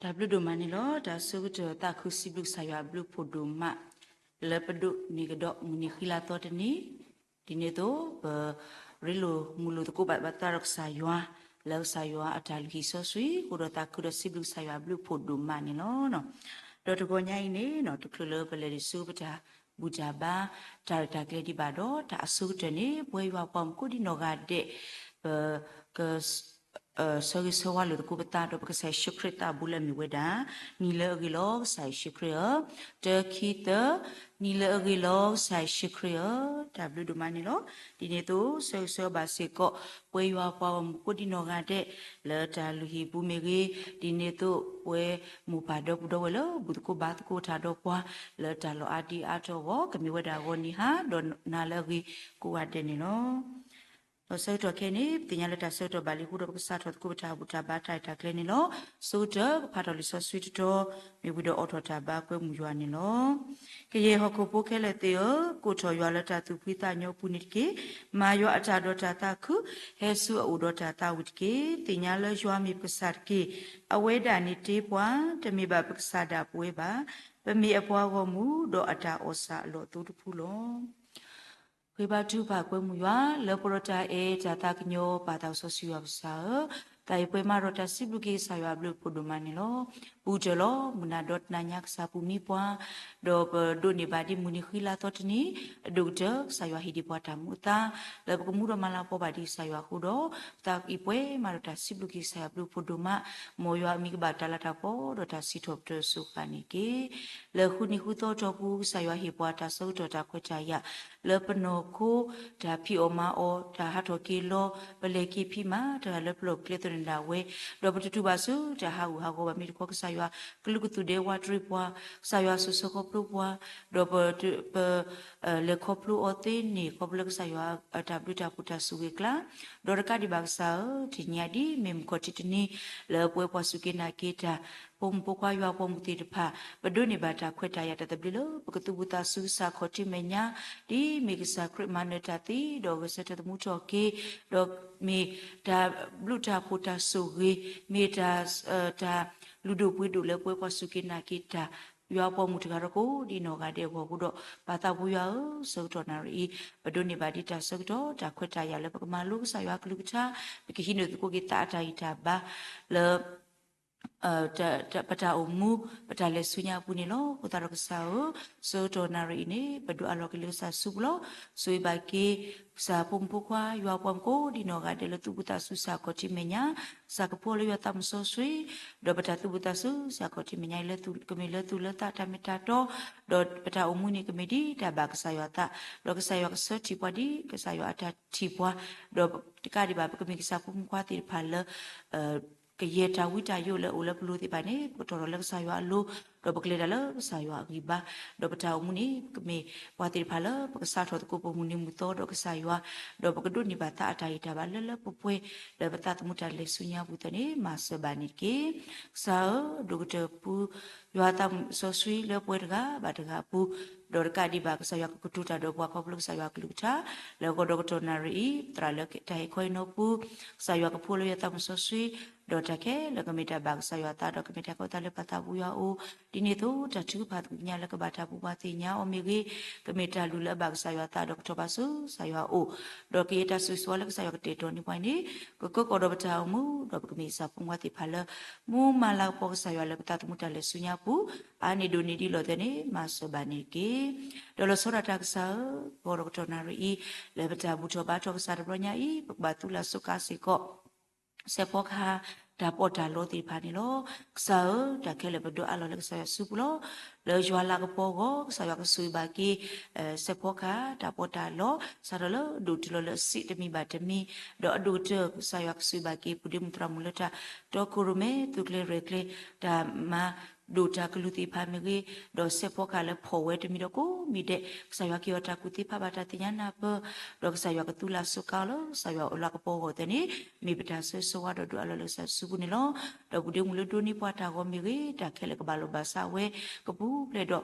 တၢ်ဘျုးဒိၣ်မးန့ၣ်လီၤ. တၢ်အဆိကတၢၢ်သးခုစံးဘျုးကစၢ်ယွၤအဘျုးအဖှိၣ်ဒိၣ်မး လၢပဒိးန့ၢ်ကဒီးမုၢ်နံၤဃံလၤသီတနံၤ, ဒ်န့ၣ်အသိး ပရ့လိာ်မုာ်လိာ်သကိးဘၣ်ပသးဒီးကစၢ်ယွၤ လၢကစၢ်ယွၤအတၢ်လုၢ်ဟံၣ်စီဆှံအဃိဒီး သးခုဒီးစံးဘျုးကစၢ်ယွၤအဘျုးအဖှိၣ်ဒိၣ်မးန့ၣ်လီၤ. ဒီးတဂီၤညါအံၤန့ၣ် တချုးလၢပလဲၤဒံးဆူပတၢ်ဘူၣ်တၢ်ဘါ တၢ်ရဲၣ်တၢ်ကျဲၤဒံးဘၣ်ဒီး တၢ်အဆိကတၢၢ်န့ၣ် ပဝဲယွၤပှၤမုၣ်ကိးဒံနီၢ်ဂၤဒဲး ပက ဆၢဂ့ၤဆၢဝါလိာ်သကိးပသး ဒီးပကစၢ်ယ့ၣ်ၡူးခရံာ်သးအပူၤလၢအမ့ၢ်ဝဲဒၣ် နံၤလၢအဂ့ၤလီၤကစၢ်ယ့ၣ်ၡူးခရံာ်ဧၢ, တၢ ခံ သၢ, နံၤလၢအဂ့ၤလီၤကစၢ်ယ့ၣ်ၡူးခရံာ်ဧၢ, တၢ်ဘျုးဒိၣ်မးန့ၣ်လီၤ. ဒ်န့ၣ်အသိး ဆၢဂ့ၤဆၢဝါဘၣ်စ့ၢ်ကီး ပဝဲယွၤပှၤဂီၢ်မုၢ်ကိးဒံနီၢ်ဂၤဒဲး လၢတၢ်လုၢ်ဟံၣ်ပူၤမ့ၢ်ဂ့ၤ, ဒ်န့ၣ်အသိး ပဝဲမိၢ်ပၢ်ဒီပုၢ်ဒီဝဲၢ်လၢ ဘူၣ်သကိးဘါသကိးတၢ်ဒီးပှၤ လၢတၢ်လီၢ်အါဒံအါထီၣ်အဂီၢ် ကမ့ၢ်ဝဲဒၣ်ဂီၤနံၤဟါ ဒီးနၤလၢအဂ့ၤကိးဂၤဒဲးန့ၣ်လီၤ. ဒီးဆၢကတီၢ်ခဲအံၤန့ၣ် ပသ့ၣ်ညါလၢတၢ်ဆၢကတီၢ်ဘၣ်လံအဃိဒီး ပကစးထီၣ်သကိးပတၢ်ဘူၣ်တၢ်ဘါတၢ်ရဲၣ်တၢ်ကျဲၤန့ၣ်လီၤ. ဆၢကတီၢ်ကဖးထီၣ်လံာ်စီဆှံတတီၤ မ့ၢ်ဝံၤဒီးအိးထီၣ်တၢ်ဘါကွဲမုာ်ယွၤန့ၣ်လီၤ. ကယဲၢ်ဟီၣ်ခိၣ်ဖိခဲလၢာ်သ့ၣ်ဧၢ, ကိးထီၣ်ယွၤလၢတၢ်သူၣ်ဖှံသးညီအပူၤန့ၣ်တက့ၢ်. မၤယွၤအတၢ်ဒီးတၢ်သးခု, ဟဲဆူအအိၣ်ဒီးတၢ်သးဝံၣ်တက့ၢ်. သ့ၣ်ညါလၢယွၤမ့ၢ်ပကစၢ်တက့ၢ်. အဝဲဒၣ်န့ၣ်တ့ပှၤ, တမ့ၢ်ဘၣ်ပကစၢ်ဒၣ်ပဝဲဘၣ်. ပမ့ၢ်အပှၤဂီၢ်မုၢ်, ဒီးအတၢ်အီၣ်ဆၣ်အလီၢ်အသိတဖုလီၤ. ဃ့ဘါထုကဖၣ်ကွဲမုာ်ယွၤ လၢပှဲၤဒီးတၢ်အဲၣ်တၢ်သးကညီၤပာ်သးစီဆှံယွၤပကစၢ်ဧၢ, သးအံၤပှဲၤမးဒီးတၢ်စံးဘျုးက့ၤကစၢ်ယွၤအဘျုးအဖှိၣ်ဒိၣ်မးန့ၣ်လီၤ. ပူၤတၢၢ်လီၤ မုၢ်နၤဒီတနၤညါကစၢ်ပူၤမံပှၤ, ဒီးပဒိးန့ၢ်ဘၣ်ဒ်မုၢ်နံၤဃံလၤသီတနံၤ, အဒိၣ်ကတၢၢ်ကစၢ်ယွၤဟ့ၣ်ဒံးပှၤတၢ်မူအသါ, လၢပကမူဒီးမၤလၤကပီၤဘၣ်ဒ်ကစၢ်ယွၤအဃိဒီး, ပသးအံၤပှဲၤမးဒီးတၢ်စံးဘျုးက့ၤကစၢ်ယွၤအဘျုးအဖှိၣ်ဒိၣ်မး, မ်ယွၤအမံၤကဘၣ်တၢ်လၤတၢ်ကပီၤ ဒီးတၢ်စံးထီၣ်ပတြၢၤအစိၤဃၣ်န့ၣ်တက့ၢ်. လၢဃုနံၤဃုသီအတီၢ်ပူၤ ကစၢ်ယွၤဟ့ၣ်ပှၤတၢ်ဆၢကတီၢ်တၢ်ခွဲးတၢ်ယာ်, လၢပနီၢ်ခိ တၢ်ဖံးအီၣ်မၤအီၣ် တၢ်ဟးထီၣ်က့ၤလီၤ, ပလဲၤက့ၤဖံးမၤတၢ်လၢပလီၢ်ပကျဲသနၢၣ်ဒၣ်ဝဲ, ဒီးပတတူၢ်ဘၣ်ဆူတၢ်ဟးဂူာ်ဟးဂီၤဘၣ်မ့ၢ်တခီ ကစၢ်ယွၤကလုာ်ကသူၣ်ဒဲဝးတရံးပှၤ, ကစၢ်ယွၤစိာ်ဆှၢခီဖျိပှၤ, ဒီးပ ပ လဲၤခီဖျိအီၤသ့န့ၣ် ခီဖျိလၢကစၢ်ယွၤအတၢ်ဘျုးတၢ်ဖှိၣ်တၢ်ဆိၣ်ဂ့ၤအကျါ, ဒီးတကးဒံးဘၣ်ကစၢ်ဧၢ, တနံၤအံၤဒ်မ့ၢ်မုၢ်ခီၣ်ထံးတနံၤ လၢပဝဲပှၤစူၢ်က့ၤနာ်က့ၤတၢ် ဖိမုၣ်ဖိခွါယွၤပှၤမုၣ်သ့ၣ်တဖၣ် ပဒိးန့ၢ်ဘၣ်တၢ်ခွဲးတၢ်ယာ်တၢ်သဘျ့လၢ ပကသူၣ်ဘူၣ်သးစူၤကစၢ်ခီၣ်ထံးမဲာ်ညါ, ဒ်မ့ၢ်ကစၢ်ခရံာ်မၤနၢၤတၢ်သံ ဒီးဂဲၤဆၢထၢၣ်သမူထီၣ်က့ၤ, ဒီးမ့ၢ်တၢ်ဘျုးတၢ်ဖှိၣ်တၢ်ဆိၣ်ဂ့ၤ, မ့ၢ်တၢ် တၢ်လုၢ်ဒိၣ်ပှ့ၤဒိၣ်လၢပဝဲပှၤစူၢ်က့ၤနာ်က့ၤတၢ် ယွၤပှၤမုၣ်တဂၤဒီးကိးဒံနီၢ်ဂၤဒဲးအဂီၢ်အဃိဒီး ပၢ်သးဘိယွၤဧၢ, ဆၢကတီၢ်နၣ်ရံၣ်အံၤ ပဒိးန့ၢ်ဘၣ်ဒ်တၢ်ဆၢကတီၢ်တၢ်ခွဲးတၢ်ယာ်လၢပကမၤလိကစၢ်ယွၤအကလုၢ်ကထါ, ပကဟံးန့ၢ်သကိးက့ၤသးအတၢ်ဂံၢ်တၢ်ဘါလၢ ပတၢ်အိၣ်မူ ပတၢ်လဲၤဆူညါအပူၤန့ၣ်လီၤ. အဃိသတးဒီးကစၢ်ဧၢ, ဆၢကတီၢ်နၣ်ရံၣ်အံၤန့ၣ် ပဒိးအးလီၤက့ၤလၢကစၢ်စုပူၤလီၤ. ဆိၣ်ဂ့ၤဘၣ်က့ၤ ကစၢ်ဖိမုၣ်ဖိခွါ ယွၤပှၤမုၣ်ကိးဒံနီၢ်ဂၤဒဲးလၢသူၣ်ဘူၣ်သးစူၤကစၢ်ခီၣ်ထံးမဲာ်ညါ, ကစၢ်ကဖှူအီၤလၢယွၤသးမုၢ်စီဆှံ, ဒီးပတၢ်သူၣ်ဘူၣ်သးစူၤကစၢ်ခီၣ်ထံးမဲာ်ညါအံၤ ကမ့ၢ်လၢသူၣ်လၢသးတၢ်မ့ၢ်တၢ်တီ, ဒီးပတၢ်အိၣ်မူန့ၣ်ကမ့ၢ်ဒ်တၢ်ဘၣ်ကစၢ်ယွၤအသး, ဒီးကစၢ်ယွၤကဆၢထံၣ်ပှၤဒ်ကစၢ်ယွၤအတၢ်ထံၣ်ပှၤ, ဒီးတကးဒံးဘၣ် ပကမ့ၢ်ကစၢ်ဖိမုၣ်ဖိခွါသ့ၣ်တဖၣ်လၢ ကယဲၢ်တၢ်ဝံတၢ်ယိးလၢအအိၣ်လၢပလိၤသ့ၣ်တဖၣ်န့ၣ် ပကထီၣ်ထီၣ်လၢကစၢ်ယွၤအလိၤ, ဒီးပကလဲၤတၢ်လၢကစၢ်ယွၤအဂံၢ်ဘါ, ဒီးပတၢ်အိၣ်မူန့ၣ် ပကမ့ၢ်ပှၤသ့ၣ်တဖၣ်လၢ ပကစးထီၣ်သကိးပမုၢ်နံၤမုၢ်သီဒီးကစၢ်ယွၤ, ဒီးပကဒိးန့ၢ်ဘၣ်သးအတၢ်ဂံၢ်တၢ်ဘါလၢလၢပှဲၤပှဲၤ လၢပသးသမူတၢ်လဲၤဆူညါပူၤသ့ၣ်န့ၣ် မၤစၢၤဘၣ်န့ၣ်တက့ၢ်. ကစၢ်ဧၢ, ဒိၣ်ကတၢၢ်ပူၤ ယွၤသးစီဆှံလၢပဝဲတဂၤဘၣ်တဂၤအပူၤ, ဒီးတကးဒံးဘၣ် ကစၢ်ယွၤကကတိၤတၢ်ဒီးပှၤခီဖျိကစၢ်ယွၤအကလုၢ်ကထါ, လၢဂီၤဒီးကတီၢ်နၣ်ရံၣ်အံၤ သရၣ်လၢတၢ်ဟ့ၣ်ခီဟ့ၣ်နီၤပူၤ, ကစၢ်ယွၤကဖှူလၢယွၤသးစီဆှံ, ဒီးတၢ်ခဲလၢာ်ကမ့ၢ်တၢ်ဘၣ်ကစၢ်ယွၤအသး ဒီးကမ့ၢ်တၢ်ကီသးလၢပၢ်သးပူၤယွၤအအိၣ်, ဒ်န့ၣ်အသိး တၢ်ထုကဖၣ်သ့ၣ်ညါလၢကဘၣ်တၢ်ပူၤပှၤသ့ၣ်ညါအီၤမ့ၢ်ဂ့ၤ, ကမ့ၢ်တၢ်လုၢ်လၢအဘၣ်ကစၢ်ယွၤအသး ဒီးကထီၣ်ဘးဆူကစၢ်ယွၤအအိၣ်, ဒီးကယဲၢ်တၢ်ဆိၣ်ဂ့ၤဆိၣ်ဝါလၢကစၢ်ယွၤကတဲာ်ကတီၤန့ၢ်ပှၤန့ၣ် ကကၢကီၢ်ဒီးပတၢ်အိၣ်မူ, ဒီးပကမ့ၢ်ကစၢ်ဖိမုၣ်ဖိခွါသ့ၣ်တဖၣ်လၢ မူမၤလၤကပီၤကစၢ်ယွၤလၢပသးသမူတၢ်လဲၤဆူညါပူၤ, အါန့ၢ်ဒိၣ်န့ၢ်ဒ်လဲၣ်သ့ၣ်န့ၣ် မၤစၢၤဘၣ်န့ၣ်တက့ၢ်. ဒီးလီၤဆီဒၣ်တၢ်ကစၢ်ဧၢ, ဂီၤဒီးကတီၢ်နၣ်ရံၣ်အံၤ လၢပတၢ်ဘူၣ်ထီၣ်ဘါထီၣ်ကစၢ်တဘျီညါအံၤ ပကဘၣ်သူလၢ်စိးကါစ့ၢ်ကီး စဲးဖီကဟၣ် တၢ်ပီးတၢ်လီသ့ၣ်တဖၣ်န့ၣ်လီၤ. ကစၢ်ဧၢ, တၢ်ခဲလၢာ်ပဒိးအးလီၤလၢကစၢ်ယွၤစုပူၤလီၤ. လၢယွၤလၤကပီၤအဂီၢ် ကစၢ်ယွၤကဆိၣ်ဂ့ၤဘၣ်က့ၤ စဲးဖီကဟၣ် တၢ်ပီးတၢ်လီ စးထီၣ်လၢဒိၣ်တုၤလီၤလၢအဆံးတမံၤဘၣ်တမံၤ, ဒီးအဒိၣ်ကတၢၢ် ကစၢ်ယွၤကဆိၣ်ဂ့ၤဘၣ်က့ၤ ပုၢ်ဒ့မုၣ်သရၣ်မုၣ်လၢတၢ်တီခိၣ်ရိၣ်မဲ သူၣ်ကျဲၤရဲၣ်ကျဲၤ တၢ်မၤ ဒိၣ်တၢ်ကလုၢ်သ့ၣ်တဖၣ်မ့ၢ်ဂ့ၤ, ဒီးစဲးဖီကဟၣ်လၢဖီၣ်ဝဲတမံၤဒီးကိးမံၤဒဲး, ကစၢ်ယွၤက့ၤအီၤတၢ်ကူၣ်သ့ဖးဘၣ်တၢ်သ့ၣ်ညါနၢ်ပၢၢ်, ဒီးကစၢ်ယွၤကသူလၢ်စူးကါအီၤလၢ ကစၢ်ယွၤအိၣ်လၢကပီၤအဂီၢ်သ့ၣ်န့ၣ် မ့ၢ်ပတၢ်ဆၢဂ့ၤဆၢဝါဒီးဒုးအးလီၤလၢကစၢ်ယွၤစုပူၤန့ၣ်လီၤ. ဒီးပူၤဒ့မုၣ်လၢဒိးန့ၢ်ပှၤတၢ်ဂီၤမ့ၢ်ဂ့ၤ, တၢ်ခဲလၢာ်ကဘၣ်လိာ်ဘၣ်စးဝဲ, ကပူၤဖျဲးဒီး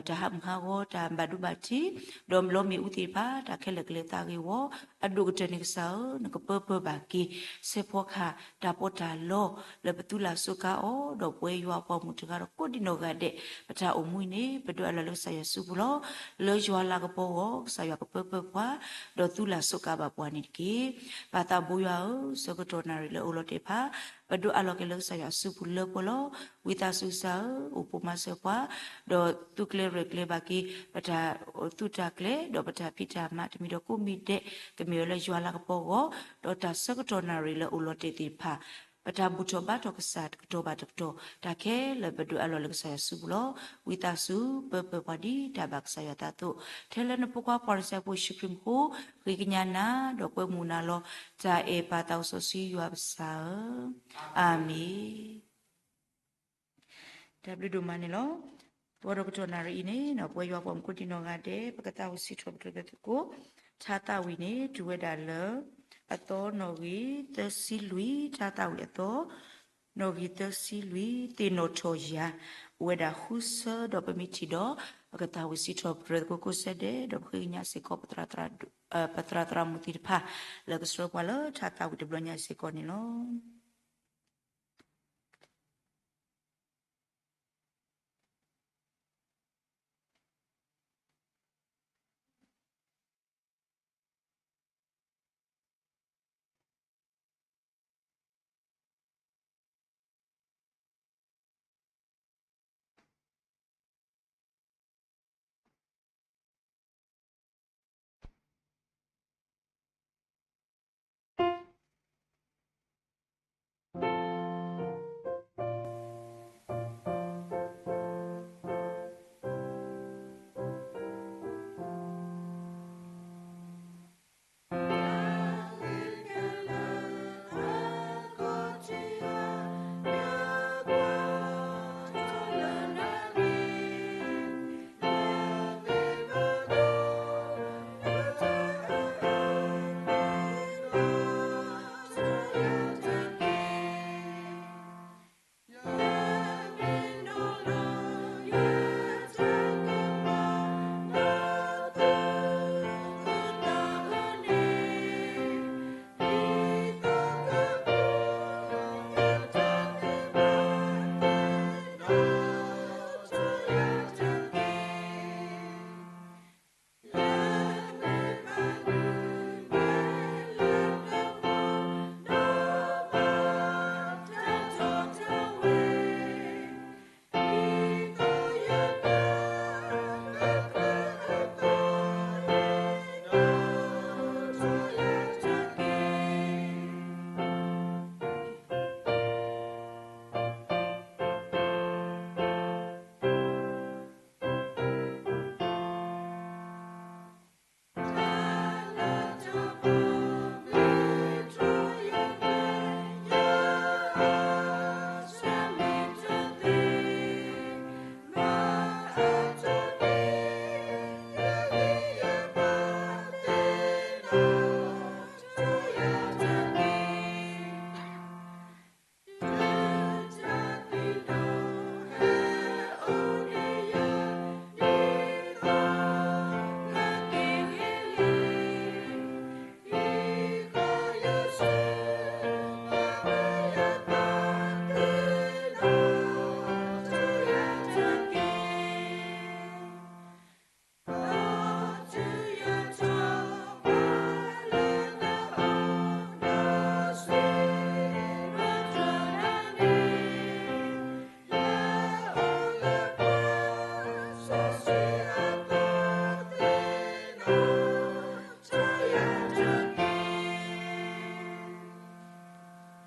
တၢ်ဟးမုၢ်ဟးဂီၤ တၢ်ဘၣ်ဒိဘၣ်ထံး, ဒီးလီမ့ၣ်အူသ့ၣ်တဖၣ် တၢ်ခဲလၢာ်ကလဲၤသးဂ့ၤဝီ, အဒိၣ်ကတၢၢ်န့ၣ်ကစၢ်ဧၢ, နကပၢပၢၢ်ဘၣ်က့ၤ စဲးဖီကဟၣ်တၢ်ပီးတၢ်လီ လၢပသူလၢ်စူးကါအီၤ, ဒီးပဝဲယွၤအပှၤမုၣ်တဂၤဒီးကိးဒံနီၢ်ဂၤဒဲး ပတၢ်အိၣ်မူအံၤန့ၣ် ပဒုးအးလီၤလၢကစၢ်ယွၤစုပူၤလီၤ. လၢယွၤလၤကပီၤအဂီၢ် ကစၢ်ယွၤကပၢပၢၢ်ပှၤ, ဒီးသူလၢ်စူးကါဘၣ်ပှၤန့ၣ်တက့ၢ်. ပၢ်သးဘိယွၤဧၢ, ဆၢကတီၢ်နၣ်ရံၣ်လၢအိၣ်လီၤတဲာ်တဖၣ် ပဒုးအးလီၤက့ၤလၢကစၢ်ယွၤစုပူၤလၢပှဲၤလီၤ. ဝံသးစူၤကစၢ်ဧၢ, အိၣ်ပိာ်မၤစၢၤပှၤ, ဒီးသုကျဲရဲၣ်ကျဲၤဘၣ်က့ၤ ပတၢ်သူၣ်တၢ်ကျဲၤ ဒီးပတၢ်ဖံးတၢ်မၤတမံၤဒီးကိးမံၤဒဲး ကမ့ၢ်ဝဲလၢယွၤလၤကပီၤအဂီၢ်, ဒီးတၢ်ဆၢကတီၢ်နၣ်ရံၣ်လၢအိၣ်လီၤတဲာ်သ့ၣ်တဖၣ် ပတၢ်ဘူၣ်ထီၣ်ဘါထီၣ်ကစၢ်တကတီၢ်ဘၣ်တကတီၢ်, တၢ်ခဲလၢာ်ပဒုးအးလီၤလၢကစၢ်ယွၤစုပူၤလီၤ. ဝံသးစူၤပၢပၢၢ်ပှၤဒ်တၢ်ဘၣ်ကစၢ်ယွၤအသးအသိး, ထဲလၢနဖိခွါပှၤတစဲးဖိယ့ၣ်ၡူးခရံာ်မူခိၣ် ဃ့ကညးနၤ ဒီးကွဲမုာ်နၤလီၤ. တၢ်အဲၣ်ပၢ်သးစီဆှံယွၤပစၢ်ဧၢ, အၤမ့ၣ်. တၢ်ဘျုးဒိၣ်မးန့ၣ်လီၤ. ပှၤဒီးကတီၢ်နၣ်ရံၣ်အံၤန့ၣ် ပဝဲယွၤပှၤမူခိၣ်ဒံနီၢ်ဂၤဒဲး ပကသးဝံၣ်စံးထီၣ်ပတြၢၤသကိး, ထါသးဝံၣ်န့ၣ် တုၤဝဲဒၣ်လၢ အသီနီၣ်ဂံၢ်သၢဆံလွံၢ်, ထါသးဝံၣ်အသီ နီၣ်ဂံၢ်သၢဆံလွံၢ်, သ့ၣ်နီၣ်ထီၣ်ယၤ အိၣ်ဝဲဒၣ်ဃုဆၢဒီးပမ့ၢ်ထံၣ်ဒီး ပကသးဝံၣ်စံးထီၣ်ပတြၢၤသကိးကိးဆၢဒဲး ဒီးပဃ့ကညးစ့ၢ်ကီး ပသရၣ်သရၣ်မုၣ်သ့ၣ်တဖၣ် လၢကဆှၢပှၤလၢထါသးဝံၣ်တဘျီညါအံၤစ့ၢ်ကီးန့ၣ်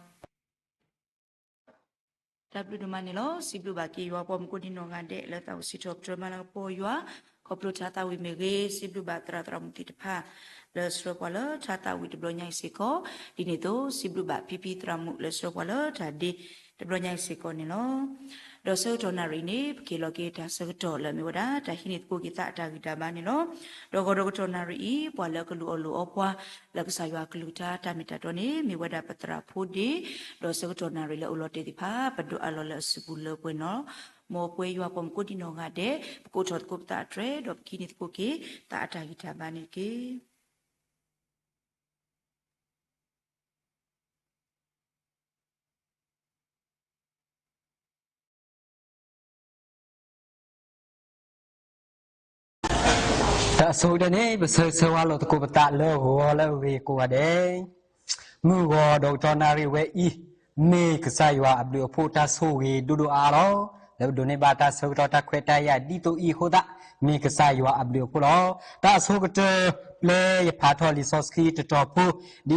လီၤ. တၢ်ဘျုးဒိၣ်မးန့ၣ်လီၤ. စံးဘျုးဘၣ်က့ၤယွၤပှၤမူခိၣ်ဒံနီၢ်ဂၤဒဲး လၢသးဝံၣ်စံးထီၣ်ပတြၢၤမၤလၤကပီၤယွၤ ခီဖျိထါသးဝံၣ်မ့ၢ်ဂ့ၤ, စံးဘျုးဘၣ်သရၣ်သရၣ်မုၣ်သ့ၣ်တဖၣ် လၢဆှၢပှၤလၢထါသးဝံၣ်တဘျီညါအံၤစ့ၢ်ကီး, ဒ်န့ၣ်အသိး စံးဘျုးဘၣ်ဖံဖံသရၣ်မုၣ်လၢဆှၢပှၤလၢတၢ်ဒ့တဘျီညါအံၤစ့ၢ်ကီးန့ၣ်လီၤ. ဒီးဆၢကတီၢ်နၣ်ရံၣ်အံၤန့ၣ် ပကဟ့ၣ်လီၤက့ၤတၢ်ဆၢကတီၢ်လၢအမ့ၢ်ဝဲဒၣ် တၢ်ဟံးန့ၢ်သကိးက့ၤသးအတၢ်ဂံၢ်တၢ်ဘါန့ၣ်လီၤ. ဒီးဂီၤဒီးကတီၢ်နၣ်ရံၣ်အံၤ ပှၤလၢအကလူၤအီၣ်လိာ်အီပှၤ လၢကစၢ်ယွၤအကလုၢ်ကထါတၢ်မ့ၢ်တၢ်တီန့ၣ် မ့ၢ်ဝဲဒၣ်ပသရၣ်ဖိဒ့, ဒီးဆၢကတီၢ်နၣ်ရံၣ်လၢအအိၣ်လီၤတဲာ်သ့ၣ်တဖၣ် ပဒိးအးလီၤလၢအစုပူၤလၢပှဲၤနီၣ်, မ်ပှဲၤယွၤပိာ်မုၣ်ကိးဒံနီၢ်ဂၤဒဲး ပကအိးထီၣ်သကိးပသးအတြဲၤ ဒီးပကဟံးန့ၢ်သကိးက့ၤ သးအတၢ်ဂံၢ်တၢ်ဘါန့ၣ်တက့ၢ်. တၢ်ဆိကတၢၢ်န့ၣ် ပဆၢဂ့ၤဆၢဝါလိာ်သကိးပသးလၢဂီၤလၢအဂ့ၤကိးဂၤဒဲး, မုၢ်ဂီၤဒီးကတီၢ်နၣ်ရံၣ်ဝဲအံၤ မ့ၢ်ကစၢ်ယွၤအဘျုးအဖှိၣ်တၢ်ဆိၣ်ဂ့ၤဒိၣ်ဒိၣ်အါအါလီၤ. လၢပဒိးန့ၢ်ဘၣ်တၢ်ဆၢကတီၢ်တၢ်ခွဲးတၢ်ယာ်ဒ်သိးအံၤအဃိသတး မ့ၢ်ကစၢ်ယွၤအဘျုးအဖှိၣ်လီၤ. တၢ်အဆိကတၢၢ် ပျဲယဖးထီၣ်လံာ်စီဆှံတတီၤဖိ ဒ်အံၤ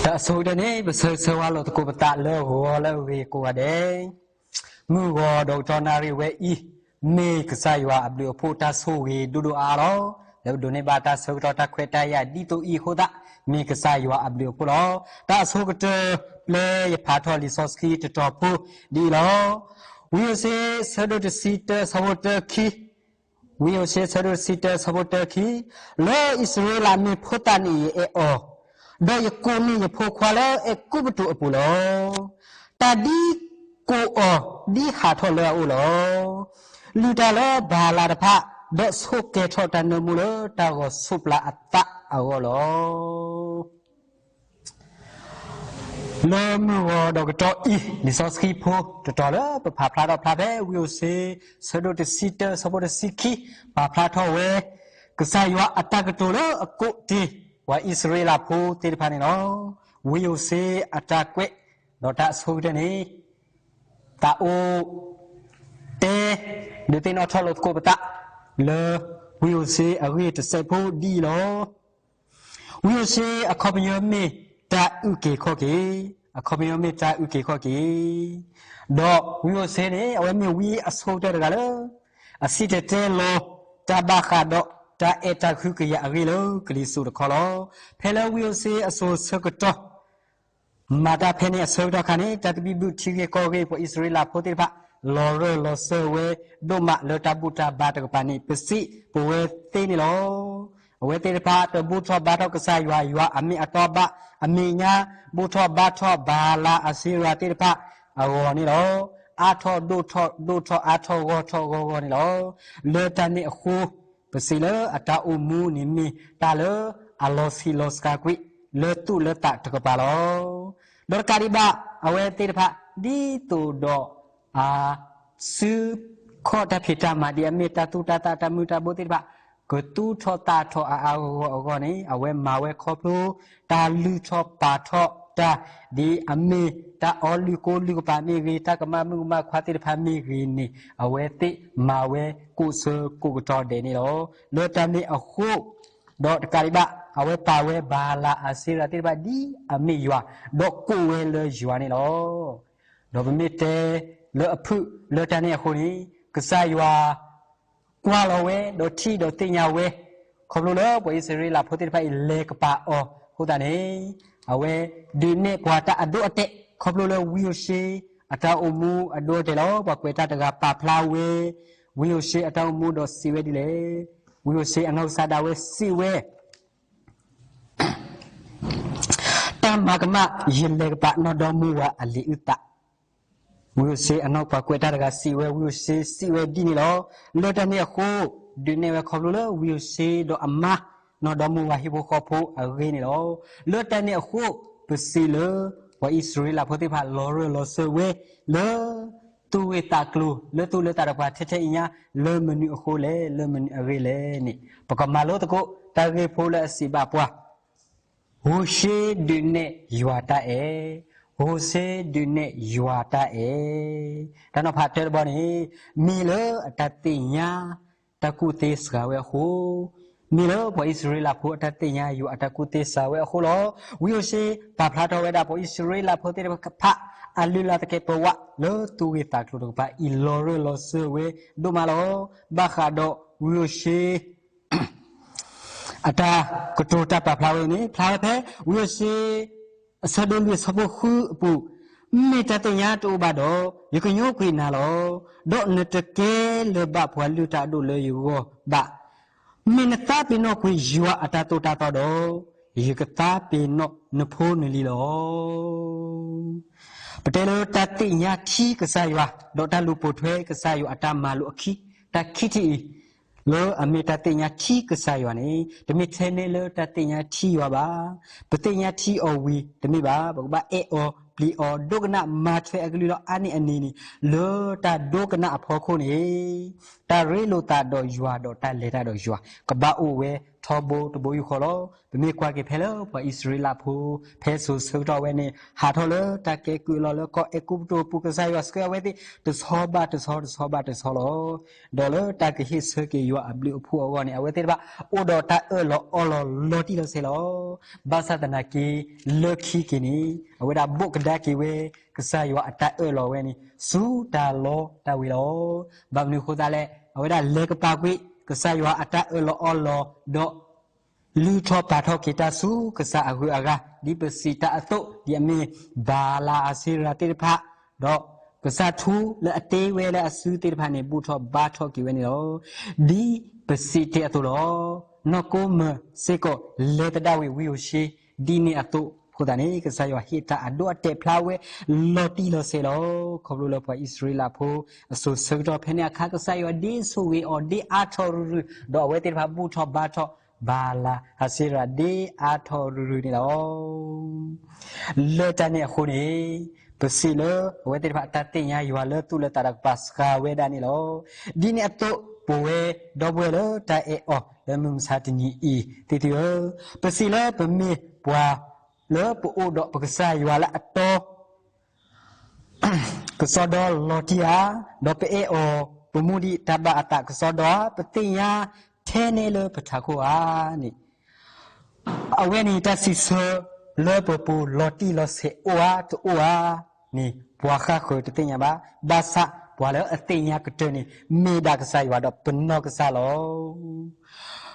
တၢ်ဆိကတၢၢ်န့ၣ် ပဆၢဂ့ၤဆၢဝါလိာ်သကိးပသးလၢဂီၤလၢအဂ့ၤကိးဂၤဒဲး, မုၢ်ဂီၤဒီးကတီၢ်နၣ်ရံၣ်ဝဲအံၤ မ့ၢ်ကစၢ်ယွၤအဘျုးအဖှိၣ်တၢ်ဆိၣ်ဂ့ၤဒိၣ်ဒိၣ်အါအါလီၤ. လၢပဒိးန့ၢ်ဘၣ်တၢ်ဆၢကတီၢ်တၢ်ခွဲးတၢ်ယာ်ဒ်သိးအံၤအဃိသတး မ့ၢ်ကစၢ်ယွၤအဘျုးအဖှိၣ်လီၤ. တၢ်အဆိကတၢၢ် ပျဲယဖးထီၣ်လံာ်စီဆှံတတီၤဖိ ဒ်အံၤလီၤ. ဝံယိၤၡ့ ဆၢဒိၣ်တဆံတၢ ဆၢဖိတၢခံ ဝံယိၤၡ့ ဆၢဒိၣ်တဆံတၢ ဆၢဖိတၢခံ, လၢအံၣ်စရ့လးမ့ၢ်ဖိသၣ်န့ၣ် ယအဲၣ်အီၤ, ဒီးယကိးန့ၢ်ယဖိခွါလၢအဲၤကူပတူးအပူၤလီၤ. တၢ်ဒ်ကိးအီၤ ဒ်ဟးထီၣ်လၢအအိၣ်လီၤ. လုၢ်တၢ်လၢဘၤလးတဖၣ်, ဒီးဆိးကဲၤထီၣ်တၢ်နၢမူလၢတၢ်ဂီၤဆိးပျၢ်အသးအဂီၢ်လီၤ. လၢမုၢ်ဂီၤဒီးကတီၢ်အံၤ လံာ်စီဆှံဖိတတီၤလၢပဖးဖျါထီၣ်ဖျါဖဲ ဝံယိၤၡ့ ဆၢဒိၣ်တဆံတၢ ဆၢဖိတဆံခံ ပာ်ဖျါထီၣ်ဝဲ ကစၢ်ယွၤအတၢ်ကတိၤလၢအကိးတ့ၢ် ပှၤအံၣ်စရ့လးဖိသ့ၣ်တဖၣ်န့ၣ်လီၤ. ဝံယိၤၡ့အတၢ်ကွဲး ဒီးတၢ်အဆိကတၢၢ်န့ၣ် သးအိၣ်တဲ ဒုးသ့ၣ်နီၣ်ထီၣ်လိာ်သကိးပသး လၢဝံယိၤၡ့အဂ့ၢ်တစဲးဖိဒ်အံၤလီၤ. ဝံယိၤၡ့အခီပညီမ့ၢ်တၢ်အုၣ်က့ၤခီၣ်က့ၤ, အခီပညီမ့ၢ်တၢ်အုၣ်က့ၤခီၣ်က့ၤ, ဒီးဝံယိၤၡ့န့ၣ် အဝဲမ့ၢ်ဝံအဆိကတၢၢ်တဂၤလၢ အစံၣ်တဲၤတဲလီၤ တၢ်ဘၣ်ဃးဒီးတၢ်အဲၣ်တၢ်ကွံကယၤအဂ့ၢ်လၢကလံၤစိးတခီလီၤ. ဖဲလၢဝံယိၤၡ့အစိၤဆၢကတီၢ် မၤတၢ်ဖဲန့ၣ်အဆၢကတီၢ်အခါန့ၣ် တၢ်သဘံၣ်ဘုၣ်ထံဂ့ၢ်ကီၢ်ဂ့ၢ် ပှၤအံၣ်စရ့လးဖိသ့ၣ်တဖၣ် လီၤရၢၢ်လီၤစၢၤဝဲဒိၣ်မးလၢတၢ်ဘူၣ်တၢ်ဘါတကပၤန့ၣ် ပစံးပဝဲသ့န့ၣ်လီၤ. အဝဲသ့ၣ်တဖၣ်တဘူၣ်ထီၣ်ဘါထီၣ်ကစၢ်ယွၤ ယွၤအမ့ၢ်အတီဘၣ်, အမဲာ်ညါ ဘူၣ်ထီၣ်ဘါထီၣ်ဘၤလးအၤစ့ရၤသ့ၣ်တဖၣ်အဂီၢ်န့ၣ်လီၤ. အါထီၣ်ဒိၣ်ထီၣ် ဒိၣ်ထီၣ်အါထီၣ်ဂီၢ်ထီၣ်ဂီၢ်ဂီၢ်န့ၣ်လီၤ. လၢတၢ်န့ၣ်အဃိ ပစံးလၢအတၢ်အိၣ်မူန့ၣ်မ့ၢ်တၢ်လၢ အလီၤဆံးလီၤစှၤကွံာ် လၢသူၣ်လၢသးတကပၤလီၤ. ဒီးတကးဒံးဘၣ် အဝဲသ့ၣ်တဖၣ် ဒ်သိးဒီး အ စုခီၣ်တၢ်ဖံးတၢ်မၤ ဒ်အမ့ၢ်တၢ်သူၣ်တၢ်သးတၢ်မုၢ်တၢ်ဘိသ့ၣ်တဖၣ် ကသူၣ်ထီၣ်သးထီၣ်အါအါဂီၢ်ဂီၢ်အဂီၢ်န့ၣ် အဝဲမၤဝဲခီဖျိ တၢ်လုၢ်ထီၣ်ပာ်ထီၣ်တၢ် ဒ်အမ့ၢ်တၢ်အီလုၢ်ကိလုၢ်ကပၤမ့ၢ်ဂ့ၤ တၢ်ကမၣ်မုၣ်ကမၣ်ခွါသ့ၣ်တဖၣ်မ့ၢ်ဂ့ၤန့ၣ် အဝဲသ့ၣ်မၤဝဲကိးဆၢကိးကတီၢ်ဒဲးန့ၣ်လီၤ. လၢတၢ်န့ၣ်အဃိ ဒီးတကးဒံးဘၣ် အဝဲပာ်ဝဲဘၤလးအၤစ့ရၤသ့ၣ်တဖၣ်ဒ်အမ့ၢ်ယွၤ ဒီးကိးဝဲလၢယွၤန့ၣ်လီၤ. ဒီးပမ့ၢ်တဲလၢအဖုၣ်လၢတၢ်န့ၣ်အဃိန့ၣ် ကစၢ်ယွၤ ကွၢ်လီၤဝဲ ဒီးထံၣ်ဒီးသ့ၣ်ညါဝဲ ခီဖျိလၢပှၤအံၣ်စရ့လးဖိသ့ၣ်တဖၣ်အံၤ လဲၤကပာ်အီၤအဃိသတးန့ၣ် အဝဲဒုးနဲၣ်ပှၤတၢ်အဒိအတဲာ် ခီဖျိလၢဝံယိၤၡ့အတၢ်အိၣ်မူအဒိအတဲာ်လီၤ. ပှၤကွဲးတၢ်တဂၤပာ်ဖျါဝဲ ဝံယိၤၡ့အတၢ်အိၣ်မူဒီးစံးဝဲဒ်လဲၣ်. ဝံယိၤၡ့အနီၢ်ကစၢ်ဒၣ်ဝဲစံးဝဲ တၢ်မၤကမၣ် ယလဲၤကပာ်နီၢ်ဒီမါဝၤအလံာ်အုၣ်သး. ဝံယိၤၡ့အနီၢ်ပှၤကွဲးတၢ်တဂၤစံးဝဲ ဝံယိၤၡ့စံးဝဲဒ်န့ၣ်လီၤ. လၢတၢ်န့ၣ်အဃိ ဒုးနဲၣ်ဝဲခီဖျိလၢဝံယိၤၡ့ဒီးအမါ နီၢ်ဒီမါဝၤဟံၣ်ဖိဃီဖိအဂ့ၢ်န့ၣ်လီၤ. လၢတၢ်န့ၣ်အဃိ ပစံးလၢ ပှၤအံၣ်စရ့လးဖိသ့ၣ်တဖၣ် လီၤရၢၢ်လီၤစၢၤဝဲ လၢ သူၣ်ဂ့ၢ်သးကျိၤ လၢသူၣ်လၢသးတကပၤထဲထဲအံၤညါ လၢမနုၤအဃိလဲၣ် လၢမနုၤအဂ့ၢ်လဲၣ်န့ၣ် ပကမၤလိသကိး တၢ်ဂ့ၢ်ဖိလၢအစံးဘၣ်ပှၤ ဟိၤၡ့ဒုးနဲၣ်ယွၤတၢ်အဲၣ်, ဟိၤၡ့ဒုးနဲၣ်ယွၤတၢ်အဲၣ်. တၢ်နီၤဖးတၢတဘီန့ၣ် မ့ၢ်လၢအတၢ်သ့ၣ်ညါ တၢ်ကူၣ်သ့စှၤဝဲအဃိ, မ့ၢ်လၢပှၤအံၣ်စရ့လးဖိအတၢ်သ့ၣ်ညါယွၤအတၢ်ကူၣ်သ့စှၤဝဲအဃိလီၤ. ဝံယိၤၡ့ ပာ်ဖျါထီၣ်ဝဲဒၣ်ပှၤအံၣ်စရ့လးဖိသ့ၣ်တဖၣ် အလုၢ်အလၢ်သကဲးပဝး လၢသူၣ်ဂ့ၢ်သးကျိၤတကပၤအံၤ လီၤရၢၢ်လီၤစၢၤဝဲဒိၣ်မးလီၤ. ဘၣ်ဃးဒီးဝံယိၤၡ့ အတၢ်ကတိၤတၢ်ပာ်ဖျါဝဲအံၤန့ၣ် ဖျါဝဲဖဲ ဝံဧိၤၡ့ အဆၢဒိၣ်လွံၢ်အဆၢဖိဃုအပူၤ, မ့ၢ်တၢ်သ့ၣ်ညါတအိၣ်ဘၣ်ဒီး ယကညိကွံာ်နၤလီၤ. ဒီးနတကဲလၢၤဘၣ်ပှၤလုၢ်တၢ်အဒိၣ်လၢယဂီၢ်ဘၣ်. မ့ၢ်နသးပ့ၤနီၣ်ကွံာ်ယွၤအတၢ်သိၣ်တၢ်သီဒီး, ယကသးပ့ၤနီၣ်နဖိနလံၤလီၤ. ပတဲလၢတၢ်သ့ၣ်ညါထံကစၢ်ယွၤ ဒီးတၢ်လူၤပိာ်ထွဲကစၢ်ယွၤအတၢ်မၤလိာ်အခံ, တၢ်ခံထံၣ်အံၤ လၢအမ့ၢ်တၢ်သ့ၣ်ညါထံကစၢ်ယွၤန့ၣ် တမ့ၢ်ထဲန့ၣ်လၢတၢ်သ့ၣ်ညါထံယွၤဘၣ်. ပသ့ၣ်ညါထံအီၤဝံၤတမ့ၢ်ဘၣ်. ပကဘၣ်အဲၣ်အီၤပျံၤအီၤ ဒိကနၣ်မၤထွဲအကလုၢ်လီၤ. အါန့ၢ်အန့ၣ်န့ၣ် လၢတၢ်ဒိကနၣ်အဖီခိၣ်န့ၣ် တၢ်ရ့လိာ်သးဒီးယွၤဒီးတၢ်လဲၤတၢ်ဒီးယွၤ ကဘၣ်အိၣ်ဝဲထီဘိတဘိယူၢ်ဃီလီၤ. ပမ့ၢ်ကွၢ်က့ၤဖဲလၢပှၤအံၣ်စရ့လးဖိ ဖဲစိၤဆၢကတီၢ်ဝဲန့ၣ် ဟးထီၣ်လၢတၢ်ကဲကုၢ်အလီၢ်လၢကီၢ်အဲၤကူပတူးအပူၤ ကစၢ်ယွၤဆှၢအဝဲသ့ၣ် တဆီဘၣ်တဆီ တဆီဘၣ်တဆီလီၤ. ဒီးလၢတၢ်ကဟ့ၣ်ဆၢက့ၤယွၤအဘျုးအဖှိၣ်အဂီၢ်န့ၣ် အဝဲသ့ၣ်တဖၣ် အိၣ်ဒီးတၢ်အၢၣ်လီၤအီလီၤလီၤတံၢ်လီၤဆဲးလီၤ. ဘၣ်ဆၣ်သနာ်က့ လၢခံက့ၤန့ၣ် အဝဲဒၣ်ဘိးကဒါက့ၤဝဲ ကစၢ်ယွၤအတၢ်အၢၣ်လီၤဝဲန့ၣ် ဆူတၢ်လီတၢ်ဝ့ၤလီၤ. ဘၣ်မနုၤအဃိသတးလဲၣ်, အဝဲဒၣ်လဲၤကပာ်ကွံာ် ကစၢ်ယွၤအတၢ်အၢၣ်လီၤအီလီၤ ဒီး လုၢ်ထီၣ်ပာ်ထီၣ်က့ၤတၢ်ဆူကစၢ်အဂုၤအဂၤ ဒ်ပစံးတၢ်အသိး ဒ်အမ့ၢ် ဘၤလးအၤစ့ရၤသ့ၣ်တဖၣ်, ဒီးကစၢ်ထူလၢအတ့ဝဲလၢအစုသ့ၣ်တဖၣ်န့ၣ် ဘူၣ်ထီၣ်ဘါထီၣ်က့ၤဝဲန့ၣ်လီၤ. ဒ်ပစံးတ့ၢ်အသိးလီၤ. နီၢ်ကိးမၢၤစ့ၢ်ကီး လဲၤသဒၣ်ဝံၤဝံဧိၤၡ့ ဒ်န့ၣ်အသိးအဃိသတးန့ၣ် ကစၢ်ယွၤဟ့ၣ်တၢ်အဒိအတဲာ်ဖျါဝဲ လီၤတံၢ်လီၤဆဲးလီၤ. ခီဖျိလၢပှၤအံၣ်စရ့လးဖိ အစိၤဆၢကတီၢ်ဖဲန့ၣ်အခါ ကစၢ်ယွၤဒ်ဆိၣ်ဂ့ၤအီၤဒ်အါထီၣ်ရုရု ဒီးအဝဲသ့ၣ်တဖၣ်ဘူၣ်ထီၣ်ဘါထီၣ် ဘၤလးအၤစ့ရၤဒ်အါထီၣ်ရုရုန့ၣ်လီၤ. လၢတၢ်န့ၣ်အဃိန့ၣ် ပစံးလၢအဝဲသ့ၣ်တဖၣ်အတၢ်သ့ၣ်ညါယွၤလၢသူၣ်လၢသးဒီးကပာ်စှၤဝဲဒၣ်န့ၣ်လီၤ. ဒ်န့ၣ်အသိး ပဝဲဒီပုၢ်ဝဲၢ်လၢတၢ်အဲၣ်အီၤလၢမုၢ်မဆါတနံၤအံၤ သ့ၣ်သုဧၢ, ပစံးလၢပမ့ၢ်ပှၤလၢပအိၣ်ဒီးပကစၢ်ယွၤလၢအတီ ကစီဒီလီၤတံၢ်ဧါ, ဒီးပအဲၣ်အီၤ ပမူဒံးတၢ်ဘၣ်အသးကစီဒီဧါ, ပသ့ၣ်ညါထဲန့ၣ်လၢပထးခိၣ်ဧါန့ၣ်, အဝဲန့ၣ်တၢ်စံးဆၢလၢပပူၤလီၤတံၢ်လီၤဆဲးအိၣ်ဧါတအိၣ်ဧါန့ၣ် ပှၤဃၣ်ဃၢၤတသ့ၣ်ညါဘၣ်. ဘၣ်ဆၣ်ပှၤလၢအသ့ၣ်ညါကတၢၢ်န့ၣ် မ့ၢ်ဒၣ်ကစၢ်ယွၤဒီးပနီၢ်ကစၢ်လီၤ.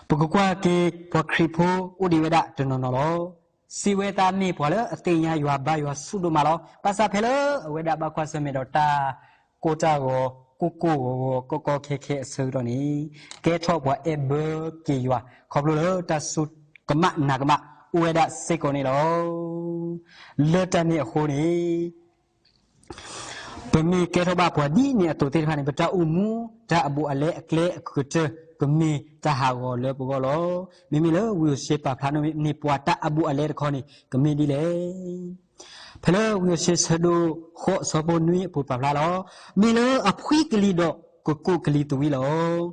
ပကကွၢ်က့ၤပှၤခရံာ်ဖိအိၣ်ဒံးဝဲဒၣ်တနီၤနီၤလီၤ. စံးဝဲသးမ့ၢ်ပှၤလၢအသ့ၣ်ညါယွၤဘါယွၤဆူၣ်ဒိၣ်မးလီၤ. ဘၣ်ဆၣ်ဖဲလၢအဝဲဒၣ်ဘၣ်ကွၢ်ဆၢၣ်မဲာ်ဒီးတၢ်ကိၢ်တၢ်ဂီၤ ကိၢ်ကိၢ်ဂီၤဂီၤ ကီကီခဲခဲအဆၢကတီၢ်န့ၣ် ကဲထီၣ်ပှၤအဲၣ်ဘၢက့ၤယွၤ ခီဖျိလၢတၢ်စူၢ်ကမၣ်နာ်ကမၣ်အိၣ်ဝဲဒၣ်စ့ၢ်ကီးန့ၣ်လီၤ. လၢတၢ်န့ၣ်အဃိန့ၣ် ပမ့ၢ်ကဲထီၣ်ဘၣ်ပှၤဒ်န့ၣ်အသိးသ့ၣ်တဖၣ်န့ၣ် ပတၢ်အိၣ်မူ တၢ်အဘူးအလဲအကျဲအကတၢၢ် ကမ့ၢ်တၢ်ဟးဂီၤလၢပဂီၢ်လီၤ. မ့မ့ၢ်လၢဝံဧိၤၡ့ပာ်ဖျါန့ၢ်ပှၤတၢ်အဘူးအလဲတခီန့ၣ် ကမ့ၢ်ဒ်လဲၣ်. ဖဲလၢဝံဧိၤၡ့ဆၢဒိၣ်ဃိးဆၢဖိနွံအပူၤပာ်ဖျါလီၤ. မ့ၢ်လၢအဖှံကလံၤဒီးကကိးကလံၤသဝံလီၤ.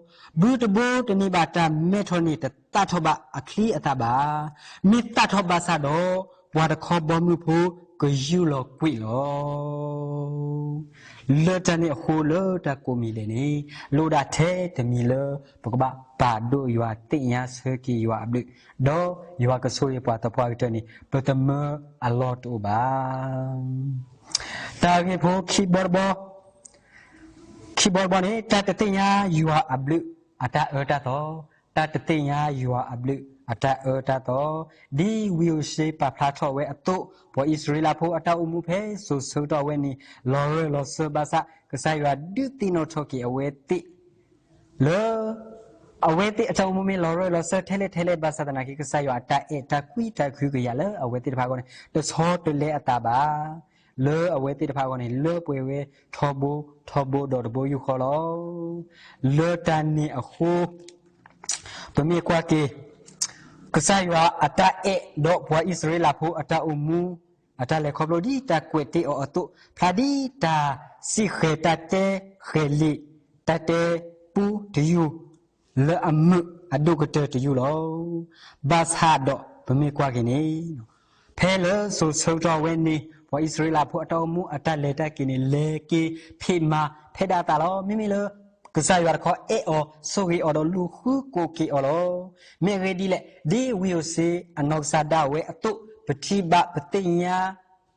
ဘုတဘိတန့ၢ်ဘၣ်တၢ်မဲထီၣ်န့ၢ် တသၣ်ထီၣ်ဘၣ်အချံအသၣ်ဘၣ်. မ့ၢ်သၣ်ထီၣ်ဘၣ်ဆၣ်ဒီး ပှၤတခီဘီမုၢ်ဖိကယူၢ်လီၤကွံာ်လီၤ. လၢတၢ်န့ၣ်အဃိလၢတၢ်ကိးမံၤဒဲးန့ၣ် လိၣ်ဒၣ်ထဲတမံၤလၢ ပကဘၣ်ပာ်ဒိၣ်ယွၤသ့ၣ်ညါဆၢက့ၤယွၤအဘျုး, ဒီးယွၤကဆိၣ်ဂ့ၤပှၤသပှၢ်ကတၢၢ်န့ၣ် ပသမၢအလီၢ်တအိၣ်ဘၣ်. တၢ်ဂ့ၢ်ဖိခံဘီတဘီ ခံဘီတဘီန့ၣ် တၢ်တသ့ၣ်ညါယွၤအဘျုးအတၢ်အၢတၢ်သီ, တၢ်တသ့ၣ်ညါယွၤအဘျုးအတၢ်အၢတၢ်သီ, ဒ်ဝံဧိၤၡ့ပာ်ဖျါထီၣ်ဝဲအသိး, ပှၤအံၣ်စရ့လးဖိအတၢ်အိၣ်မူဖဲစိၤဆၢကတီၢ်အဝဲန့ၣ် လီၤရၢၢ်လီၤစၢၤဘၣ်ဆၣ် ကစၢ်ယွၤဒုးသ့ၣ်နီၣ်ထီၣ်က့ၤအဝဲသ့ၣ် လၢ အဝဲသ့ၣ်အတၢ်အိၣ်မူမ့ၢ်လီၤရၢၢ်လီၤစၢၤထဲလဲၣ်ထဲလဲၣ်ဘၣ်ဆၣ်သနာ်က့ ကစၢ်ယွၤအတၢ်အဲၣ်တၢ်ကွံတၢ်ခုကယာ်လၢအဝဲသ့ၣ်တဖၣ်အဂီၢ်န့ၣ် တဆီတလဲအသးဘၣ်. လၢအဝဲသ့ၣ်တဖၣ်အဂီၢ်န့ၣ် လၢပှဲၤဝဲထီဘိထီဘိဒီးတဘိယူၢ်ဃီလီၤ. လၢတၢ်န့ၣ်အဃိ ပမ့ၢ်ကွၢ်က့ၤ ကစၢ်ယွၤအတၢ်အဲၣ်ဒီးပှၤအံၣ်စရ့လးဖိအတၢ်အိၣ်မူ အတၢ်လဲၤခီဖျိဒ်တၢ်ကွဲးတ့ၢ်အီၤအသိး ဖျါဒ်တၢ်စံၣ်ဃဲၤတၢ်တဲဃဲၤလံာ် တၢ်တဲပူတယူၢ် လၢအမုာ်အဒိၣ်ကတၢၢ်တယူၢ်လီၤ. ဘၣ်ဆၣ်ဒီးပမ့ၢ်ကွၢ်က့ၤန့ၣ် ဖဲလၢစိၤဆၢကတီၢ်ဝဲန့ၣ် ပှၤအံၣ်စရ့လးဖိအတၢ်အိၣ်မူအတၢ်လဲၤတၢ်က့ၤန့ၣ် လဲၤက့ၤဖံးမၤဖဲဒၣ်အသးလီၤ. မ့မ့ၢ်လၢ ကစၢ်ယွၤတခီအဲၣ်အီၤ ဆိၣ်ဂ့ၤအီၤဒီးလူၤဃုကိးက့ၤအီၤလီၤ. မ့ၢ်အဂ့ၢ်ဒ်လဲၣ်, ဒ်ဝံဧိၤၡ့အနီၢ်ကစၢ်ဒၣ်ဝဲအသိး ပထံၣ်ဘၣ်ပသ့ၣ်ညါ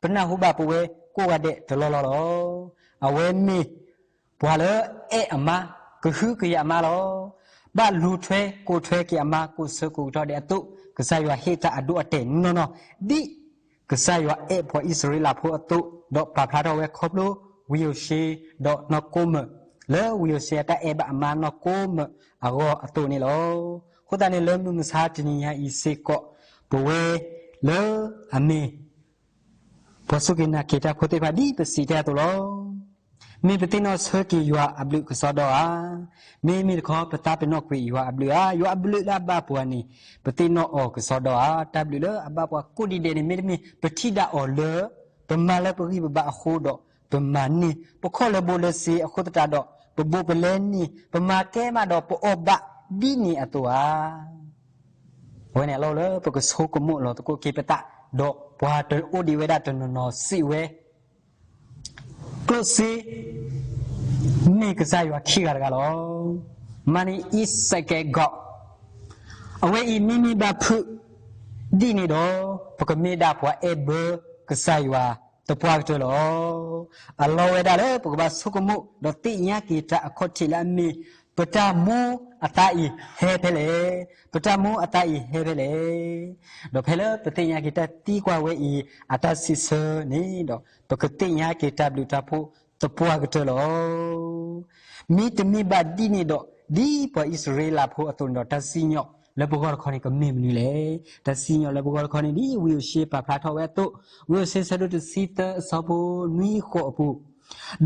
ပနၢ်ဟူဘၣ်ပဝဲကိးဂၤဒဲးတလီၢ်လီၢ်လီၤ. အဝဲမ့ၢ်ပှၤလၢအဲၣ်အမါ ကဟုကယာ်အမါလီၤ. ပာ်လူၤထွဲကိးထွဲက့ၤအမါ ကိးဆၢကိးကတီၢ်ဒဲးအသိး, ကစၢ်ယွၤဟ့ၣ်တၢ်အဒိအတဲာ်နီၢ်နီၢ်, ဒ်ကစၢ်ယွၤအဲၣ်ပှၤအံၣ်စရ့လးဖိအသိး, ဒီးပာ်ဖျါထီၣ်ဝဲခီဖျိ ဝံဧိၤၡ့ ဒီးနီၢ်ကိမၢၢ်, လၢဝံဧိၤၡ့အတၢ်အဲၣ်ဘၣ်အမါနီၢ်ကိမၢၢ်အဂီၢ်အသိးန့ၣ်လီၤ. အဃိသတးန့ၣ် လၢမုၢ်မဆါတနံၤညါအံၤစ့ၢ်ကီး, ပဝဲလၢအမ့ၢ် ပှၤစူၢ်က့ၤနာ်က့ၤတၢ်ဖိသ့ၣ်တဖၣ် ဒ်ပစံးတ့ၢ်အသိးလီၤ. မ့ၢ်ပသ့ၣ်နီၣ်ဆၢက့ၤယွၤအဘျုးကစီဒီဧါ, မ့မ့ၢ်တခီ ပသးပ့ၤနီၣ်ကွံာ်ယွၤအဘျုးဧါ, ယွၤအဘျုးလၢအဘၣ်ပှၤန့ၣ် ပသ့ၣ်နီၣ်အီၤကစီဒီဧါ. တၢ်ဘျုးလၢအဘၣ်ပှၤကိးဒံးဒဲးန့ၣ် မ့တမ့ၢ်ပထံၣ်ဒၣ်အီၤလၢ ပမၤလၢပဂံၢ်ပဘါအဃိဒီး ပမၤန့ၢ် ပခီၣ်လၢဘိလၢစ့အဃိသတးဒီး ပဘိးပလဲန့ၢ် ပမၤကဲမးဒီးပအီၣ်ဘၣ်ဒ်န့ၣ်အသိးဧါ. အဝဲန့ၣ်အလီၢ်လၢပကဆိကမိၣ်လီၤသကိးက့ၤပသး, ဒီးပှၤတအိၣ်ဒံးဝဲဒၣ်တနီၤနီၤစံးဝဲ ကျိၣ်စ့ မ့ၢ်ကစၢ်ယွၤခံဂၤတဂၤလီၤ. Money is second god. အဝဲအံၤမ့မ့ၢ်ဘၣ်ဖုးဒ်န့ၣ်ဒီး ပကမ့ၢ်ဒၣ်ပှၤအဲၣ်ဘၢကစၢ်ယွၤသပှၢ်ကတၢၢ်လီၤ. အလီၢ်ဝဲဒၣ်လၢပကဘၣ်ဆိကမိၣ် ဒီးသ့ၣ်ညါက့ၤတၢ်အခီၣ်ထံးလၢအမ့ၢ် ပတၢ်မူအသါအံၤဟဲဖဲလဲၣ်, ပတၢ်မူအသါအံၤဟဲဖဲလဲၣ်. ဒီးဖဲလၢပသ့ၣ်ညါက့ၤတၢ်သံကွၢ်ဝဲအံၤ အတၢ်စံးဆၢန့ၣ်ဒီး ပကသ့ၣ်ညါက့ၤတၢ်ဘျုးတၢ်ဖှိၣ်သပှၢ်ကတၢၢ်လီၤ. မ့တမ့ၢ်ဘၣ်ဒ်န့ၣ်ဒီး ဒ်ပှၤအံၣ်စရ့လးဖိအသိးန့ၣ်ဒီး တၢ်စံၣ်ညီၣ်လၢပဂီၢ်တခီန့ၣ် ကမ့ၢ်မနုၤလဲၣ်. တၢ်စံၣ်ညီၣ်လၢပဂီၢ်တခီန့ၣ် ဒ်ဝံဧိၤၡ့ပာ်ဖျါထီၣ်ဝဲအသိး, ဝံဧိၤၡ့ဆၢဒိၣ်တဆံသၢအဆၢဖိနွံဃိးအပူၤ,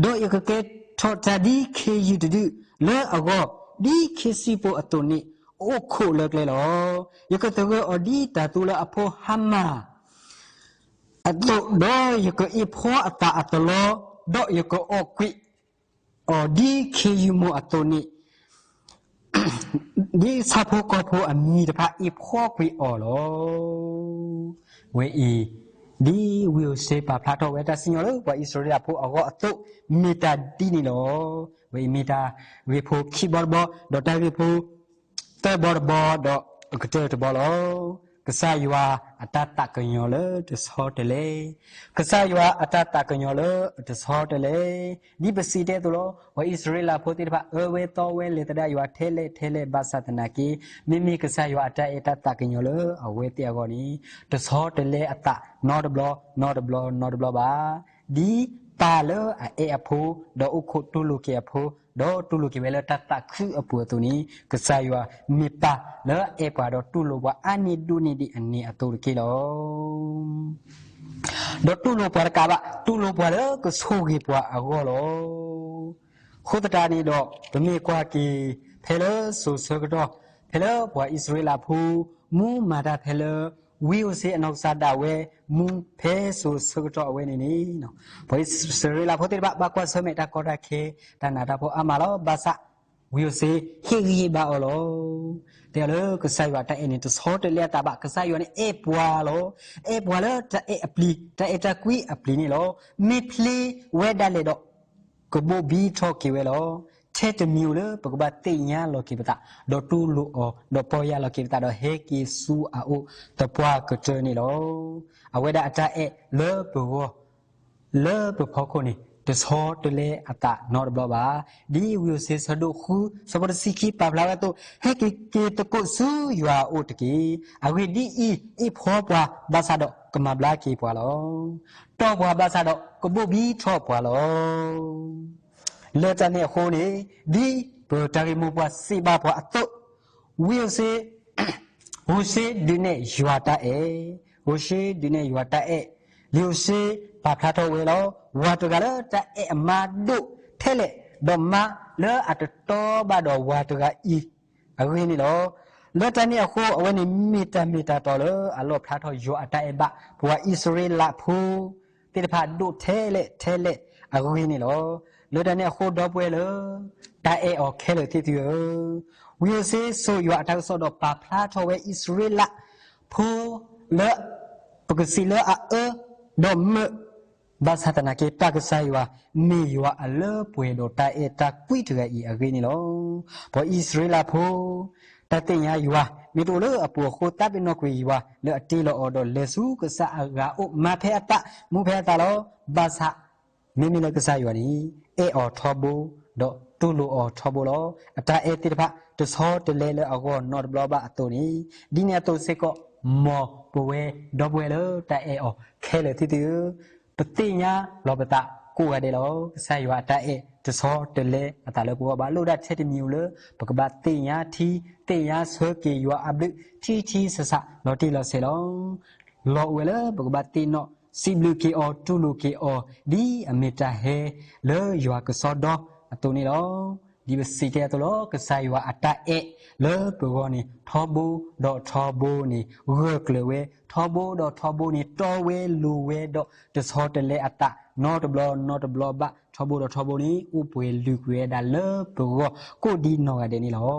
ဒီးယကကဲထီၣ်တၢ်ဒ်ခ့ယုၢ်တဒု လၢအဂီၢ်ဒ်ခ့စံၣ်ဖိအသိးန့ၣ် အိၣ်ခိးလၢကျဲလီၤ. ယကသဂၢၢ်အီၤဒ်တၤသူလၢအဖိဟါမၢ် အသိး, ဒီးယကအ့ၣ်ဖှီအသးအတလီ, ဒီးယကအီၣ်ကွံာ်အီၤဒ်ခ့ယုၢ်မိၢ်အသိးန့ၣ်, ဒ်ဆၣ်ဖိကီၢ်ဖိအမံၤတဖၣ်အ့ၣ်ဖှီကွံာ်အီၤလီၤ. ဝဲအံၤ, ဒ်ဝံဧိၤၡ့ပာ်ဖျါထီၣ်ဝဲတၢ်စံၣ်ညီၣ်လၢပှၤအံၣ်စရ့လးဖိအဂီၢ်အသိး, မ့ၢ်တၢ်ဂ့ၢ်ဖိခံဘီတဘီ, ဒီးတၢ်ဂ့ၢ်ဖိ သၢဘီတဘီဒီးအကတၢၢ်တဘီလီၤ. ကစၢ်ယွၤအတၢ်သးကညီၤလၢတဆီတလဲ, ကစၢ်ယွၤအတၢ်သးကညီၤလၢတဆီတလဲ, ဒ်ပစံးတ့ၢ်အသိးလီၤ. ပှၤအံၣ်စရ့လးဖိသ့ၣ်တဖၣ် အၢဝဲသီဝဲလဲၤသဒၣ်ယွၤထဲလဲၣ်ထဲလဲၣ်ဘၣ်ဆၣ်သနာ်က့, မ့မ့ၢ်ကစၢ်ယွၤအတၢ်အဲၣ်တၢ်သးကညီၤလၢအဝဲသ့ၣ်အဂီၢ်န့ၣ်, တဆီတလဲအသးနီတဘျီ နီတဘျီ နီတဘျီဘၣ်. ဒ်ပၢ်လၢအအဲၣ်အဖိ, ဒီးအိၣ်ခိးတူၢ်လိာ်က့ၤအဖိ, ဒီးတူၢ်လိာ်က့ၤဝဲလၢတၢ်သးခုအပူၤအသိးန့ၣ်, ကစၢ်ယွၤမ့ၢ်ပၢ်လၢအအဲၣ်ပှၤဒီးတူၢ်လိာ်ပှၤအါန့ၢ်ဒိၣ်န့ၢ်ဒံးအန့ၣ်အသိးတက့ၢ်လီၤ. ဒီးတူၢ်လိာ်ပှၤတကးဘၣ်, တူၢ်လိာ်ပှၤလၢကဆိၣ်ဂ့ၤပှၤအဂီၢ်လီၤ. အဃိသတးန့ၣ်ဒီး ပမ့ၢ်ကွၢ်က့ၤ ဖဲလၢစိၤဆၢကတီၢ်, ဖဲလၢပှၤအံၣ်စရ့လးဖိ မူမၤတၢ်ဖဲလၢ ဝံဧိၤၡ့အနီၢ်ကစၢ်ဒၣ်ဝဲ မူဖဲစိၤဆၢကတီၢ်အဝဲန့ၣ်န့ၣ်, ပှၤအံၣ်စရ့လးဖိသ့ၣ်တဖၣ် ဘၣ်ကွၢ်ဆၢၣ်မဲာ်တၢ်ကီတၢ်ခဲ, တၢ်နးတၢ်ဖှီၣ်အါမးလီၤ. ဘၣ်ဆၣ် ဝံဧိၤၡ့ဟ့ၣ်ဂံၢ်ဟ့ၣ်ဘါအီၤလီၤ. တဲအီၤလၢကစၢ်ယွၤတၢ်အဲၣ်န့ၣ် တဆီတလဲအသးဘၣ်. ကစၢ်ယွၤန့ၣ်အဲၣ်ပှၤလီၤ. အဲၣ်ပှၤလၢတၢ်အဲၣ်အပျံၤ, တၢ်အဲၣ်တၢ်ကွံအပျံၤန့ၣ်လီၤ. မ့ၢ်ဖျ့ဝဲဒၣ်လဲာ်ဒီး ကဘိၣ်ဘံထီၣ်က့ၤဝဲလီၤ. ထဲတမံၤဧိၤလၢပကဘၣ်သ့ၣ်ညါလီၤက့ၤပသး, ဒီးတူၢ်လိာ်အီၤ, ဒီးပီၢ်ယၢ်လီၤက့ၤပသး, ဒီးဟဲက့ၤဆူအအိၣ်သပှၢ်ကတၢၢ်န့ၣ်လီၤ. အဝဲဒၣ်အတၢ်အဲၣ်လၢပဂီၢ် လၢပဖီခိၣ်န့ၣ် တဆီတလဲအသးနီတဘျီဘၣ်. ဒ်ဝံဧိၤၡ့ဆၢဒိၣ်ဃု ဆၢဖိတဆံခံပာ်ဖျါဝဲအသိး, ဟဲက့ၤက့ၤသကိးဆူယွၤအအိၣ်တက့ၢ်. အဂ့ၢ်ဒ်အံၤ, အ့ၣ်ဖှီပှၤဘၣ်ဆၣ်ဒီးကမၤဘျါက့ၤပှၤလီၤ. တီၢ်ပှၤဘၣ်ဆၣ်ဒီးကဘိၣ်ဘံထီၣ်ပှၤလီၤ. လၢတၢ်န့ၣ်အဃိန့ၣ်, ဒ်ပတၢ်ဂ့ၢ်မိၢ်ပှၢ်စံးဘၣ်ပှၤအသိး, ဝံဧိၤၡ့ ဧိၤၡ့ဒုးနဲၣ်ယွၤတၢ်အဲၣ်, ဧိၤၡ့ဒုးနဲၣ်ယွၤတၢ်အဲၣ်, လံာ်ဧိၤၡ့ပာ်ဖျါထီၣ်ဝဲလီၤ. ဝၤတဂၤလၢတၢ်အဲၣ်အမါဒိၣ်ထဲလဲၣ်, ဒီးမါလၢအတတီဘၣ်ဒီးဝၤတဂၤအံၤအဂ့ၢ်န့ၣ်လီၤ. လၢတၢ်န့ၣ်အဃိ အဝဲန့ၣ်မ့ၢ်တၢ်မ့ၢ်တၢ်တီလၢအလီၣ်ဖျါထီၣ်ယွၤအတၢ်အဲၣ်ဘၣ် ပှၤအံၣ်စရ့လးဖိသ့ၣ်တဖၣ်ဒိၣ်ထဲလဲၣ်ထဲလဲၣ်အဂ့ၢ်န့ၣ်လီၤ. လၢတၢ်န့ၣ်အဃိ ဒီပုၢ်ဝဲၢ်လၢတၢ်အဲၣ်အီၤခဲလၢာ်သ့ၣ်သုဧၢ, ဝံဧိၤၡ့စိာ်ယွၤအတၢ်ကစီၣ်ဒီးပာ်ဖျါထီၣ်ဝဲအံၣ်စရ့လးဖိလၢ ပကစံးလၢအအၢဒီးမၢၢ်, ဘၣ်ဆၣ်သနာ်က့ ပၢ်ကစၢ်ယွၤ မ့ၢ်ယွၤအလၢပှဲၤဒီးတၢ်အဲၣ်တၢ်ကွံတဂၤအံၤအဂ့ၢ်န့ၣ်လီၤ. ပှၤအံၣ်စရ့လးဖိ တၢ်သ့ၣ်ညါယွၤ မ့ၢ်တအိၣ်လၢအပူၤအဃိ သးပ့ၤနီၣ်ကွံာ်ယွၤလၢအတ့လီၤအီၤဒီးလဲၤဆူကစၢ်အဂၤအအိၣ် မၤဖဲအသး မူဖဲအသးလီၤ. ဘၣ်ဆၣ် မ့မ့ၢ်လၢကစၢ်ယွၤန့ၣ် အဲၣ်အီၤထီဘိ ဒီးတူၢ်လိာ်အီၤထီဘိလီၤ. အတၢ်အဲၣ်သ့ၣ်တဖၣ် တဆီတလဲလၢအဂီၢ်နီတဘျီဘၣ်အသိးန့ၣ်, ဒ်န့ၣ်အသိးစ့ၢ်ကီး မ်ပဝဲဒီပုၢ်ဝဲၢ်လၢတၢ်အဲၣ်အီၤခဲလၢာ်သ့ၣ်သုဧၢ, ပသ့ၣ်ညါလီၤပသးကိးဂၤဒဲးလီၤ. ကစၢ်ယွၤအတၢ်အဲၣ်တဆီတလဲအသးလၢပဂီၢ်ဘၣ်. လိၣ်ဒၣ်ထဲတမံၤဧိၤလၢ ပကဘၣ်သ့ၣ်ညါထံ, သ့ၣ်ညါဆၢက့ၤယွၤအဘျုး ထံထံဆးဆး လီၤတံၢ်လီၤဆဲးလီၤ. လီၤအိၣ်ဝဲလၢပကဘၣ်သ့ၣ်နီၣ် စံးဘျုးက့ၤအီၤ တူၢ်လိာ်က့ၤအီၤ ဒ်အမ့ၢ်တၢ်ဟဲလၢယွၤကစီဒီအသိးန့ၣ်လီၤ. ဒ်ပစံးတ့ၢ်အသိးလီၤ, ကစၢ်ယွၤအတၢ်အဲၣ်လၢပဂီၢ်န့ၣ် ထီဘိဒီးထီဘိန့ၣ် ဂၢၢ်ကျၢၤဝဲ, ထီဘိဒီးထီဘိန့ၣ် တီဝဲလိၤဝဲဒီး တဆီတလဲအသး နီတဘျီနီတဘျီဘၣ်. ထီဘိဒီးထီဘိန့ၣ် အိၣ်ပှဲၤလုာ်ကွံာ်ဝဲဒၣ်လၢပဂီၢ် ကိးဒံနီၢ်ဂၤဒဲးန့ၣ်လီၤ.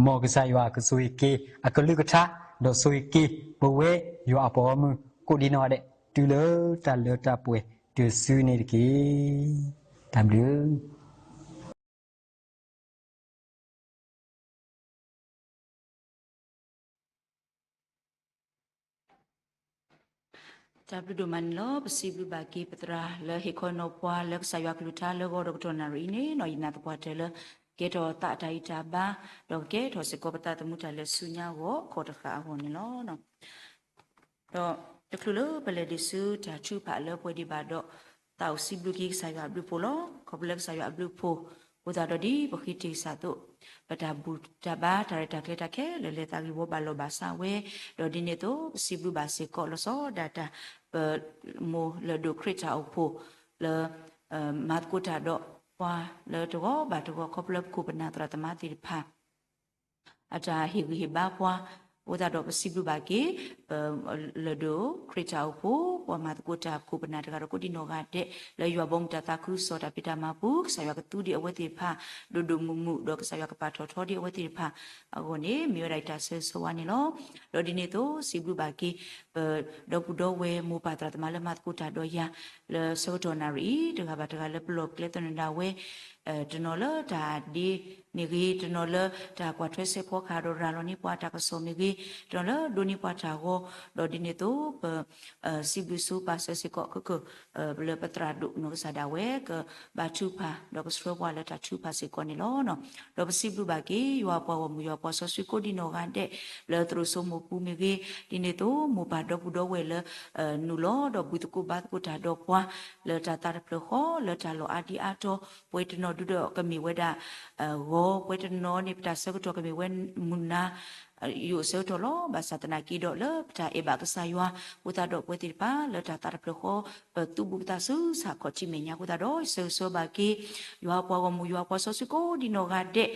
မ်ကစၢ်ယွၤကဆိၣ်ဂ့ၤက့ၤအကလုၢ်ကထါ ဒီးဆိၣ်ဂ့ၤက့ၤ ပဝဲယွၤအပှၤဂီၢ်မုၢ် ကိးဒံနီၢ်ဂၤဒဲး တုၤလၢတၢ်လၢတၢ်ပှဲၤတုၤစုန့ၣ်တက့ၢ်. တၢ်ဘျုး တၢ်ဘျုးဒိၣ်မးန့ၣ်လီၤ. ပစံးဘျုးဘၣ်က့ၤပသရၣ်လၢဟ့ၣ်ခီနီၤပှၤလၢကစၢ်ယွၤကလုၢ်ကထါလၢဂီၤဒီးကတီၢ်နၣ်ရံၣ်အံၤန့ၣ်နီၤ, ယနာ်သပှၢ်တၢၢ်လၢ ကဲထီၣ်သးအတၢ်ဂံၢ်တၢ်ဘါ, ဒီးကကဲထီၣ်စ့ၢ်ကီးပသးသမူတၢ်လဲၤဆူညါအဂီၢ် ခီၣ်တဃာ်အဂီၢ်န့ၣ်လီၤ. ဒီးတချုးလၢပလဲၤဒံးဆူတၢ်ထုကဖၣ်လၢပှဲၤဒံးဘၣ်ဒီး သးအိၣ်စံးဘျုးက့ၤကစၢ်ယွၤအဘျုးအဖှိၣ်လီၤ. ခီဖျိလၢကစၢ်ယွၤအဘျုးအဖှိၣ် အဃိသတးဒီးဒ်ပဃ့တ့ၢ်ကစၢ်အသိး ပတၢ်ဘူၣ်တၢ်ဘါတၢ်ရဲၣ်တၢ်ကျဲၤတၢ်ခဲလၢာ်လဲၤသးဂ့ၢ်ဝီဘၣ်လီၤဘၣ်စးဝဲ, ဒီးဒ်န့ၣ်အသိး ပစံးဘျုးဘၣ်စ့ၢ်ကီးလီၤဆီဒၣ်တၢ် ပမိၢ်လၢၢ်ဒိၣ်ခရံာ်တၢ်အိၣ်ဖှိၣ်လၢ မၤသကိးတၢ်ဒီးပှၤလၢတဂီၤဘၣ်တဂီၤ ခီဖျိလၢပခိၣ်ပနၢ်သရၣ်သမါသ့ၣ်တဖၣ် အတၢ်ဟ့ၣ်ဂံၢ်ဟ့ၣ်ဘါပှၤ, အဃိသတးဒီးပစံးဘျုးဘၣ်က့ၤ ပလၢၢ်ဒိၣ်ခရံာ်တၢ်အိၣ်ဖှိၣ် ပှၤမၤသကိးတၢ်ခိၣ်ပနၢ်တဂၤဒီးကိးဒံနီၢ်ဂၤဒဲး လၢယွၤဘီမုၢ်တၢ်သးခုကစီၣ်တၢ်ဖံးတၢ်မၤပူၤ ကစၢ်ယွၤကသူဒံးအဝဲသ့ၣ်တဖၣ် ဒိၣ်ဒိၣ်မုၢ်မုၢ် ဒီးကစၢ်ယွၤကပာ်ထီၣ်ထီဒံးအဝဲသ့ၣ်တဖၣ်အဂီၢ်န့ၣ် မ့ၢ်ဝဲဒၣ်ယတၢ်ဆၢဂ့ၤဆၢဝါန့ၣ်လီၤ. ဒီးဒ်န့ၣ်အသိး စံးဘျုးဘၣ်က့ၤ ပဒီပုၢ်ဒီဝဲၢ်မိၢ်ပၢ်သရၣ်သမါလၢမၤသကိးတၢ်ဒီးယၤ လၢဆၢကတီၢ်နၣ်ရံၣ်အံၤ တဂၤဘၣ်တဂၤလၢပလီၢ်ကျဲသနၢၣ်ဒၣ်ဝဲ တနီၤလၢတၢ်ဒ့မ့ၢ်ဂ့ၤ, တနီၤလၢတၢ်ကွၢ်ထွဲစဲးဖီကဟၣ်ဒီးရၤလီၤန့ၢ်ပှၤတၢ်ကစီၣ်မ့ၢ်ဂ့ၤ, တနီၤလၢဒိးန့ၢ်ပှၤတၢ်ဂီၤ, ဒီးဒ်န့ၣ်အသိး ပ စံးဘျုးစူးပာ်စၢၤစ့ၢ်ကီးခဲကၢၢ် လၢပသရၣ်ဒိၣ်နီၢ်ကစၢ်ဒၣ်ဝဲ ကဘါထုကဖၣ်ဒီးကဆှၢပှၤလၢတၢ်ထုကဖၣ်စ့ၢ်ကီးန့ၣ်လီၤ. ဒီးပစံးဘျုးဘၣ်က့ၤ ယွၤပှၤဂီၢ်မုၢ် ယွၤပှၤစီဆှံကိးဒံနီၢ်ဂၤဒဲး လၢသရိာ်စိမိၢ်ပူၤမ့ၢ်ဂ့ၤ, ဒ်န့ၣ်အသိး မိၢ်ပၢ်ဒီပုၢ်ဒီဝဲၢ်လၢ နုာ်လီၤဒီးဘူၣ်သကိးဘါသကိးတၢ်ဒီးပှၤ လၢတၢ်သးတဖျၢၣ်ဃီ လၢတၢ်လီၢ်အါဒံအါတီၤ, ပှဲၤတနီၤဒုဒီးကမ့ၢ်ဝဲဒၣ် ဂီၤ, ပှဲၤတနီၤန့ၣ် ပတၢ်ဆၢကတီၢ်ကမ့ၢ်ဝဲမုၢ်နၤ ယိာ်ဆၢကတီၢ်လီၤ. ဘၣ်ဆၣ်သနာ်က့ဒီး လၢပတၢ်အဲၣ်ဘၣ်ကစၢ်ယွၤအဃိသတးဒီး ပဝဲသ့ၣ်တဖၣ်လၢတၢ်သးတဖျၢၣ်ဃီ ပသူဘူးပသးဆူဆၣ်ခီၣ်ထံးမဲာ်ညါအဃိသတးဒီး ဆၢဂ့ၤဆၢဝါဘၣ်က့ၤ ယွၤပှၤဂီၢ်မုၢ် ယွၤပှၤစီဆှံကိးဒံနီၢ်ဂၤဒဲး,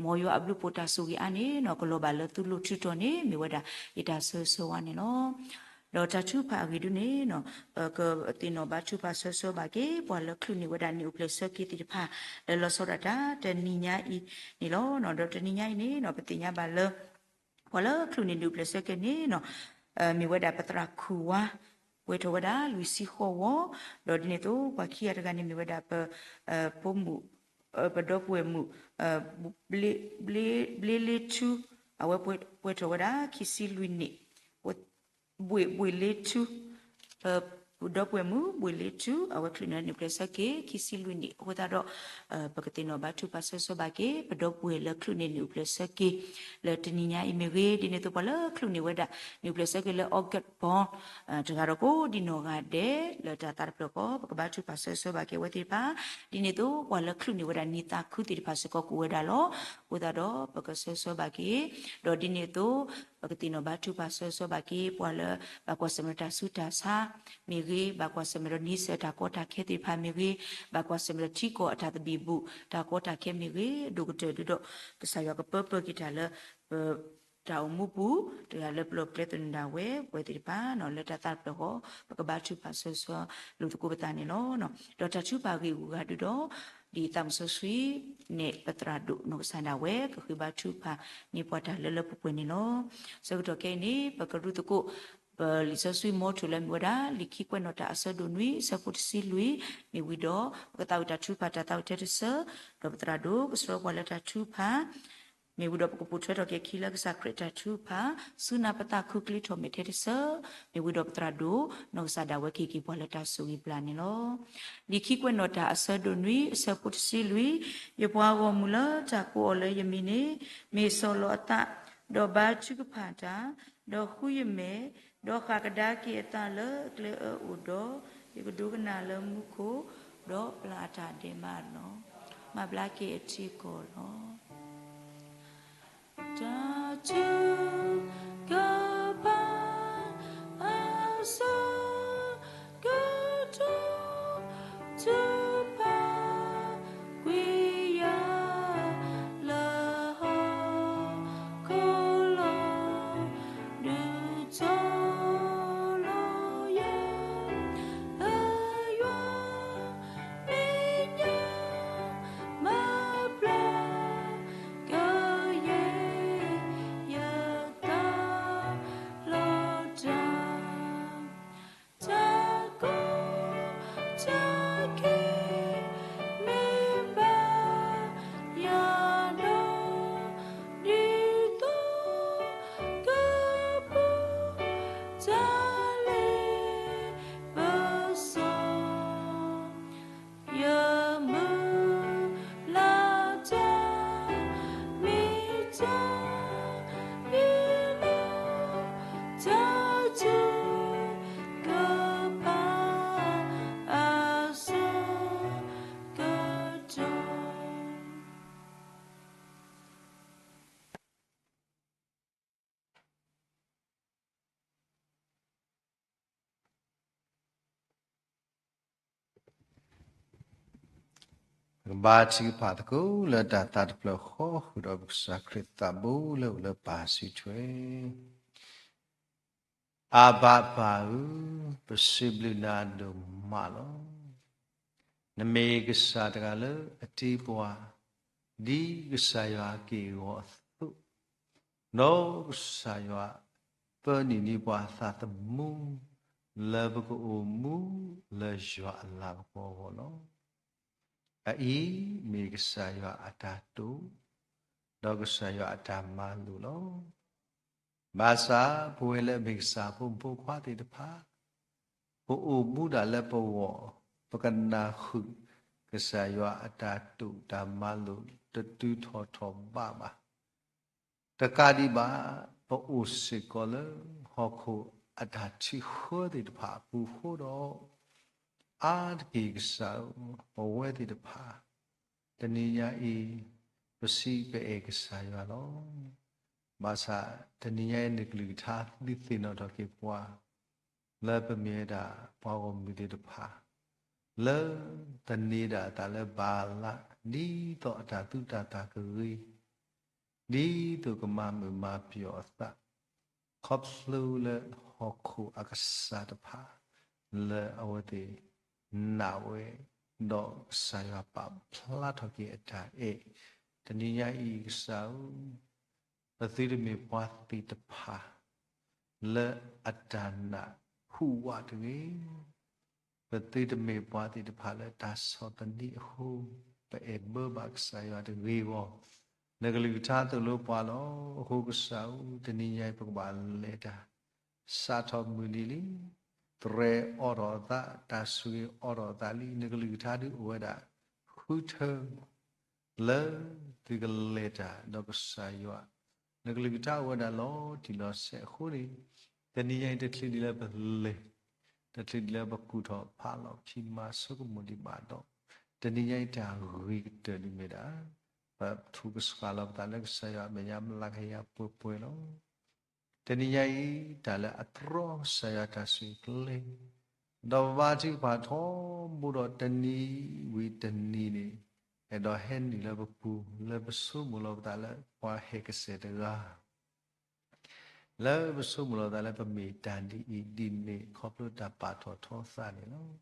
မ်ယွၤအဘျုးအဖှိၣ်တၢ်ဆိၣ်ဂ့ၤအါန့ၣ်နီၤ ကလီၤဘၣ်လၢသုလိၤထုးထီၣ်န့ၣ် မ့ၢ်ဝဲဒၣ်ယတၢ်ဆၢဂ့ၤဆၢဝါန့ၣ်လီၤ. ဒီးတၢ်ထုကဖၣ်အဂ့ၢ်ဒုန့ၣ်နီၤ ပကသ့ၣ်နီၣ်ဘါထုကဖၣ်ဆၢဂ့ၤဆၢဝါဘၣ်က့ၤ ပှၤလၢချုးန့ၢ်ဝဲဒၣ်န့ၢ်အိၣ်ဖျဲၣ်ဆၢက့ၤသ့ၣ်တဖၣ် လၢလီၤဆီဒၣ်တၢ်တနံၤညါအံၤန့ၣ်လီၤ. ဒီးတနံၤညါအံၤန့ၣ်နီၤ ပသ့ၣ်ညါဘၣ်လၢ ပှၤလၢချုးန့ၢ်န့ၢ်အိၣ်ဖျဲၣ်ဆၢက့ၤန့ၣ်နီၤ မ့ၢ်ဝဲဒၣ်ပသရၣ်ခူၣ်ဝါ ပှဲၤထီၣ်ဝဲဒၣ်လွံၢ်ဆံဃိးဝီ, ဒီးဒ်န့ၣ်အသိး ပှၤခံဂၤတဂၤန့ၣ်မ့ၢ်ဝဲဒၣ်ပ ဖိမုၣ် ပဒီပုၢ်ဝဲၢ်မုၣ် ဘျ့လ့ထူ အဝဲပှဲၤထီၣ်ဝဲဒၣ်ခံဆံလွံၢ်နံၣ်, ဘှ့ၣ်ဘှ့ၣ်လ့ထူ ပဒီပုၢ်ဝဲၢ်မုၣ် ဘှ့ၣ်လ့ထူ အဝဲချုးန့ၢ်န့ၢ်အိၣ်ဖျဲၣ်ဆၢက့ၤ ခံဆံလွံၢ်နံၣ်အဃိသတးဒီး ပကသ့ၣ်နီၣ်ဘါထုကဖၣ်ဆၢဂ့ၤဆၢဝါဘၣ်က့ၤ ပဒီပုၢ်ဝဲၢ်လၢချုးန့ၢ်န့ၢ်အိၣ်ဖျဲၣ်ဆၢက့ၤ လၢတနံၤညါအံၤမ့ၢ်ဂ့ၤ, ဒ်န့ၣ်အသိးပှၤလၢချုးန့ၢ်ဝဲဒၣ်န့ၢ်အိၣ်ဖျဲၣ်ဆၢက့ၤလၢ August ဘီ တဂၤဒီးကိးဒံနီၢ်ဂၤဒဲး လၢတၢ်သးတဖျၢၣ်ဃီ ပကဘါထုကဖၣ်ဆၢဂ့ၤဆၢဝါဘၣ်က့ၤအဝဲသ့ၣ်တဖၣ်, ဒ်န့ၣ်အသိးပှၤလၢချုးန့ၢ်ဝဲဒၣ်နံၣ်သးခုသ့ၣ်တဖၣ်စ့ၢ်ကီးကအိၣ်ဝဲဒၣ်လီၤ. အဃိသတးဒီးပကဆၢဂ့ၤဆၢဝါဘၣ်က့ၤ, ဒီးဒ်န့ၣ်အသိး ပကသ့ၣ်နီၣ်ဘါထုကဖၣ်ဆၢဂ့ၤဆၢဝါဘၣ်က့ၤ ပှၤလၢဘၣ်ကွၢ်ဆၢၣ်မဲာ်ဒီးတၢ်ဆူးတၢ်ဆါမ့ၢ်ဂ့ၤ, ဘၣ်ကွၢ်ဆၢၣ်မဲာ်ဒီးနံၤဆၢၣ်တၢ်ကီတၢ်ခဲသ့ၣ်တဖၣ်မ့ၢ်ဂ့ၤ, ဘၣ်ကွၢ်ဆၢၣ်မဲာ်ဒီးထံကီၢ်အတၢ်သဘံၣ်ဘုၣ် တၢ်ကီတၢ်ခဲမ့ၢ်ဂ့ၤ, ဒိၣ်ကတၢၢ်ဒုဒီး ကစၢ်ယွၤကပၢပၢက့ၤတၢ်လၢ တၢ်အိၣ်မူပူၤ တဂၤလၢပလီၢ်ကျဲသနၢၣ်ဒၣ်ဝဲ ပဝဲသ့ၣ်တဖၣ် လၢတၢ်သးတဖျၢၣ်ဃီ ပကဘါထုကဖၣ်ဆၢဂ့ၤဆၢဝါလိာ်သကိးပသးန့ၣ်လီၤ. ဒီးတၢ်ထုကဖၣ်အဂ့ၢ်အဂၤဒုဒီး ဒ်သးမုၢ်စီဆှံန့ၣ် ပသရၣ်ဒိၣ်နီၢ်ကစၢ်ဒၣ်ဝဲ ကဃ့ဘါထုကဖၣ်န့ၢ်ပှၤတၢ်လၢလၢပှဲၤပှဲၤန့ၣ်လီၤ. ဆၢကတီၢ်ခဲအံၤန့ၣ် ပကရူၢ်သကိး ပလံာ်စီဆှံမီထိၣ်လၢအမ့ၢ်ဝဲဒၣ် လံာ်ခံကွဲးနီၣ်တၢ်အဆၢဒိၣ်နွံ အဆၢဖိတဆံလွံၢ် မ့ၢ်ဝံၤဒီး ပကသးဝံၣ်တၢ်ထုကဖၣ်တၢ်သးဝံၣ်ထဲတဆၢ, ဒီးပသရၣ်ဒိၣ်ကဆှၢပှၤလၢတၢ်ထုကဖၣ် မ့ၢ်ဝံၤဒီးပကပိာ်ထွဲထီၣ်က့ၤအခံလၢကစၢ်ခရံာ်အတၢ်ထုကဖၣ်, ဆူနၢ်ပသးခူကျ့ထီၣ်မဲာ်ထဲတဆၢ, မ့ၢ်ဝံၤဒီးပသရၣ်ဒိၣ်နီၢ်ကစၢ်ဒၣ်ဝဲကဟ့ၣ်က့ၤပှၤလၢတၢ်ဆိၣ်ဂ့ၤဘျၣ်န့ၣ်လီၤ. လံာ်ခံကွဲးနီၣ်တၢ်အဆၢဒိၣ်နွံအဆၢဖိတဆံလွံၢ်, ယပှၤဂီၢ်မုၢ်လၢတၢ်ကိးအီၤလၢယမံၤန့ၣ်, မ့ၢ်ဆီၣ်လီၤအသး, ဒီးဘါထုကဖၣ်တၢ်, ဒီးဃုယမဲာ်, ဒီးဃၣ်ကဒါက့ၤအသးလၢအကျဲအၢအိၣ်ဒီး, ယကဒိကနၣ်လၢမူခိၣ်, ဒီးပျၢ်အတၢ်ဒဲးဘးလီၤ. မၤဘျါက့ၤအထံအကီၢ်လီၤ. တၢ်ထုကဖၣ်အဆၢကတီၢ် ထုကဖၣ်ကွံာ်ယၤလၢဟီၣ်ခိၣ်လီၤ. ဒုးတီၤလီၤယဲ လၢယွၤမဲာ်ညါ မၤဘျါ ကယဲၢ်ယသးလီၤတၢ်, တၢ်ကီတၢ်ခဲမ့ၢ်ဘၣ်ယၤဒီး, ဒ်သိးကပူၤ တၢ်လ့ပစီ ယမုၢ်လၢ်တၢ် မ့ၢ်တၢ်အ့ၣ်လိာ် တၢ်ထုကဖၣ်အဆၢကတီၢ် ပကဘါထုကဖၣ်သကိးလၢတၢ်သးတဖျၢၣ်ဃီ ဃုာ်ဒီးပကစၢ်ခရံာ်သးဘိလၢအိၣ်လၢပၢ်စုထွဲ. အၤဘၤပၢ်ဧၢ, ပစံးဘျုးနၤဒိၣ်မးလီၤ. နမ့ၢ်ကစၢ်တဂၤလၢအတ့ပှၤ ဒ်ကစၢ်ယွၤအက့ၢ်အဂီၤအသိး, ဒီးကစၢ်ယွၤပၢနုာ်န့ၢ်ပှၤအသးသမူ လၢပကအိၣ်မူလၢယွၤအလၤကပီၤအဂီၢ်လီၤ. အအံၤမ့ၢ်ကစၢ်ယွၤအတၢ်တိာ်, ဒီးကစၢ်ယွၤအတၢ်မၤလိာ်လီၤ. ဘၣ်ဆၣ်ပဝဲလၢအမ့ၢ်ကစၢ်ဖိမုၣ်ဖိခွါသ့ၣ်တဖၣ်, ပအိၣ်မူဒၣ်လၢပဂီၢ်, ပကနၢ်ဟူကစၢ်ယွၤအတၢ်တိာ်တၢ်မၤလိာ် တတုၤထီၣ်ထီၣ်ဘးဘၣ်. တကးဒံးဘၣ်, ပအိၣ်စ့ၢ်ကီးလၢဟီၣ်ခိၣ်အတၢ်ထုးဃၢသ့ၣ်တဖၣ်အပူၤအဃိဒီး, အါတက့ၢ်ကစၢ်ဧၢ, ပဝဲသ့ၣ်တဖၣ် တနံၤညါအံၤ ပစံးပအဲၣ်ကစၢ်ယွၤလီၤ. ဘၣ်ဆၣ်တနံၤညါအံၤ နကလုၢ်ကထါသုသ့ၣ်နီၣ်ထီၣ်က့ၤပှၤ လၢပမ့ၢ်ဝဲဒၣ်ပှၤဂီၢ်မုၢ်သ့ၣ်တဖၣ် လၢသန့ၤဒၣ်အသးလၢဘၤလး ဒ်သိးအတၢ်သူၣ်တၢ်သၣ်ကဂ့ၤ, ဒ်သိးကမၤမုာ်မၤပျီၢ်အသး, ခီဖျိလၢဟီၣ်ခိၣ်အကစၢ်တဖၣ် လၢအဝဲသ့ၣ်နာ်ဝဲ, ဒီးကစၢ်ယွၤပာ်ဖျါထီၣ်က့ၤအတၢ်အဲၣ်, တနံၤညါအံၤကစၢ်ဧၢ, ပသုတမ့ၢ်ပှၤသ့ၣ်တဖၣ် လၢအတၢ်နာ်ဟူးဝးတဂ့ၤ. ပသုတမ့ၢ်ပှၤသ့ၣ်တဖၣ်လၢတၢ်ဆီၣ်သနံးအဃိ ပအဲၣ်ဘၢဘၣ်ကစၢ်ယွၤတဂ့ၤအဂီၢ်, နကလုၢ်ကထါသိၣ်လိပှၤလီၤ. အဃိကစၢ်ဧၢ, တနံၤညါအံၤပကဘၣ်လဲၤတၢ် စးထီၣ်မုၢ်နံၤလံ, သရဲၤအိးထီၣ်အသး, တၢ်ဆိၣ်ဂ့ၤအိးထီၣ်အသးလံ, နကလုၢ်ကထါဒုးအိၣ်ဝဲဒၣ် ဃုထၢ လၢသုကလဲၤတၢ်ဒီးကစၢ်ယွၤ, နကလုၢ်ကထါအိၣ်ဝဲဒၣ်လီၤတံၢ်လီၤဆဲးအဃိန့ၣ်, တနံၤညါအံၤတချုးဒံးလၢပလဲၤ, တချုးဒံးလၢပကူၣ်ထီၣ်ဖးလီၤခံမၤဆိကမိၣ်ဒံးဘၣ်ဒီး, တနံၤညါအံၤတၢ်ဂ့ၤကတၢၢ်ဒ်မ့ၢ်ဒၣ် ပထုးကဆှၣ်လီၤပသးလၢကစၢ်ယွၤအမဲာ်ညါမျးကယၤပှဲၤပှဲၤလီၤ. တနံၤညါအံၤ တၢ်လၢအတြီကစၢ်ယွၤတၢ်ဆိၣ်ဂ့ၤကလဲၤ, ဒီးပဘါထုကဖၣ်ထီဘိဒီးတနံၤဝံၤတနံၤန့ၣ်, အဲၣ်ဒိးဟဲနုာ်လၢပပူၤ လၢပဆိကမိၣ်လီၤပသးလၢပှၤဟဲကစဲၣ်တဂၤ လၢပဆိကမိၣ်လီၤပသးလၢပမ့ၢ်တၢ်ဒ်အံၤဒ်န့ၣ် ခီဖျိတၢ်ပာ်ထီၣ်ထီသးန့ၣ်လီၤ.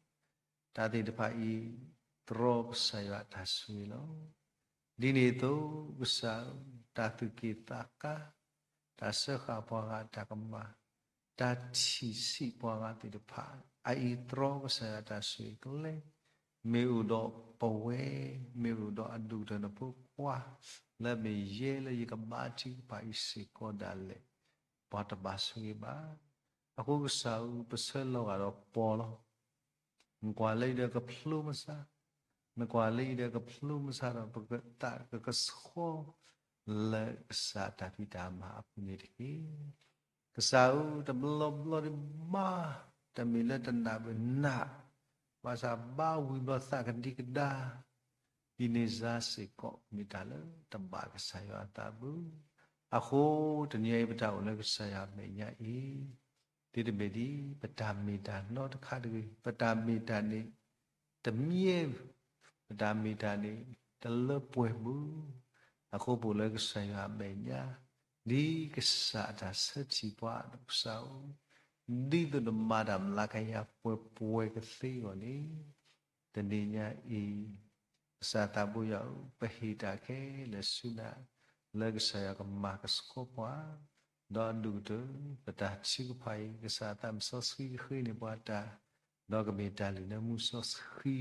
တၢ်သ့ၣ်တဖၣ်အံၤ တြီကစၢ်ယွၤအတၢ်ဆိၣ်ဂ့ၤလီၤ. ဒ်န့ၣ်အသိးကစၢ်ဧၢ, တၢ်သူၣ်က့ၣ်သးကါ, တၢ်စၢဃာ်ပှၤဂၤအတၢ်ကမၣ်, တၢ်ထံၣ်ဆံးပှၤဂၤသ့ၣ်တဖၣ်, အအံၤတြီကစၢ်ယွၤအတၢ်ဆိၣ်ဂ့ၤကလဲၤ, မ့ၢ်အိၣ်ဒီးပဝဲ, မ့ၢ်အိၣ် ဒီးအဒိၣ်ကတၢၢ်နဖိခွါ လၢမ့ၢ်ယဲလၢယကဘါထုကဖၣ်အံၤစ့ၢ်ကီးဒၣ်လဲာ် ပှၤတဘၣ်ဆိၣ်ဂ့ၤဘၣ်. အဃိကစၢ်ဧၢ, ပဆၢလီၤဂာ်ဒီးပီၤလီၤ. နကွၢ်လၢယဒီးကဖျိမဆါ, နကွၢ်လၢယဒီးကဖျိမဆါဒီး ပကသးကကဆှီ လၢကစၢ်တၢ်ဖံးတၢ်မၤအပူၤန့ၣ်တက့ၢ်. ကစၢ်ဧၢ, တဘျီဘျီဒံးဘၣ်, တမ့ၢ်လၢတနၢ်ဘၣ်နး, ဘၣ်ဆၣ်ဘါဝံၤဘျီသးကဒံကဒါ ဒ်န့ၣ်စ့ၢ်ကီး မ့ၢ်တၢ်လၢတဘၣ်ကစၢ်ယွၤအသးဘၣ်. အဃိတနံၤအံၤ ပတၢ်အိၣ်လၢကစၢ်ယွၤအမဲာ်ညါအံၤ ဒ်တမ့ၢ်ဒ် ပတၢ်မ့ၢ်တၢ်နီတခါတဂ့ၤ, ပတၢ်မ့ၢ်တၢ်န့ၣ် တမံ, ပတၢ်မ့ၢ်တၢ်န့ၣ် တလၢပှဲၤဘၣ်. အဃိပအိၣ်လၢကစၢ်ယွၤအမဲာ်ညါ ဒ်ကစၢ်အတၢ်ဆၢထံၣ်ပှၤဒီး ကစၢ်ဧၢ, ဒ်သိးနမၤတၢ်မျးကယၤပှဲၤပှဲၤကသ့အဂီၢ်န့ၣ် တနံၤညါအံၤ ကစၢ်သးဘိယွၤဧၢ, ပဟ့ၣ်တၢ်ခဲလၢာ်ဆူနၤ, လၢကစၢ်ယွၤကမၤကဆှီပှၤ, ဒီးအဒိၣ်ကတၢၢ် ပတၢ်ထုကဖၣ်အံၤ ကစၢ်သးမုၣ်စီဆှံကဃ့န့ၢ်ပှၤတၢ်, ဒီးကမ့ၢ်တၢ်လုၢ်လၢမူစီဆှံ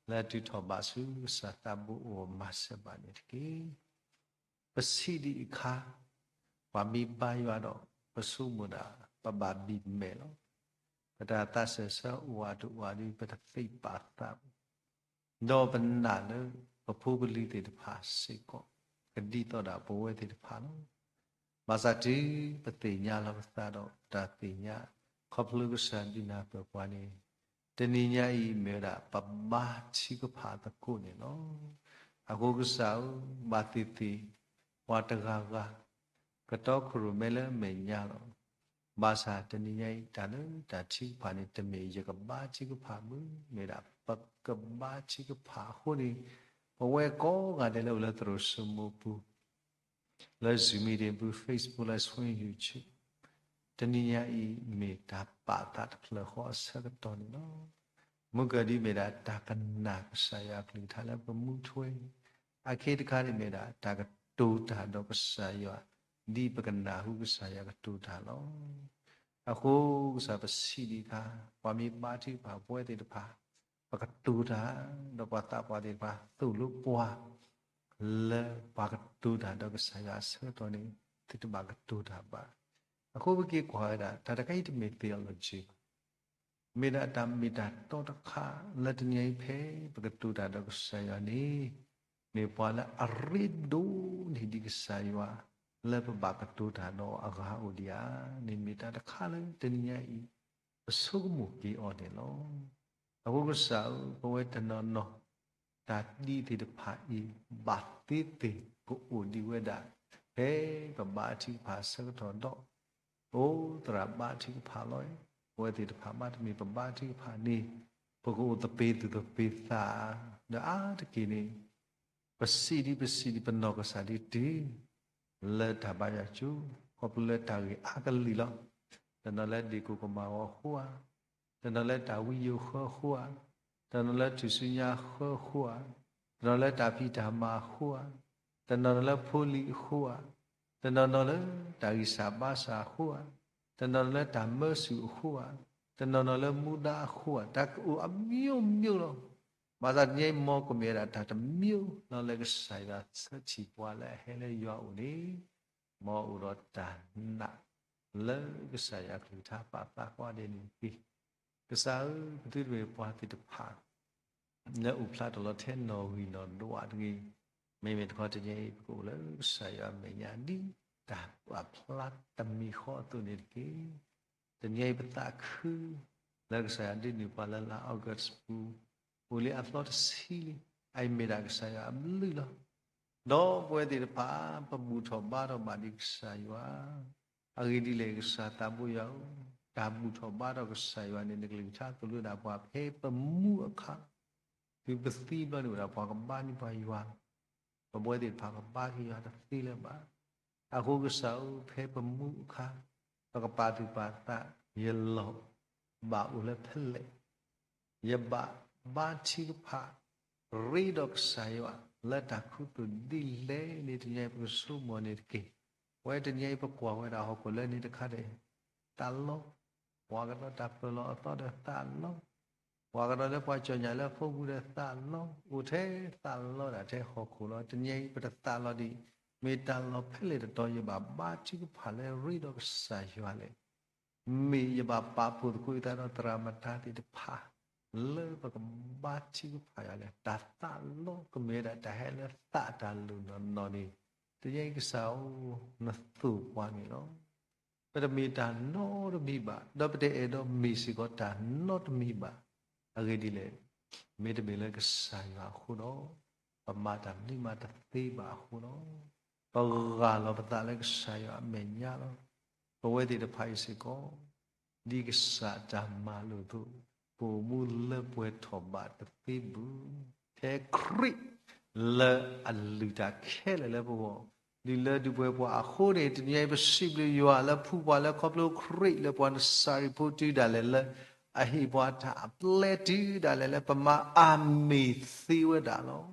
လၢအတုၤထီၣ်ဘၣ်ဆူကစၢ်သးဘိအအိၣ်မၤစၢၤဘၣ်န့ၣ်တက့ၢ်. ပစံးဒ်အံၤအခါ, ပှၤမ့ၢ်ဘါယွၤဒီး ပဆိကမိၣ်ဒၣ် ပဘၣ်ဘံၣ်မဲာ်လီၤ. ပတၢ်သးစၢၢ်ဆၢအိၣ်အါတအိၣ်အါဒီး ပတသ့ၣ်ပာ်သးဘၣ်. ဒီးပနာ်လၢ ပဖိပလံၤသ့ၣ်တဖၣ်စ့ၢ်ကီး ကဒ်သိးဒၣ်ပဝဲသ့ၣ်တဖၣ်လီၤ. ဘၣ်ဆၣ်တုၤပသ့ၣ်ညါလီၤပသးဒီး ပတၢ်သ့ၣ်ညါ ခီဖျိကစၢ်ဒုးနၢ်ပၢၢ်ပှၤန့ၣ်, တနံၤညါအံၤမ့ၢ်ဝဲဒၣ် ပဘါထုကဖၣ်သကိးန့ၣ်လီၤ. အဃိကစၢ်ဧၢ, ဘၣ်သ့ၣ်သ့ၣ် ပှၤတဂၤဂၤ ကတီခိၣ်ရိၣ်မဲလၢအမဲာ်ညါလီၤ. ဘၣ်ဆၣ်တနံၤညါအံၤ တၢ်လၢတၢ်ထုကဖၣ်န့ၣ် တမ့ၢ်ယကဘါထုကဖၣ်ဘၣ်, မ့ၢ်ဒၣ်ပကဘါထုကဖၣ်အဃိန့ၣ်, ပဝဲကိးဂၤဒဲးလၢအိၣ်လၢသရိာ်စိမိးပူၤ လၢ Zoom meeting ပူၤ, Facebook Live Stream, YouTube, တနံၤညါအံၤ မ့ၢ်တၢ်ပာ်သးတဖျၢၣ်ဃီအဆၢကတီၢ်န့ၣ်လီၤ. မုၢ်ကၢၢ်ဒ်မ့ၢ်ဒၣ်တၢ်ကနၣ်ကစၢ်ယွၤအကလုၢ်ကထါလၢပမူထွဲ, အခဲတခါန့ၣ်မ့ၢ်ဒၣ်တၢ်ကတိၤတၢ်ဒီးကစၢ်ယွၤ ဒ်ပကနၢ်ဟူကစၢ်ယွၤကတိၤတၢ်လီၤ. အဃိကစၢ်ပစံးဒ်အခါ, ပှၤမ့ၢ်ဘါထုကဖၣ်ပဝဲသ့ၣ်တဖၣ် ပကတိၤတၢ် ဒီးပှၤသးပှၢ်သ့ၣ်တဖၣ်သိၣ်လိပှၤ လၢပှၤကတိၤတၢ်ဒီးကစၢ်ယွၤအဆၢကတီၢ်န့ၣ် သုတဘၣ်ကတိၤတၢ်ဘၣ်. အဃိပက့ၤကွၢ်ဝဲဒၣ် တၢ်တခါအံၤတမ့ၢ် theology ဘၣ်. မ့ၢ်ဒၣ်တၢ်မ့ၢ်တၢ်တီတခါလၢတနံၤအံၤဖဲပကတိၤတၢ်ဒီးကစၢ်ယွၤန့ၣ် မ့ၢ်ပှၤလၢအရ့ဒိၣ်န့ၢ်ဒံးကစၢ်ယွၤ လၢပဘၣ်ကတိၤတၢ်ဒီးအဂၤအိၣ်ဒံးဧါန့ၣ် မ့ၢ်တၢ်တခါလၢတနံၤညါအံၤ ပဆိကမိၣ်က့ၤအီၤန့ၣ်လီၤ. အဃိကစၢ်ဧၢ, ပဝဲတနီၤနီၤ တၢ်ဒ်သ့ၣ်တဖၣ်အံၤ ဘၣ်သ့သ့ၣ်ကအိၣ်ဒံးဝဲဒၣ် ဖဲပဘါထုကဖၣ်အဆၢကတီၢ်ဒီး ပအိၣ်သရၣ်ဘါထုကဖၣ်လီၤ. ပဝဲသ့ၣ်တဖၣ်မ့တမ့ၢ်ပဘါထုကဖၣ်န့ၣ် ပကအိၣ်သပ့ၤသူၣ်သပ့ၤသးဧါ. ဒီးအါတက့ၢ်န့ၣ် ပစံးဒ်ပစံးဒ်ပနီၢ်ကစၢ်ဒ်တုၤ လၢတၢ်ဘါယွၤကၠိ ခီဖျိလၢတၢ်ဂ့ၢ်အါကလုာ်လီၤ. တနီၤလၢဒ့ၣ်ကိၣ်ကမၤဝီၤအဃိဧါ, တနီၤလၢတၢ်ဝံယိၤဃၢအဃိဧါ, တနီၤလၢထူၣ်စုညါဃၢအဃိဧါ, တနီၤလၢတၢ်ဖံးတၢ်မၤအဃိဧါ, တနီၤနီၤလၢဖိလံၤအဃိဧါ, တနီၤနီၤလၢတၢ်ဂံၢ်စၢ်ဘါစၢ်အဃိဧါ, တနီၤနီၤလၢတၢ်မၢဆူၣ်အဃိဧါ, တနီၤနီၤလၢမူဒါအဃိဧါ, တၢ်ကအိၣ်အမျိုးမျိုးလီၤ. ဘၣ်ဆၣ်တနံၤအံၤ မ်ကမ့ၢ်ဝဲဒၣ်တၢ်တမျိုးလီၤ လၢကစၢ်ယွၤဆၢထံၣ်ပှၤလၢအဟဲလၢယွၤအအိၣ်န့ၣ်, မ်အိၣ်ဒီးတၢ်နာ် လၢကစၢ်ယွၤအကလုၢ်ကထါပာ်သးကွၢ်ဒဲးန့ၣ်တက့ၢ်. ကစၢ်ဧၢ, ပသုတမ့ၢ်ပှၤသ့ၣ်တဖၣ် လၢအိၣ်ဖျါထီၣ်လီၤထဲနီၣ်ဂံၢ်နီၣ်ဒွးတဂ့ၤ. မ့မ့ၢ်တခီတနံၤအံၤ ပကအိၣ်လၢကစၢ်ယွၤအမဲာ်ညါ ဒ်တၢ်ပာ်ဖျါတမံၤဃီအသိးန့ၣ်တက့ၢ်. တနံၤအံၤပသးခု လၢကစၢ်ယွၤဒုးနုာ်ပှၤလၢလါ August ပူၤ အိၣ်လံအသီတဆံလံ. အအံၤမ့ၢ်ဒၣ်ကစၢ်ယွၤအဘျုးလီၤ. ဒီးပဝဲသ့ၣ်တဖၣ် ပဘူၣ်ထီၣ်ဘါထီၣ်ဘၣ်ဒံးကစၢ်ယွၤ အဂ့ၢ်ဒ်လဲၣ် ကစၢ်သးဘိယွၤဧၢ, တၢ်ဘူၣ်ထီၣ်ဘါထီၣ်ကစၢ်ယွၤန့ၣ် နကလုၢ်ကထါသိၣ်လိဒၣ်ပှၤဖဲပမူအခါ, တုၤပသံဘျီန့ၣ် အိၣ်ဒၣ်ပှၤကဘါန့ၢ်ပှၤယွၤ, ပဝဲသ့ၣ်တဖၣ်ကဘါက့ၤယွၤတသ့လၢၤဘၣ်. အဃိကစၢ်ဧၢ, ဖဲပမူအခါ ပကပာ်သူၣ်ပာ်သး ယလီၢ် ဘၣ်အိၣ်လၢဖဲလဲၣ်, ယဘၣ်ဘါထုကဖၣ် ရ့ဒီးကစၢ်ယွၤ လၢတၢ်ခူသူၣ်ဒ်လဲၣ်န့ၣ် တနံၤအံၤပကဆိကမိၣ်န့ၣ်တက့ၢ်. ပဝဲတနံၤအံၤပကွၢ်ဝဲဒၣ်ဟီၣ်ခိၣ်လၢန့ၣ်တခါဒီး သးလီ, ပှၤကဒီးတၢ်ပၢၢ်လီၤအသီဒီးသးလီ, ပ ပှၤကဒီးလၢပှၤကၠီၣ်ညါလၢအဖိပူၤဒီးသးလီၤ, အိၣ်ထဲသးလီၤဒၣ်ထဲဟီၣ်ခိၣ်လီၤ. တနံၤအံၤပတသးလီၤဒံး, မ့ၢ်တၢ်လီၢ်ဖဲလဲၣ်တတီၤ ယဘၣ်ဘါထုကဖၣ်လၢအရ့ဒီးကစၢ်ယွၤလဲၣ်. မ့ၢ်ယဘၣ်ပာ်ဖှိၣ်သကိးယသးဒီးသရၣ်မတၤသ့ၣ်တဖၣ် လၢပကဘါထုကဖၣ်ယွၤလဲၣ်. တၢ်သးလီၤကမ့ၢ်ဝဲဒၣ်တၢ်ဟဲလၢသးတၢ်လိၣ်နီၢ်နီၢ်န့ၣ်, တနံၤအံၤကစၢ်ဧၢ, နသိၣ်ပှၤန့ၣ်လီၤ. ပတမ့ၢ်တၢ်နီတမံၤဘၣ်, ဒီးပတအဲၣ်ဒိးမ့ၢ်စ့ၢ်ကီးတၢ်နီတမံၤဘၣ်. အဂ့ၢ်ဒ်လဲၣ်, မ့တမ့ၢ်လၢကစၢ်ယွၤအဃိဒီး, ပမၤတၢ်မနုၤမးတသ့ဘၣ်အဃိလီၤ. ပဂၢ်လီၤပသးလၢကစၢ်ယွၤအမဲာ်ညါလီၤ. ပဝဲသ့ၣ်တဖၣ်အံၤစ့ၢ်ကီး, ဒ်ကစၢ်တၢ်မၤလိာ်အသိး, ပအိၣ်မူလၢပှဲၤထီၣ်ဘးတသ့ဘၣ်. ထဲခရံာ်လၢအလုၢ်တၢ်ခဲလၢာ်လၢပဂီၢ်, ဒုၣ်လၢဒုၣ်ပှဲၤပှၤအဃိန့ၣ်, တနံၤအံၤပစံးဘျုးယွၤလၢဖှူပှၤလၢခီဖျိခရံာ်လၢပှၤနစၤရ့းဖိတုၤဒၣ်လဲာ်လၢ အဟ့ၣ်ပှၤတၢ်အပျဲတုၤဒၣ်လဲာ်လၢပမၤအါမ့ၢ်သ့ဝဲဒၣ်လီၤ.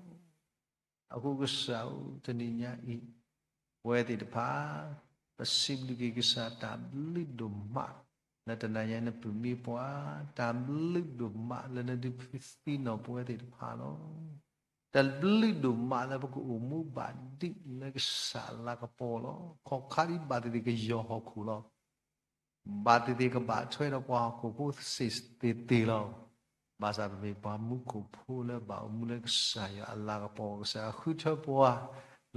အဃိကစၢ်ဧၢ, တနံၤညါအံၤ, ပဝဲသ့ၣ်တဖၣ်, ပစံးဘျုးက့ၤကစၢ်တၢ်ဘျုးဒိၣ်မး, လၢတနံၤညါအံၤနပၢၢ်မ့ၢ်ပှၤ, တၢ်ဘျုးဒိၣ်မးလၢနဒုးဖှံသံနီၢ်ပဝဲသ့ၣ်တဖၣ်လီၤ. တၢ်ဘျုးဒိၣ်မးလၢပကအိၣ်မူဘၣ်ဒံးလၢကစၢ်အလၤကပီၤလီၤ. ခီၣ်ခါဒ်ဘၣ်သ့ၣ်သ့ၣ်ကယီၢ်ဟီၣ်ခိၣ်လီၤ. ဘၣ်သ့ၣ်သ့ၣ်ကဘၣ်ထွဲဒီးပှၤဟီၣ်ခိၣ်ဖိသ့ၣ်သ့ၣ်လီၤ. ဘၣ်ဆၣ်ပမ့ၢ်ပှၤမူခိၣ်ဖိလၢဘၣ်အိၣ်မူလၢကစၢ်ယွၤအလၤကပီၤ, ကစၢ်ယွၤဃုထၢပှၤ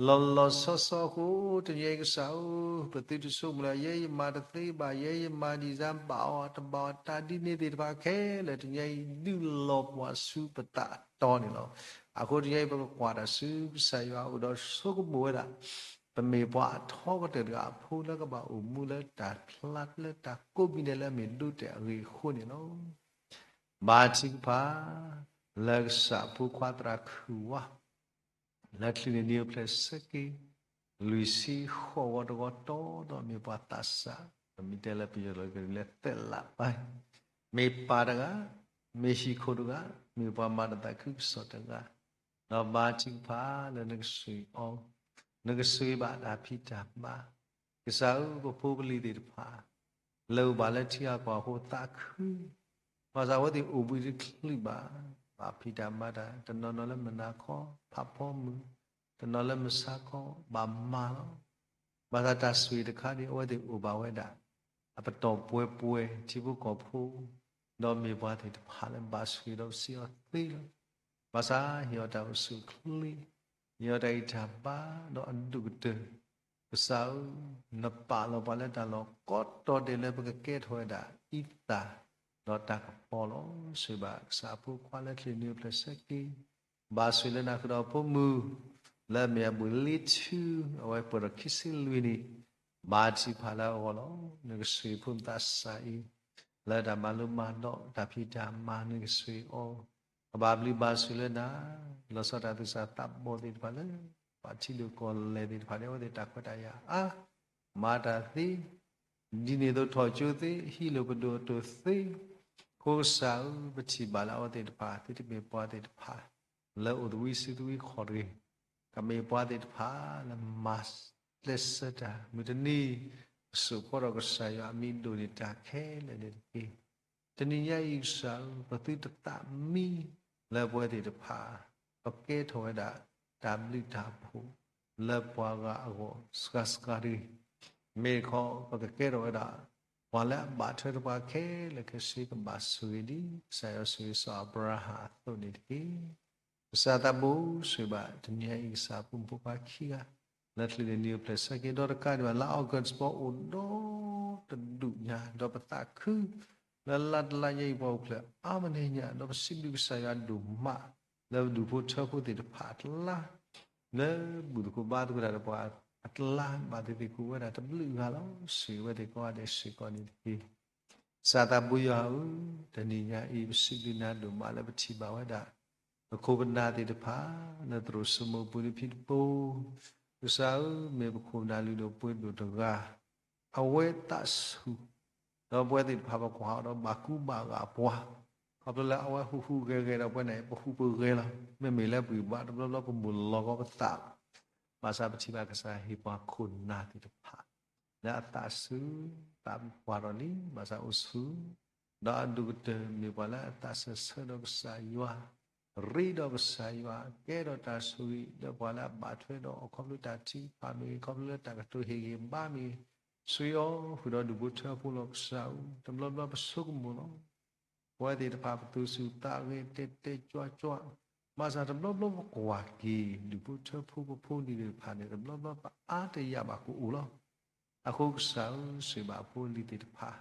လီၤလီၤဆီဆီအဃိ, တနံၤအံၤကစၢ်ဧၢ, ပသုတဆိကမိၣ်လၢ ယဲယမၤတသ့ဘၣ်, ယဲယမၤဒံးစၢ်ဘၣ်အီၤတဘၣ်အီၤ, တၢ်ဒ်န့ၣ်သ့ၣ်တဖၣ်ခဲလၢာ် တနံၤအံၤဒုးလီၤပှၤဆူပသးတီၤန့ၣ်လီၤ. အဃိတနံၤအံၤ ပကကွၢ်တၢ်ဆူကစၢ်ယွၤအအိၣ်ဒီးဆိကမိၣ်ဝဲဒၣ် ပမ့ၢ်ပှၤအထီကတၢၢ်တဂၤအဖိလၢကဘၣ်အိၣ်မူလၢတၢ်ဖျါလၢတၢ်ကိးမံၤဒဲးလၢအမ့ၢ်ဒိတဲာ်အဂ့ၢ်အဃိန့ၣ်လီၤ. ဘါထုကဖၣ် လၢကစၢ်အဖိခွါသရၣ်ခုၣ်ဝါ လၢချုးန့ၢ်နံၣ်အိၣ်ဖျဲၣ်ဆၢက့ၤ လွံၢ်ဆံဃိးဝီတဝီတီဒီးမ့ၢ်ပှၤသးစၢ်, ပမ့ၢ်တဲလၢပယီၤလၢကရံၣ်လၢသဲးလးပၢ်, မ့ၢ်ပၢ်တဂၤ, မ့ၢ်ဟံၣ်ခိၣ်တဂၤ, မ့ၢ်ပှၤမၤတၢ်သးခုကစီၣ်တဂၤ, ဒီးဘါထုကဖၣ်လၢနကဆိၣ်ဂ့ၤအီၤ, နကဆိၣ်ဂ့ၤဘၣ်တၢ်ဖံးတၢ်မၤ, ကစၢ်ဧၢ ပဖိပလံၤသ့ၣ်တဖၣ် လၢအအိၣ်ဘၣ်လၢထံဂၤကီၢ်အဃိသးခု ဘၣ်ဆၣ်အဝဲသ့ၣ်အိၣ်ဘှံးတချုးဘၣ်, ဘၣ်ဖံးတၢ်မၤတၢ်, တနီၤနီၤလၢမုၢ်နၤခီ ဖးဖီမုၢ်, တနီၤလၢမုၢ်ဆါခီ ဘၣ်မၤလီၤ. ဘၣ်ဆၣ်တၢ်ဆိၣ်ဂ့ၤတခါန့ၣ် အဝဲသ့ၣ်အိၣ်ဘၣ်ဝဲဒၣ် အပတီၢ်ပှဲၤပှဲၤ ထံဖိကီၢ်ဖိ, ဒီးမ့ၢ်ပှၤသ့ၣ်တဖၣ်လၢဘၣ်ဆိၣ်ဂ့ၤဒီးပစံးအီၤသ့လီၤ. ဘၣ်ဆၣ်ဟ့ၣ်အီၤတၢ်အိၣ်ဆူၣ်အိၣ်ချ့, ဟ့ၣ်အီၤတၢ်ဂံၢ်တၢ်ဘါဒီးအဒိၣ်ကတၢၢ်, ကစၢ်ဧၢ, နပာ်လီၤပှၤလၢတၢ်လီၢ်ကိးတီၤဒဲးလၢပကကဲထီၣ်ဝဲဒၣ်အံသၣ်ဒီးတၢ်ကပီၤလီၤ. ဆိၣ်ဂ့ၤဘၣ်ကစၢ်အဖိခွါလၢချုးန့ၢ်အိၣ်ဖျဲၣ်ဆၢက့ၤ, ဘၣ်ဆိၣ်ဂ့ၤလၢနၤဃုာ်ဒီးဖိမုၣ် လၢအမ့ၢ်အဘှံးလ့ထူ, အဝဲပှဲၤဒီးခံဆံလွံၢ်နံၣ်, ဘါထုကဖၣ်လၢအဂီၢ်လီၤ. နကဆိၣ်ဂ့ၤဖိမုၣ်သးစၢ်အံၤ လၢတၢ်မၤလိမၤဒိးတၢ်ဖံးတၢ်မၤ နကဆိၣ်ဂ့ၤအီၤ, ကဘၣ်ဘျုးဘၣ်ဆိၣ်လၢနၤ, လီၤဆီဒၣ်တၢ်သူၣ်စၢ်သးဘီၣ်သ့ၣ်တဖၣ်လၢ ပှၤထံဒိၣ်ကီၢ်လဲၢ်သ့ၣ်တဖၣ်န့ၣ် အဝဲသ့ၣ်တၢ်ခွဲးတၢ်ယာ်အါ, မၤတၢ်သ့, ဒ်န့ၣ်အသိးထီၣ်ကၠိသ့, ဟံးလိာ်ပဒိၣ်အတိၢ်သ့, အဃိကစၢ်ဧၢ, ပထံၣ်ဘၣ်လၢအဝဲသ့ၣ်တဖၣ် သုတမ့ၢ်ပှၤသ့ၣ်တဖၣ် လၢအိၣ်သဝံစုသဝံခီၣ်တဂ့ၤ, ကမ့ၢ်ပှၤသ့ၣ်တဖၣ်လၢမၤကျဲးစၢးတၢ်, မုၢ်တနံၤ ပစိာ်ဖှိၣ်ဒီးကစၢ်ယွၤအမံၤဒိၣ်န့ၢ်တၢ်ခဲလၢာ်န့ၣ်တက့ၢ်. တနံၤညါအံၤကစၢ်ဧၢ, ပသုတသးမံလၢပဝဲသ့ၣ်တဖၣ် ပကဲထီၣ်ဝဲဒၣ်တၢ်ဘျုးတၢ်ဖှိၣ်လၢပှၤဂၤအဂီၢ်စှၤစှၤတဂ့ၤ. မ့ၢ်တခီ ပကကဲထီၣ်ဝဲဒၣ် ပှၤလၢအဘၣ်ထွဲဒီးပှၤခဲလၢာ်ခဲဆ့ ကဘၣ်ဆိၣ်ဂ့ၤဒ် ကစၢ်ယွၤဆိၣ်ဂ့ၤစီၤအၤဘြၤဟၣ်အသိးန့ၣ်တက့ၢ်. ကစၢ်သးဘိဆိၣ်ဂ့ၤဘၣ် တနံၤညါအံၤ ကစၢ်အဖိမုၣ်ဖိခွါခံဂၤ လၢချုးန့ၢ်နံၣ်အိၣ်ဖျဲၣ်ဆၢက့ၤဒီးတကးဒံးဘၣ် လါအီကူးဘီ အိၣ်ဒီတဒူၣ်ညါ ဒီးပသးခု လၢလါတလါညါအံၤ ပှၤအိၣ်ဖျဲၣ်အါမးန့ၣ်ညါ ဒီးပစံးဘျုးကစၢ်ယွၤဒိၣ်မး လၢပဒူၣ်ဖိထၢဖိသ့ၣ်တဖၣ်အကျါ လၢဘူၣ်သကိးဘါသကိးတၢ်ဒီးပှၤအကျါ ဘၣ်သ့ၣ်သ့ၣ်ကအိၣ်ဝဲဒၣ်တဘျုးဂၤလီၤ. ဆိၣ်ဂ့ၤဝဲသ့ၣ်ကိးဂၤဒဲးစ့ၢ်ကီးန့ၣ်တက့ၢ်. ကစၢ်သးဘိယွၤဧၢ, တနံၤညါအံၤ ပစံးဘျုးနၤဒိၣ်မးလၢပထံၣ်ဘၣ်ဝဲဒၣ် ပခိၣ်ပနၢ်သ့ၣ်တဖၣ် လၢသရိာ်စိမိၢ်ပူၤလၢဖံတပိၤ, ကစၢ်ဧၢ, မ့ၢ်ပခိၣ်ပနၢ်လုၢ်ဒိၣ်ပှ့ၤဒိၣ်တဂၤ, အဝဲသးဆူၣ်, ဒီးပဝဲသ့ၣ်တဖၣ်ပကွၢ်အီၤဒီးဘၣ်ကူဘၣ်ဂာ်ပှၤ, ခီဖျိလၢအဝဲဟူးဟူးဂဲၤဂဲၤဒီးပဝဲန့ၣ် ပဟူးပဂဲၤလီၤ. မ့မ့ၢ်လၢပှၤဘၣ်တဘျီဘျီပမိၢ်လီၤကီပသး, ဘၣ်ဆၣ်ပထံၣ်ဘၣ်ကစၢ်ဟ့ၣ်ပှၤခိၣ်နၢ်သ့ၣ်တဖၣ် လၢအသးဆူၣ် သးပှၢ်ထီၣ်လံ, ဘၣ်ဆၣ်အိၣ်ဆူၣ် ဒီးအဒိၣ်ကတၢၢ်မ့ၢ်ပှၤလၢအသးစၢၢ်ဆၢဒီးကစၢ်ယွၤ, ရ့ဒီးကစၢ်ယွၤ, ကဲထီၣ်တၢ်ဆိၣ်ဂ့ၤ လၢပှၤလၢအဘၣ်ထွဲဒီးအီၤ ခီဖျိတၢ်ထုကဖၣ်မ့ၢ်ဂ့ၤ, ခီဖျိလၢတၢ်ကတိၤဟ့ၣ်ဂံၢ်ဘါမ့ၢ်ဂ့ၤ, ဆိၣ်ဂ့ၤအီၤဃုာ်ဒီးဒူၣ်ဖိထၢဖိလီၤ. ကစၢ်ဧၢ, တဘျီဘျီပဆိကမိၣ်လီၤ ပဝဲသ့ၣ်တဖၣ်ပသူၣ်ဆူၣ်သးဂဲၤ တဲတဲကၠွကၠွ, ဘၣ်ဆၣ်တဘျီဘျီပကွၢ်က့ၤ ဒူၣ်ဖိထၢဖိပဖိလံၤသ့ၣ်တဖၣ်န့ၣ် တဘျီဘျီပအါတယၢ်ဘၣ်ကအိၣ်လီၤ. အဃိကစၢ်ဧၢ, ဆိၣ်ဂ့ၤဘၣ်ဖိလံၤသ့ၣ်တဖၣ်,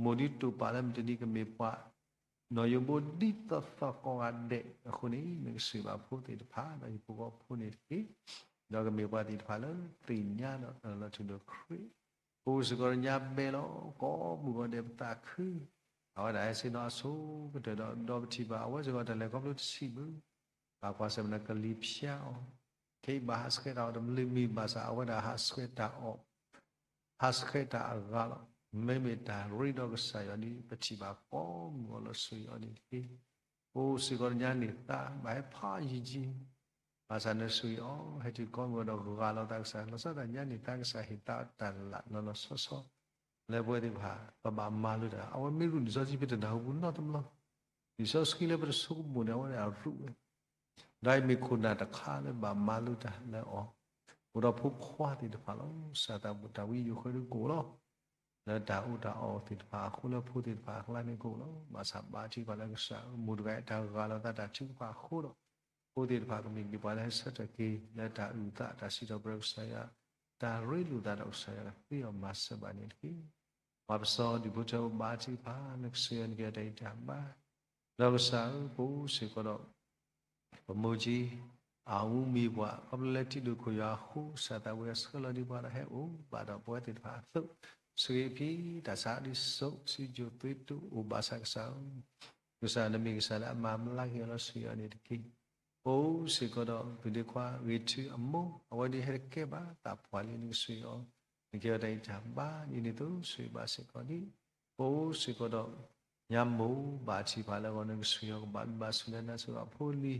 မိၢ်ဒံးတိာ်ပာ်လၢမတၤဒံးကမ့ၢ်ပှၤ နီၢ်ယိၤဘိဒ်သိးသိးကိးဂၤဒဲးအဃိန့ၣ် နကဆိၣ်ဂ့ၤဘၣ်ဖိသ့ၣ်တဖၣ် ဒီးဟံၣ်ဖိဃီဖိန့ၣ်တက့ၢ်. ဒီးကမ့ၢ်ပှၤသ့ၣ်တဖၣ်လၢသ့ၣ်ညါဒီးလီၤထူၣ်လိာ်ခရံာ်, ပအိၣ်စ့ၢ်ကီးဒီးညါဘဲလီၤ ကိးမုၢ်ဂီၤဒဲးပသးခု, အဝဲဒၣ်ဟဲဆ့ၣ်နီၤအဆိကတၢၢ်ဒီး ဒီးပထံၣ်ဘၣ် အဝဲစ့ၢ်ကီးတၢ်လဲၤခီဖျိတဆံးဘၣ် ဘၣ်ကွၢ်ဆၢၣ်မဲာ်ဒီးကလံၤဖၠါအီၤ, ခဲအံၤဘၣ်ဟးဆှဲးတၢ်အီၣ်တဘျုးမံၤ ဘၣ်ဆၣ်အဝဲဒၣ်ဟးဆှဲးတၢ်အီၣ် ဟးဆှဲးတၢ်အဂၤလီၤ. မ့မ့ၢ်တၢ်ရ့ဒီးကစၢ်ယွၤန့ၣ် ပထံၣ်ဘၣ်ကိးမုၢ်ဂီၤလီၤ. ဆိၣ်ဂ့ၤအီၤန့ၣ်တက့ၢ်. ပအိၣ်စ့ၢ်ကီးဒီးညါန့ၢ်သါ ဘၣ်ဟဲဖးယံာ်ယံာ်, ဘၣ်ဆၣ်နဆိၣ်ဂ့ၤအီၤ ဟဲတုၤကိးမုၢ်ဂီၤဒီးဂၤလီၤသးကစၢ် လီၤဆီဒၣ်တၢ်ညါန့ၢ်သါကစၢ် ဟ့ၣ်သါတၢ်လၢလီၤလီၤဆီဆီ လၢပဝဲသ့ၣ်တဖၣ် ပဘၣ်မၤလိတၢ် အဝဲမ့ၢ်ရူၢ်လံာ်စီဆှံ ပတနၢ်ဟူပူၤနီတဘျီ လံာ်စီဆှံလၢပတဆိကမိၣ်န့ၣ် အဝဲဒၣ်အရူၢ်ဝဲ, ဒီးအံၤမ့ၢ်ခိၣ်နၢ်တခါလၢဘၣ်မၤလိတၢ်လၢအီၤ, အိၣ်ဒီးဖိခွါသ့ၣ်တဖၣ်လီၤ. စၢ်သးဘိၣ်တၢ်ဝံယိၤဃၢဒုးကအိၣ်လီၤ. လၢတၢ်အီၣ်တၢ်အီသ့ၣ်တဖၣ်အဃိ လၢဖိသ့ၣ်တဖၣ်အကျါန့ၣ်ကအိၣ်လီၤ. ဘၣ်ဆၣ်ဘါထုကဖၣ်လၢကစၢ်ဧၢ မိၢ်တဂၤအံၤတၢ်ဂၤလီၤသးတၢ်ထုကဖၣ်အဃိဒီး ဖိသ့ၣ်တဖၣ်ကမ့ၢ်ဒံးပှၤလၢဟဲဆၢထၢၣ်က့ၤ လၢတၢ်အုၣ်သးတၢ်စံးထီၣ်ပတြၢၤကစၢ်ယွၤ, တၢ်ရ့လိာ်သးဒီးကစၢ်ယွၤကသ့အီၤမၤစၢၤဘၣ်န့ၣ်တက့ၢ်. ပှၤပစီၤဒူၣ်ဖိထၢဖိဘါထုကဖၣ် နကစၢ်ယွၤနကဲတၢ်အံၤတၢ်ဘါ, ဒီးကစၢ်ဧၢ ပအိၣ်စ့ၢ်ကီးဒီး ပမိၢ်ကၠံ အဝူမံၤပှၤ ခီဖျိလၢထံဒိၣ်ခိၣ်ယွၤအဃိ စၢ်သးဝံယွၤဆှၢလီၤဒံးပှၤဒီးဟဲအိၣ်ဘၣ်ဒီးပဝဲသ့ၣ်တဖၣ်အသိး, ဆှၢဖံးတၢ်ဆါဒ်စိ စံယိၣ်သွ့တိအိၣ်ဘၣ်ဆၣ်ကစၢ်ဧၢ, ကစၢ်နမ့ၢ်ကစၢ်လၢအမၤဘျါက့ၤအီၤလီၤ ဆိၣ်ဂ့ၤအီၤန့ၣ်တက့ၢ်. ပအိၣ်စ့ၢ်ကီးဒီး ပဒ့ခွါဂ့ၤထူအမိၢ် အဝဲဒၣ်ဟဲတကဲဘၣ်သးပှၢ်လံ နကဆိၣ်ဂ့ၤအီၤ, နကဲအီၤတၢ်အံးတၢ်ဘါ ဒ်န့ၣ်အသိး ဆိၣ်ဂ့ၤဘၣ်စ့ၢ်ကီးဒ် ပအိၣ်စ့ၢ်ကီးဒီး ညါမိၢ်ဘၣ်ထံၣ်ဖးလၢအဂီၢ် နကဆိၣ်ဂ့ၤအီၤကဘၣ်ဘျုးဘၣ်ဆိၣ်လၢနၤ ဆိၣ်ဂ့ၤအဖိလံၤ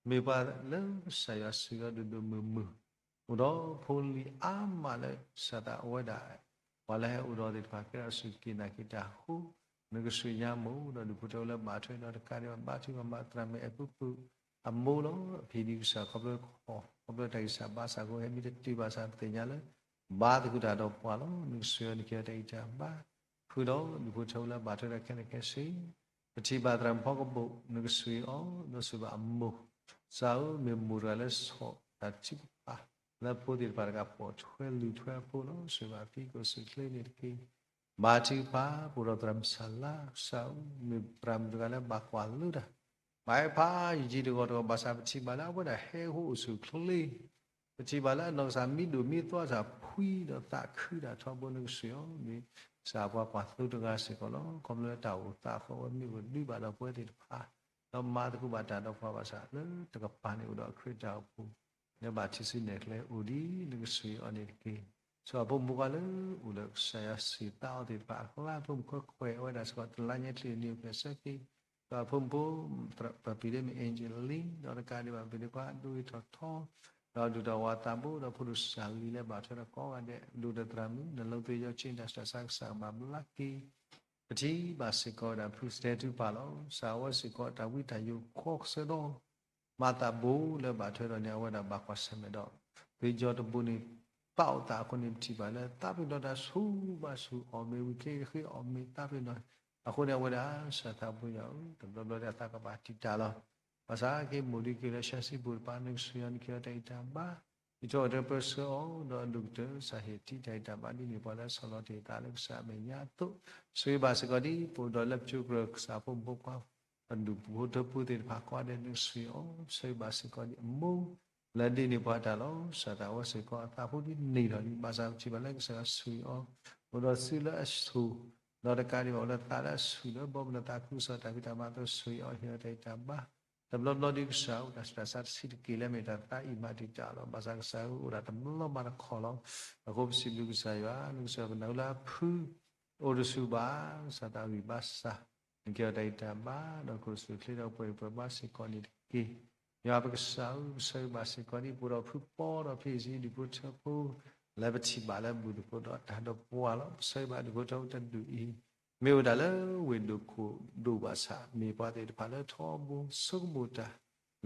မ့ၢ်ပှၤလၢကစၢ်ယွၤဆိၣ်ဂ့ၤအီၤဒိၣ်ဒိၣ်မုၢ်မုၢ်, အိၣ်ဒီးဖိလံၤအါမးလၢ စၢ်သးအဝဲဒၣ် ပှၤလၢဟဲအိၣ်ဒီးသ့ၣ်တဖၣ် ကဲထီၣ်စူၢ်က့ၤနာ်က့ၤတၢ်အဃိ, နကဆိၣ်ဂ့ၤညါမိၢ် ဒီးဒူၣ်ဖိထၢဖိလၢဘၣ်ထွဲဒီးတကးဒံးဘၣ် ဘါထုကဖၣ်ဘၣ်သရၣ်မုၣ်အဲၣ်ပူၤဖုးအမိၢ်လီၤ. အဖံးဒံးကစၢ်ခီဖျိ ခီဖျိတၢ်ဂံၢ်စၢ်ဘါစၢ်အဃိ ဟဲမ့ၢ်တတုၤဘၣ်ဆၣ် ပသ့ၣ်ညါလၢ ဘါသကိးတၢ်ဒီးပှၤလီၤ. နကဆိၣ်ဂ့ၤအီၤ နကဲအီၤတၢ်အံးတၢ်ဘါ, ဃုာ်ဒီးဒူၣ်ဖိထၢဖိလၢဘၣ်ထွဲဒီးခဲလၢာ်ခဲဆ့, ပထံၣ်ဘၣ်သရၣ်မုၣ်ဖီကဘိၣ် နကဆိၣ်ဂ့ၤအီၤ ဒီးဆိၣ်ဂ့ၤဘၣ်အမိၢ်, ကစၢ်ဧၢ မ့ၢ်မိၢ်တဂၤလၢဆီၣ်တၢ်ထုကဖၣ် လၢဖိသ့ၣ်တဖၣ်တဂၤပိာ်ထွဲလုၢ်ထွဲအဖိလီၤ. ဆိၣ်ဂ့ၤဘၣ်အဖံးကိာ်ဆူၣ်ချ့န့ၣ်တက့ၢ်. ဘါထုကဖၣ် ပအိၣ်ဒီးသရၣ်မုၣ်စၢ်လါ ကစၢ်ဧၢ မ့ၢ်သရၣ်မုၣ်တဂၤလၢဘၣ်ကွၢ်လိတၢ် ဘၣ်ဟဲဖးယံာ်ယံာ်တဂီၤတဂီၤ ဘၣ်ဆၣ်ပထံၣ်ဘၣ်လၢအဝဲဒၣ်ဟဲအိၣ်ဆူၣ်ချ့, ပထံၣ်ဘၣ်လၢအနီၢ်ကစၢ်မံဒိၣ်မံသွါစၢ်ဖှံဒီးသးခုတၢ်ထီဘိ နကဆိၣ်ဂ့ၤအီၤ မ့ၢ်ကစၢ်ပှၤကွၢ်သိတဂၤစ့ၢ်ကီးလီၤ. ခီဖျိလၢတၢ်အိၣ်သးအဃိ အဝဲမ့ၢ်အိၣ်ဒုးဘၣ်ဒီးပဝဲသ့ၣ်တဖၣ်, ဒီးမၤသကိးဘၣ်တၢ်ဒီးပှၤဘၣ်ဆၣ် လၢတကပၤန့ၣ်အိၣ်ဒီးခရံာ်တၢ်အိၣ်ဖှိၣ် လၢဘၣ်ထံဆူနဲၣ်ကျဲအိၣ်ဒံး နကဆိၣ်ဂ့ၤအီၤန့ၣ်တက့ၢ်. ဆိၣ်ဂ့ၤအဖိမုၣ်ဖိခွါလၢအိၣ်လၢကစၢ်ယွၤစံးသးအီၤသ့ၣ်တဖၣ်အကျါ ဖိမုၣ်ခွါခွဲးအဝဲဒၣ်စ့ၢ်ကီး တလါညါချ့န့ၣ်အိၣ်ဖျဲၣ်ဆၢက့ၤ ဒီးအဖိမုၣ်ဖိ ပပျံၤဒ့မ့ၢ် Angeline ဒီးတကးဒံးဘၣ် ပျံၤဒ့ခွါဒိဂ့ၤထီၣ်ထီ ဒီးဒုၣ်တၢ်ဝၤသးဘိ ဒီးဖိဒိၣ်စၢ်လံၤလၢဘၣ်ထွဲဒီးကိးဂၤဒဲး ဒိၣ်ဒီးသရၣ်မုၣ် နလီၤသွ့ၣ်ယီၤဆ့တၢ်ဆူးတၢ်ဆါကစၢ်ကဘၣ်ဘျါက့ၤ ပထံၣ်ဘၣ်စ့ၢ်ကီးဝဲဒၣ် ဖုစတဲထူပာ်လီၤ စၢ်ဝဲစ့ၢ်ကီးတၢ်ဝံတၢ်ယိးခီကစၢၢ်ဒီး မၤသးဘိလၢဘၣ်ထွဲဒီးန့ၣ် အဝဲဒၣ်ဘၣ်ကွၢ်ဆၢၣ်မဲာ်ဒီး သွ့ၣ်ယီၤတဘိန့ၣ် ပာ်အီၤသးအဃိန့ၣ် ပထံၣ်ဘၣ်လၢသးပ့ၤနီၣ်တၢ်ဆူၣ်ဘၣ်ဆူၣ် အီၣ်မ့ၤဝံၤချ့ဃ့အီၣ်မ့ၤသးပ့ၤနီၣ် အဃိန့ၣ် အဝဲဒၣ် စၢ်သးဖိယီၤဧၢ တဘျီဘျီဒၣ်သးကဘၣ်တံာ်တာ်လီၤ. ဘၣ်ဆၣ်က့ၤမိၣ်ဒံးက့ၤလၢ ဆၢဆံဘူၣ်တပၤ နကဆိၣ်ဂ့ၤအီၤ နကဲအီၤတၢ်အံးတၢ်ဘါ ယထီၣ်အတၢ်ပၢဆှၢအီၤ ဒီးအဒိၣ်ကတၢၢ် စၢ်ဟ့ၣ်ထံတၢ်အံးတၢ်ဘါ ဒ်န့ၣ်ပှၤလၢဆီၣ်လီၤတ့ၢ်သးလၢကစၢ်အမဲာ်ညါအသိး ဆိၣ်ဂ့ၤဘၣ်စ့ၢ်ကီးဒ် ပအိၣ်ဒီးလၢပကၠိကရၢၢ် ကစၢ်ဖိမုၣ်ဖိခွါ ပဒူၣ်ဖိထၢဖိသ့ၣ်တဖၣ်ကိးဂၤဒဲး နကဆိၣ်ဂ့ၤအီၤ ဆိၣ်ဂ့ၤဘၣ်စ့ၢ်ကီးဒ်အမိၢ် လၢဒ်န့ၣ်ပှၤတၢ်လီၤ. စၢ်သးဝဲစ့ၢ်ကီးအသးဖိဒ်န့ၣ်ထီၣ်လံ ဘၣ်ဆၣ်ပထံၣ်ဘၣ်လၢကစၢ်ယွၤဆိၣ်ဂ့ၤအီၤ အိၣ်ဒီးစုလၢအဆူၣ် ဒီးတကးဒံးဘၣ်အိၣ်လၢသးလၢအဆူၣ်လၢဘီမုၢ်လၢသးခုကစီၣ်တၢ်ဖံးတၢ်မၤအသိး ဆိၣ်ဂ့ၤအီၤ ဟ့ၣ်အီၤတၢ်အံးတၢ်ဘါ တဘျီဘျီဒ်ကစၢ်အိၣ်တၢ်ဆူးတၢ်ဆါတဆံးတက့ၢ်လၢမ့ၢ်တၢ်သးအံၤမးတံာ်တာ်လီၤ. ဘၣ်ဆၣ်ကစၢ်ဧၢ အိၣ်ဒၣ်တဘျီမးတခီလီၤ. အဃိပစံးဘျုးကစၢ်ယွၤ နကစၢ်ပနၢ်ဟူလၢအဖု အိၣ်တဆူၣ်ဘၣ် ကစၢ်သးဂံၢ်ဘါစၢ် နကဲအီၤတၢ်အံးတၢ်ဘါ ဒီးခိၣ်ဆူၣ်ချ့ဒီးပှဲၤပှဲၤဘါစ့ၢ်ကီးန့ၣ်တက့ၢ်. ယွၤပကစၢ်ဧၢ ပဆၢဂ့ၤဘၣ်စ့ၢ်ကီးဒ်ပအိၣ်ဒီးဖုပီဒီးဖံးစ့ဒူၣ်ဖိထၢဖိ လၢပထံၣ်ဘၣ်လၢဘူၣ်သကိးဒီးတၢ်ဒီးပှၤလီၤ. ပဆၢဂ့ၤဘၣ်ဒူၣ်ဖိထၢဖိတဒူၣ်အံၤ မ့ၢ်ဝဲဒၣ်လၢဝ့ၢ်ဒိၣ်ခိၣ်ဒိၣ်ဘၣ်ဆၣ် မ့ၢ်ပှၤသ့ၣ်တဖၣ်လၢထီဘိဆိကမိၣ်တၢ်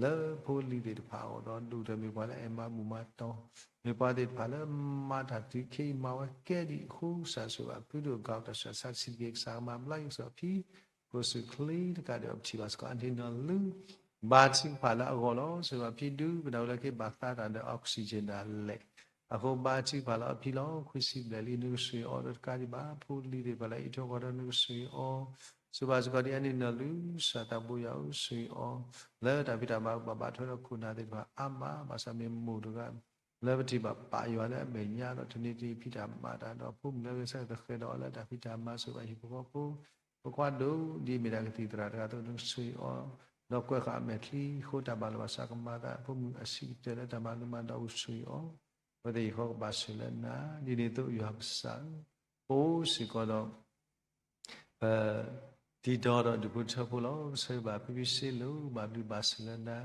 လၢဖိလံၤသ့ၣ်တဖၣ်အဂီၢ်ဒီး ဒိၣ်တၢ်မ့ၢ်ပှၤလၢအမၤဘူၣ်မၤတီၤ, မ့ၢ်ပှၤသ့ၣ်တဖၣ်လၢမၤတၢ်တုၤခဲအံၤမၤဝဲကဲဒံးအဃိ ကစၢ်ဆိၣ်ဂ့ၤဘၣ်ဖုဒိၣ် ကီၢ်တၢ်ဆၢ ဆၢတဆံတက့ၢ် ကစၢ်ကမၤဘျါယွၤကစီၣ်ဖံ ကိးစူၣ်ချ့တကးဒီး ပထံၣ်ဘၣ်စ့ၢ်ကီးအန့ၣ်နီၢ်လုၢ် ဘါထုကဖၣ်လၢအဂီၢ်လီၤ. ဆိၣ်ဂ့ၤဘၣ်ဖံဒုး ပနၢ်ဟူလၢက့ၤဘၣ်သးတၢ်ဒီး oxygen ဒၣ်လဲာ် အဃိဘါထုကဖၣ်လၢအဖံလီၤ. ခွံဆံဘျဲၣ်လံ နကဆိၣ်ဂ့ၤအီၤဒီးတကးဒံးဘၣ် ဖိလံၤသ့ၣ်တဖၣ်လၢအံးထွဲကွၢ်ထွဲ နကဆိၣ်ဂ့ၤအီၤ ဆိၣ်ဂ့ၤဘၣ်စ့ၢ်ကီးဒ်အန့ၣ်နီၢ်လုၢ် ကစၢ်သးဘိယွၤအိၣ်ဆိၣ်ဂ့ၤအီၤ လၢတၢ်ဖံးတၢ်မၤ ဘၣ်ဘၣ်ထွဲဒီးခိၣ်နၢ်သ့ၣ်တဖၣ်အါမး ဘၣ်ဆၣ်မ့ၢ်မိၢ်တဂၤ လၢပထံၣ်ဘၣ်ပာ်ယွၤလၢအမဲာ်ညါဒီး တနံၤတနံၤဖံးတၢ်မၤတၢ်ဒီး ဖိမုၣ်လၢအဂဲၤဆၢထၢၣ်ဃဲၤဒီးအီၤလၢတၢ်ဖံးတၢ်မၤ ဆိၣ်ဂ့ၤဘၣ်ဟံၣ်ဖိဃီဖိ ဖိခွါဒိၣ် ဒ်အမ့ၢ်တၢ်ကသံၣ်သရၣ်တဂၤအသိး နကဆိၣ်ဂ့ၤအီၤ ဒီးကွဲးဃာ်အမဲာ်ချံ ဃိတၢ်မၤလိာ်ဘၣ်ဆၣ်ကမၤသး ဖိမုၣ်အဆံးကတၢၢ်လၢတၢ်မၤလိမၤဒိး အိၣ်ဆိၣ်ဂ့ၤအီၤ အဝဲသ့ၣ်အံၤဃီကဘၣ်ဆိၣ်ဂ့ၤလၢနၤ ဒ်န့ၣ်အသိးယွၤကစၢ်ဧၢ ပအိၣ်စ့ၢ်ကီးဒီး ပ တံၤဒီဒီးဒူၣ်ဖိထၢဖိလီၤ. ဆိၣ်ဂ့ၤဘၣ်ဖံဖံစ့လိာ် ဘၣ်ဘျုးဘၣ်ဆိၣ်လၢနၤ,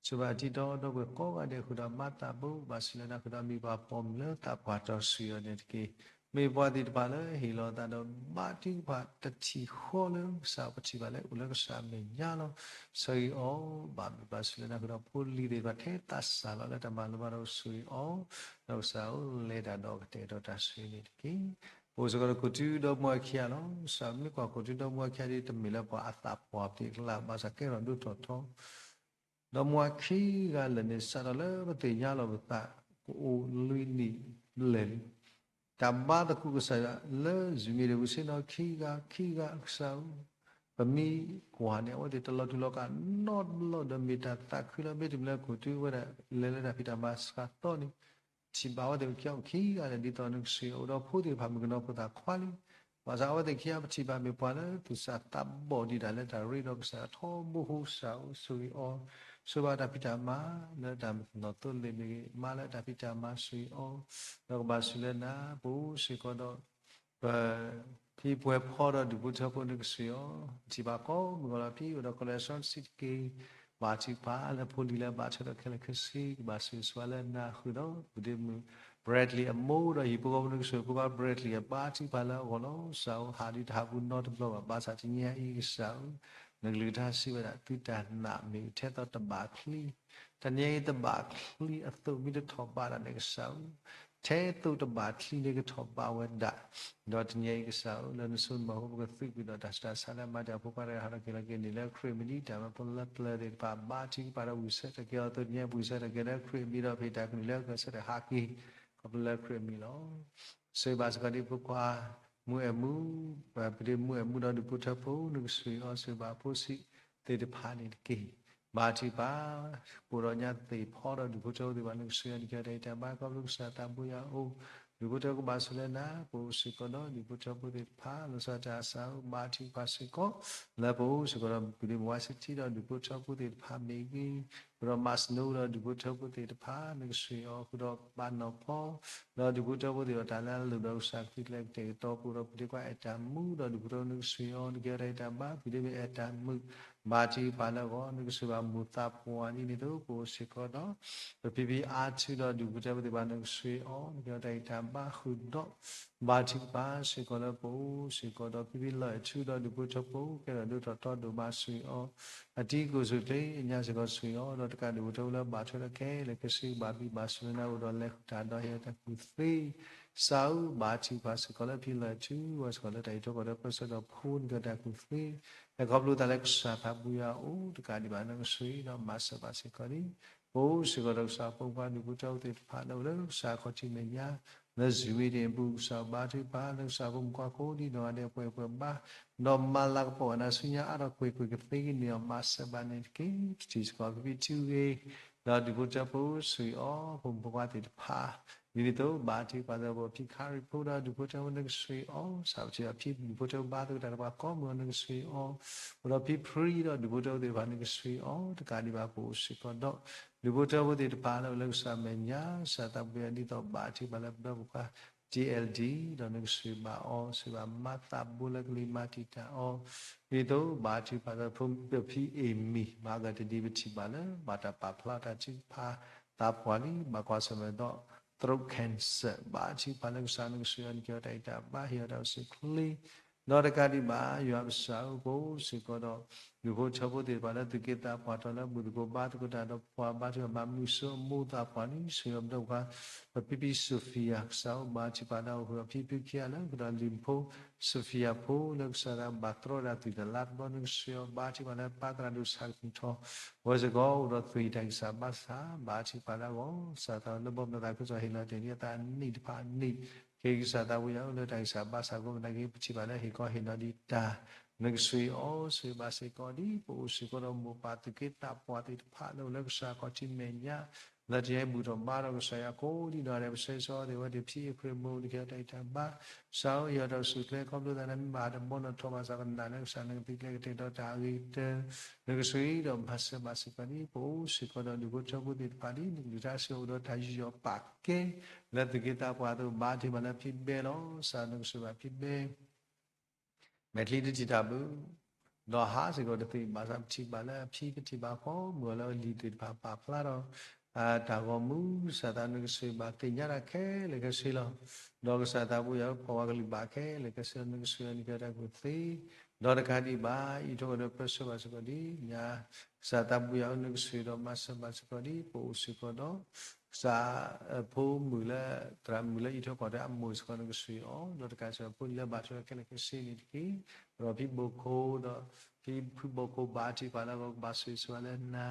ဆိၣ်ဂ့ၤဘၣ်တံၤဒီဒီပုၢ်ဝဲၢ်ကိးဂၤဒဲးဃုာ်ဒီးမၤသးဘိ ဘၣ်ဆိၣ်လၢနၤဃုာ်ဒီး မ့ၢ်ပှၤပိာ်မုၣ်လၢသးပှၢ်တီဆှံအီၤန့ၣ်တက့ၢ်. မ့ၢ်ပှၤသ့ၣ်တဖၣ်လၢဟ့ၣ်လီၤသးဒီးဘါထုကဖၣ်တထံၣ်ဃီလၢကစၢ် ပထံၣ်ဘၣ်လၢအိၣ်လၢကစၢ်အမဲာ်ညါလီၤ. ဆိၣ်ဂ့ၤအီၤ ဘၣ်ဘျုးဘၣ်ဆိၣ်လၢနၤဃုာ်ဒီးဖိလံၤသ့ၣ်တဖၣ်ထဲသးစၢ်လီၤလၢတၢ်မၤလိမၤဒိး ဆိၣ်ဂ့ၤအီၤ ဒီးကစၢ်ဧၢ လဲၤတၢ်ဒီးကတဲာ်ကတီၤတၢ်ဆိၣ်ဂ့ၤန့ၣ်တက့ၢ်. ပအိၣ်စ့ၢ်ကီးဒီးခိၣ်တုဒီမါဝၤခံဂၤလီၤ. ကစၢ်မ့ၢ်ကွၢ်ခိၣ်တုဒီမါဝၤခံဂၤဒ် တမ့ၢ်လၢပှၤအသးပှၢ်သ့ၣ်အကျါ ဘၣ်ဆၣ်ကဲထီၣ်ဒိၣ်ထီၣ်ထီ ဒီမါဝၤခံဂၤလၢာ်န့ၣ် စးထီၣ်လၢပသ့ၣ်ညါလီၤပသး ကအိၣ်လွံၢ်နံၣ်ဘျဲၣ်လံ. တၢ်ဘါသကိးကစၢ်ယွၤလၢ Zoom meeting ပူၤဆ့ၣ်နီၤခံဂၤ ခံဂၤကစၢ်ဧၢ, ပမ့ၢ်ကွၢ်န့ၣ် အဝဲသ့ၣ်တလီၤတူာ်လီၤကာ်နီတဘျီဒီးမ့ၢ်တၢ်သးခုလၢမ့တမ့ၢ်လၢခိၣ်တုဝဲဒၣ် လဲၤလၢတၢ်ဖံးတၢ်မၤစှၤသီန့ၣ် ထံၣ်ဘၣ်အဝဲသ့ၣ်ခံဂၤခံဂၤန့ၣ် ဒ်သိးနကဆိၣ်ဂ့ၤအီၤဒီးဖိသ့ၣ်တဖၣ်မုၣ်ကနီၤဖိသၣ်ခွါလံ. ဘၣ်ဆၣ်အဝဲသ့ၣ်ခံဂၤပထံၣ်ဘၣ်မ့ၢ်ပှၤလၢသူၣ်စၢ်သးဘီၣ်ဒံးတၢ်လၢတၢ်ရ့ဒီးကစၢ်ထီဘိဃိ ကစၢ်ဧၢ ဆိၣ်ဂ့ၤအီၤ, ဆိၣ်ဂ့ၤဘၣ်တၢ်ဖံးတၢ်မၤ လၢတၢ်မၤနီၣ်သိလ့ၣ်မ့ၢ်ဂ့ၤ မၤလၢတၢ်ဖံးတၢ်မၤဆိၣ်ဂ့ၤအီၤ, ဒီးကဘၣ်ဆိၣ်လၢနၤ ပအိၣ်စ့ၢ်ကီးဒီး ပ ဖံပှဲၤဖီဒီးဒူၣ်ဖိထၢဖိနကဆိၣ်ဂ့ၤအီၤ, ထံၣ်ဘၣ်ကိးမုၢ်ဂီၤလီၤဖံအိၣ်ဒီးကီၢ်လဲၣ်စီတဆံတက့ၢ်, ဘါထုကဖၣ်လၢဖိလံၤလၢဘၣ်ထွဲဒီးခဲလၢာ်ခဲဆ့ ကဘၣ်ဆိၣ်ဂ့ၤဆိၣ်ဝါလၢနၤဃုာ်ဒီး ပုၢ်ဒ့မုၣ် Bradley အမိၢ်ဒီးဟံၣ်ဖိဃီဖိနကဆိၣ်ဂ့ၤဖိခွါ Bradley အဘါထုကဖၣ်လၢအဂီၢ်လီၤ. ကစၢ်ဧၢ ဟးဒုးတဟးဘူးနီတဘျီဘၣ် ဘၣ်ဆၣ်တနံၤအံၤကစၢ်ဧၢ နကလုၢ်ကထါစံးဝဲဒၣ် သုတၢ်နာ်မ့ၢ်ထဲသိးတဘၣ်ချံ တနံၤအံၤတဘၣ်ချံအသိးမ့ၢ်တထီၣ်ဘးဒၣ်န့ၣ်ကစၢ်ဧၢ ထဲသိးတဘၣ်ချံန့ၣ်ကထီၣ်ဘးဝဲဒၣ်, ဒီးတနံၤအံၤကစၢ်ဧၢ လၢနစိနမၤအဃိ ပကသုးကွံာ်ဒီးတၢ်ဆူးတၢ်ဆါလၢအမၤတၢ်ဖိခွါတဂၤဟးထီၣ်က့ၤလီၤက့ၤန့ၣ်လၢခရံာ်အမံၤ ဒ်တၢ်မၤဖိလၢပျၢၤသ့ၣ်တဖၣ် ဘါထုကဖၣ်ဒီးဝံၣ်ဆၢထၢၣ်က့ၤအီၤအသိး တနံၤအံၤဝံၣ်ဆၢထၢၣ်က့ၤလၢခရံာ်အမံၤဒီး ဖံးတၢ်ကလုၢ်လၢကစၢ်တၢ်ဟးက့ၤ ခီဖျိလၢခရံာ်အမံၤလီၤ. ဆိၣ်ဂ့ၤဘၣ်စ့ၢ်ကီးဒ်ဖိခွါ မုၢ်အဲၣ်မူ ပဒ့မုၢ်အဲၣ်မူဒီးဒူၣ်ဖိထၢဖိ နကဆိၣ်ဂ့ၤအီၤ ဆိၣ်ဂ့ၤဘၣ်ဖိဆံးသ့ၣ်တဖၣ်န့ၣ်တက့ၢ်. ဘါထုကဖၣ် ကိးဒီးညါသ့ၣ်ဖီဒီးဒူၣ်ဖိထၢဖိသ့ၣ်တဖၣ် နကဆိၣ်ဂ့ၤအီၤ နကဲတၢ်အံၤတၢ်ဘါ ခီဖျိကစၢ်သးဘိယွၤအိၣ် ဒူၣ်ဖိထၢဖိကဘၣ်ဆိၣ်လၢနၤ ပအိၣ်စ့ၢ်ကီးဒီးဒူၣ်ဖိထၢဖိသ့ၣ်တဖၣ် လီၤဆီဒၣ်တၢ်အစၢ်ဧၢ ဘါထုကဖၣ်စ့ၢ်ကီး လၢပအိၣ်စ့ၢ်ကီးဒီး ပုၢ်ဒ့မုၢ်ဝါဆံထံဒီးဒူၣ်ဖိထၢဖိသ့ၣ်တဖၣ်မ့ၢ်ဂ့ၤ, ပဒီးမၤစနိဒီးဒူၣ်ဖိထၢဖိသ့ၣ်တဖၣ် နကဆိၣ်ဂ့ၤအီၤ ဃုာ်ဒီးဘၣ်နီၢ်ဖီ ဒီးဒူၣ်ဖိထၢဖိသ့ၣ်တဖၣ် တၢ်လၢအလိၣ်ဒီးကစၢ်ခရံာ်ကျဲကတဲာ်ကတီၤပူၤဒီး ပဒ့ခွါအဲၣ်တၢ်မုာ်ဒီးဒူၣ်ဖိထၢဖိနကဆိၣ်ဂ့ၤအီၤ နကဲတၢ်အံၤတၢ်ဘါ ပုၢ်ဒ့မုၢ်အဲၣ်တၢ်မုာ် ဘါထုကဖၣ်လၢအဂီၢ် နကဆိၣ်ဂ့ၤဘၣ်မိၢ်သးပှၢ်ဒ်န့ၣ်အသိး ပအိၣ်စ့ၢ်ကီးဒီး ပဖံဖံအါထုဒီးဒူၣ်ဖိထၢဖိသ့ၣ်တဖၣ် နကဆိၣ်ဂ့ၤအီၤ နကဲတၢ်အံၤတၢ်ဘါဃုာ်ဒီး ဘါထုကဖၣ်စ့ၢ်ကီးလၢပအိၣ်စ့ၢ်ကီးဒီး ဖံဖံလီၤအဲၣ်ထုဒီးဒူၣ်ဖိထၢဖိ ကဲထီၣ်ဒိၣ်ထီၣ်ထီဒိၣ်မးဆိၣ်ဂ့ၤအီၤ အတံၤကိၢ်ဆိၣ်ချ့ အညါစ့ၢ်ကီးဆိၣ်ဂ့ၤအီၤ ဒီးတကးဒူၣ်ဖိထၢဖိလၢဘၣ်ထွဲဒီးခဲလၢာ်ခဲဆ့ ဘၣ်ဘျုးဘၣ်ဆိၣ်လၢနၤအိၣ်ဒီးလဲၤဃုာ်တၢ်ဒီးဟ့ၣ်အီၤတၢ်ကူၣ်သ့ ကစၢ်ဧၢ ဘါထုကဖၣ်စ့ၢ်ကီးလၢဖံလီၤအဲၣ်ထု ဝဲစ့ၢ်ကီးလၢတၢ်အံးထွဲကွၢ်ထွဲပၢဆှၢဒီးဖိနကဲတၢ်ကူၣ်သ့ လဲၤခီဖျိသးလၢကစၢ်သးဘိယွၤအအိၣ် တကးဒံးဘၣ်နကဆိၣ်ဂ့ၤဒီးမၤစၢၤဘၣ်စ့ၢ်ကီးန့ၣ် ပအိၣ်စ့ၢ်ကီးဒီးကစၢ်ဖိမုၣ်ဖိခွါဒူၣ်ဖိထၢဖိသ့ၣ်တဖၣ် လၢအိၣ်လၢကစၢ်ခီၣ်ထံးမဲာ်ညါ လၢ Zoom meeting အပူၤ ကစၢ်ဘါထုကဖၣ်လၢကစၢ်ဖိမုၣ်ဖိခွါကိးဒံနီၢ်ဂၤဒဲးပှဲၤပှဲၤဘါ ဒီးမၤလၤကပီၤအနၢ်ဆူညါအါထီၣ်ကွ့ၢ်ကွ့ၢ်ကသ့ကန့ၢ်အီၤ မၤစၢၤဘၣ်န့ၣ်တက့ၢ်. ပထံၣ်စ့ၢ်ကီးဖံဖံထူဂ့ၤ ဒီးဒူၣ်ဖိထၢဖိဆိၣ်ဂ့ၤအီၤ ဖိမုၣ်ဖိခွါသ့ၣ်တဖၣ် ဒ်န့ၣ်အသိး ဘါထုကဖၣ်စ့ၢ်ကီးဖံခါရံၣ်ဖိဒီးဒူၣ်ဖိထၢဖိနကဆိၣ်ဂ့ၤအီၤ စးဖဲဖံဒူၣ်ဖိထၢဖိဘါသကိးတၢ်တဖၣ်ကိးမုၢ်အီၤနကဆိၣ်ဂ့ၤအီၤ အိၣ်ဒီးဖံဖရံဒီးဒူၣ်ဖိထၢဖိသ့ၣ်တဖၣ်နကဆိၣ်ဂ့ၤအီၤ တကးဒံးဘၣ်ပအိၣ်စ့ၢ်ကီးဒီး ဒူၣ်ဖိထၢဖိသ့ၣ်တဖၣ်လၢအိၣ်လၢကစၢ်မဲာ်ညါ ကစၢ်သးဘိယွၤဒ်သိးဘါထုကဖၣ်လၢပဒီပုၢ်ခွါ တီအဲလ်ဒံ ဒီးနကဆိၣ်ဂ့ၤဘၣ်အီၤ ဆိၣ်ဂ့ၤဘၣ်မၤသးဘိလၢကလံၤမၤတံာ်တာ်အီၤ ဒ်သိးဘါထုကဖၣ်ဒီးဖိပဖံအ့ၣ်မံၤ မၤကတဒံပထံၣ်ဘၣ်လၢ ဘၣ်တၢ်ပာ်ဖျါတၢ်ထုကဖၣ်သးပှၢ်လံ ဘၣ်ကွၢ်ဆၢၣ်မဲာ်ဒီး throat cancer ဘါထုကဖၣ်လၢကစၢ်နကဆိၣ်ဂ့ၤအီၤ နကဲထီၣ်တၢ်အံၤတၢ်ဘါ ဟ့ၣ်အီၤတၢ်အိၣ်ဆူၣ်အိၣ်ချ့ ဒီးတကးဒံးဘၣ် ယွၤပစံးအဃိစ့ၢ်ကီးဒီး ဒူၣ်ဖိထၢဖိသ့ၣ်တဖၣ်လၢသူၣ်က့သးပှၢ်ထီၣ်လၢမုၢ်သကိးဘါသကိးတၢ်ဒီးပှၤဘါထုကဖၣ်မၤမုာ်စိအမိၢ်သးပှၢ်န့ၣ် ဆူယီၤပဒီပှၤ ပဖံဖံ Sophia ကစၢ်အိၣ်ဘါထုကဖၣ်ဒီးအိၣ်ဃုာ်ဒီးဖံဖုခံဂၤလၢကဒီးလံၤဖိ Sophia ဖိလၢကစၢ်သးဘၣ်တြီဒၣ်သွံၣ်တလါတဘျီ နကစၢ်ယွၤဘါထုကဖၣ်လၢပၢ်သရၣ်ဒိၣ်ဆၣ်ကစၢ်ထီ အဝဲစ့ၢ်ကီးအိၣ်ဒီးသွံၣ်တၢ်ဂံၢ်စၢ်ဘါစၢ် ဘါထုကဖၣ်လၢအဂီၢ် ကစၢ်သးလၢဘီမုၢ်သးခုကစီၣ်ဟ့ၣ်လီၤတ့ၢ်လံအသးအနံၣ်တဖၣ်အနံၣ် က့ၤကစၢ်သးပူၤယၤအိၣ်လၢတၢ်ဂံၢ်စၢ်ဘါစၢ်အဃိ မနုၤက့ပထံၣ်ဘၣ်လၢဟ့ၣ်ကီဟ့ၣ်နီၤဒံးတၢ် နကဆှၢအီၤဆှၢဘၣ်စ့ၢ်ကီးဒ် ပအိၣ်စ့ၢ်ကီးဒီးမိၢ်ပၢ်သူၣ်က့သးပှၢ်သ့ၣ်တဖၣ်လၢအိၣ်လၢကစၢ်ခီၣ်ထံးမဲာ်ညါ လၢတယဲၢ်ဘူၣ်ထီၣ်ဘါထီၣ်ကစၢ်ယွၤကိးဒ်နီၢ်ဂၤဒဲး ပဆၢဂ့ၤဆၢဝါသ့ၣ်ဝဲသ့ၣ်ဖံအ့ဖြ့ၣ်မိၢ် နကဟ့ၣ်အီၤတၢ်ဂံၢ်တၢ်ဘါ ကစၢ်ဧၢ ဟ့ၣ်အီၤတၢ်အိၣ်ဆူၣ်အိၣ်ချ့ခီဖျိသးလၢမ့ၢ်ဘၣ်တဘီနီၣ်ထီၣ်ဘၣ်ဆၣ်ကနာ်လၢကစၢ်နကသံကျဲကတဲာ်ကတီၤတၢ်အဂ့ၤကတၢၢ် နကဆှၢဒီးမၤစၢၤဘၣ်စ့ၢ်ကီးဒ် ပအိၣ်စ့ၢ်ကီးဒီးဒူၣ်ဖိထၢဖိသ့ၣ်တဖၣ်ဒ် နကလုၢ်တၢ်စံးအိၣ်ဒီးတၢ်ယူးယီၣ်ပာ်ကဲ လၢသူၣ်က့သးပှၢ်အသိး ဘါထုကဖၣ်လၢဖံဘဲလီၤ ကစၢ်နကဆှၢဘၣ်ဖံဘဲ မဲာ်ချံတထံၣ်တၢ်ဘၣ် ဒီးဟးစ့ၢ်ကီးတသ့ဘၣ်ဆၣ် ပထံၣ်ဘၣ်လၢအဖံကထံၣ်ဘၣ်ဃီ မုၢ်အီၤလၢအလံာ်သ့ၣ်တဖၣ်ပာ်ဖျါဒီး တၢ်ဂီၤမူ ကစၢ်သးနကဆှၢဘၣ်သ့ၣ်ညါတၢ်ခဲလၢာ်ခဲဆ့လီၤ. ဒီးကစၢ်သးပူၤယၤ ပှၤကလုာ်ဘၣ်ခဲလၢာ်ခဲဆ့လီၤ နကဆှၢအီၤနကဟ့ၣ်အီၤတၢ်ကူၣ်သ့ ဒီးတကးဒံးဘၣ် အံးထွဲကွၢ်ထွဲပၢဆှၢဘၣ်စ့ၢ်ကီးဒ်ညါ ကစၢ်သးပူၤယၤဧၢ နကဆှၢဒီးမၤစၢၤဘၣ်စ့ၢ်ကီးဒ် ပအိၣ်စ့ၢ်ကီးဒီး ကစၢ်ဖိမုၣ်လၢ သရၣ်မုၣ်လၢအံးထွဲကွၢ်ထွဲအမိၢ်စ့ၢ်ကီး နကဆှၢအီၤ ဒီးတကးစၢ်ဖိလၢဘၣ်ထွဲဒီးခဲလၢာ်ခဲဆ့န့ၣ်တက့ၢ်. ဒီးဖံဘိၣ်ခိၣ်ဒီး ဖံဖုဘိၣ်ခိၣ်ဘါထုကဖၣ်လၢအဂီၢ် ကဘၣ်ဆိၣ်ဂ့ၤဆိၣ်ဝါလၢနၤ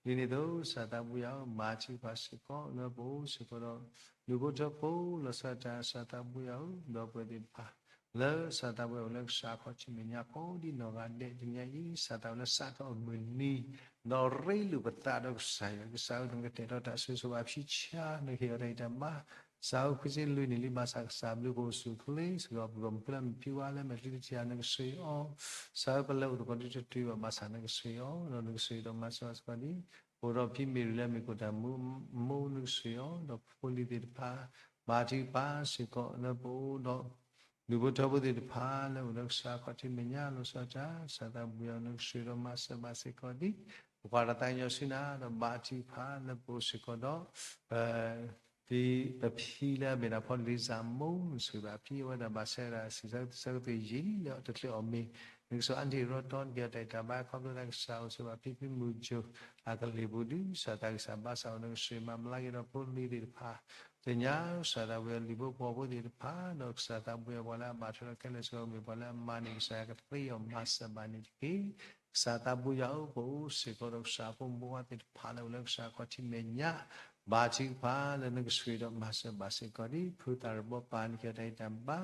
ဒ်န့ၣ်အသိး ကစၢ်သးပူၤယၤဧၢ ဘါထုကဖၣ်စ့ၢ်ကီးလၢပအိၣ်စ့ၢ်ကီးဒီး ဒူၣ်ဖိထၢဖိလီၤဆီဒၣ်တၢ် ကစၢ်သးပူၤယၤဧၢ ဒီပုၢ်ဝဲၢ်သ့ၣ်တဖၣ် လၢကစၢ်သးပူၤယၤအိၣ်လၢကစၢ်ခီၣ်ထံးမဲာ်ညါကိးဒ်နီၢ်ဂၤဒဲး တနံၤအံၤ ကစၢ်သးပူၤလၢစးထီၣ်အမုၢ်နံၤ ဒီးရ့လိာ်ပသးဒီးကစၢ်ယွၤ ကစၢ်ဧၢ နကတဲာ်ကတီၤတၢ်ဆိၣ်ဂ့ၤဆိၣ်ဝါအဖံဆါ နကဟ့ၣ်အီၤတၢ်ဂံၢ်တၢ်ဘါ ကစၢ်ဧၢ ခွံဆံလွံၢ်နံၣ်လံ ဘၣ်ဆၣ်ကစၢ်ဘျုးကအိၣ်ဆူၣ်အိၣ်ချ့ စ့ၢ်ကီးပကမုၢ်လၢမုၢ်ဖံဝါလၢမဲာ်ချံတထံၣ်ဧါ နကဆှၢအီၤ ကစၢ်ဧၢ ပလဲၤအိၣ်သကိးဒ်တတုၤဘၣ် ဘၣ်ဆၣ်နကဆှၢအီၤ ဒီးနကဆှၢဒီးမၤစၢၤဘၣ်စ့ၢ်ကီးဒ် အိၣ်ဒီးဖံမ့ၢ်ရံလၢမ့ၢ်ကိၣ်တၢ်မူ မိၢ်နကဆှၢအီၤ ဒီးဖိလံၤသ့ၣ်တဖၣ် ဘါထုကဖၣ်စ့ၢ်ကီးလၢပအိၣ်ဒီး ဒူၣ်ဖိထၢဖိသ့ၣ်တဖၣ်လၢအိၣ်လၢကစၢ်ခီၣ်ထံးမဲာ်ညါလီၤဆီဒၣ်တၢ် ကစၢ်သးပူၤယၤ နကဆှၢဒီးမၤစၢၤဘၣ်စ့ၢ်ကီးဒ် ပကွၢ်တၢ်သးကညီၤဆူနၤ ဒီးဘါထုကဖၣ်လၢပအိၣ်စ့ၢ်ကီးဒီး ပ ဖံ ပဖံလၢအမ့ၢ်ဒၣ်ဖီလံၤစၢ်မိၢ် နကဆှၢဘၣ်ဖံအဝဲဒၣ်ဘၣ်ဆၣ်ဝဲဒၣ် စံးဆၢကတိၤဆၢကတီၢ်ယံာ်လံလၢတချုးအီၤမ့ၢ် နကဆှၢအါန့ၢ်ရီတီ နကဟ့ၣ်အီၤတၢ်ဂံၢ်တၢ်ဘါ ခီဖျိသးကစၢ်အိၣ်ဆိးဘၣ်ဖံဖုမုၢ်ကၠိၤ အကလံၤပူၤဒုး ကစၢ်သးဂံၢ်စၢ်ဘါစၢ်အိၣ် နကဆှၢမၤဘျါက့ၤဒီးဖိလံၤသ့ၣ်တဖၣ် သ့ၣ်ညါကစၢ်သးပူၤယၤလံၤဖိပှီၤဖိသ့ၣ်တဖၣ် ဒီးကစၢ်သးပူၤယၤပှၤလၢအဘၣ်ထွဲဒီးခဲလၢာ်စ့ၢ်ကီးမ့ၢ်ပှၤလၢအမၤန့ၢ်ကစၢ်ယွၤကသ့အီၤမၤစၢၤဘၣ်န့ၣ်တက့ၢ်. ကစၢ်သးပူၤယၤဧၢ ပအိၣ်စ့ၢ်ကီးဒီးကစၢ်ဖိမုၣ်ဖိခွါသ့ၣ်တဖၣ်လၢအိၣ်လၢကစၢ်ခီၣ်ထံးမဲာ်ညါ ဘါထုကဖၣ်လၢနကဆှၢဒီးမၤစၢၤဘၣ်စ့ၢ်ကီးဒ် ဖုသးရၢၣ်ဘီပၢ် နကဟ့ၣ်အီၤတၢ်ဂံၢ်တၢ်ဘါ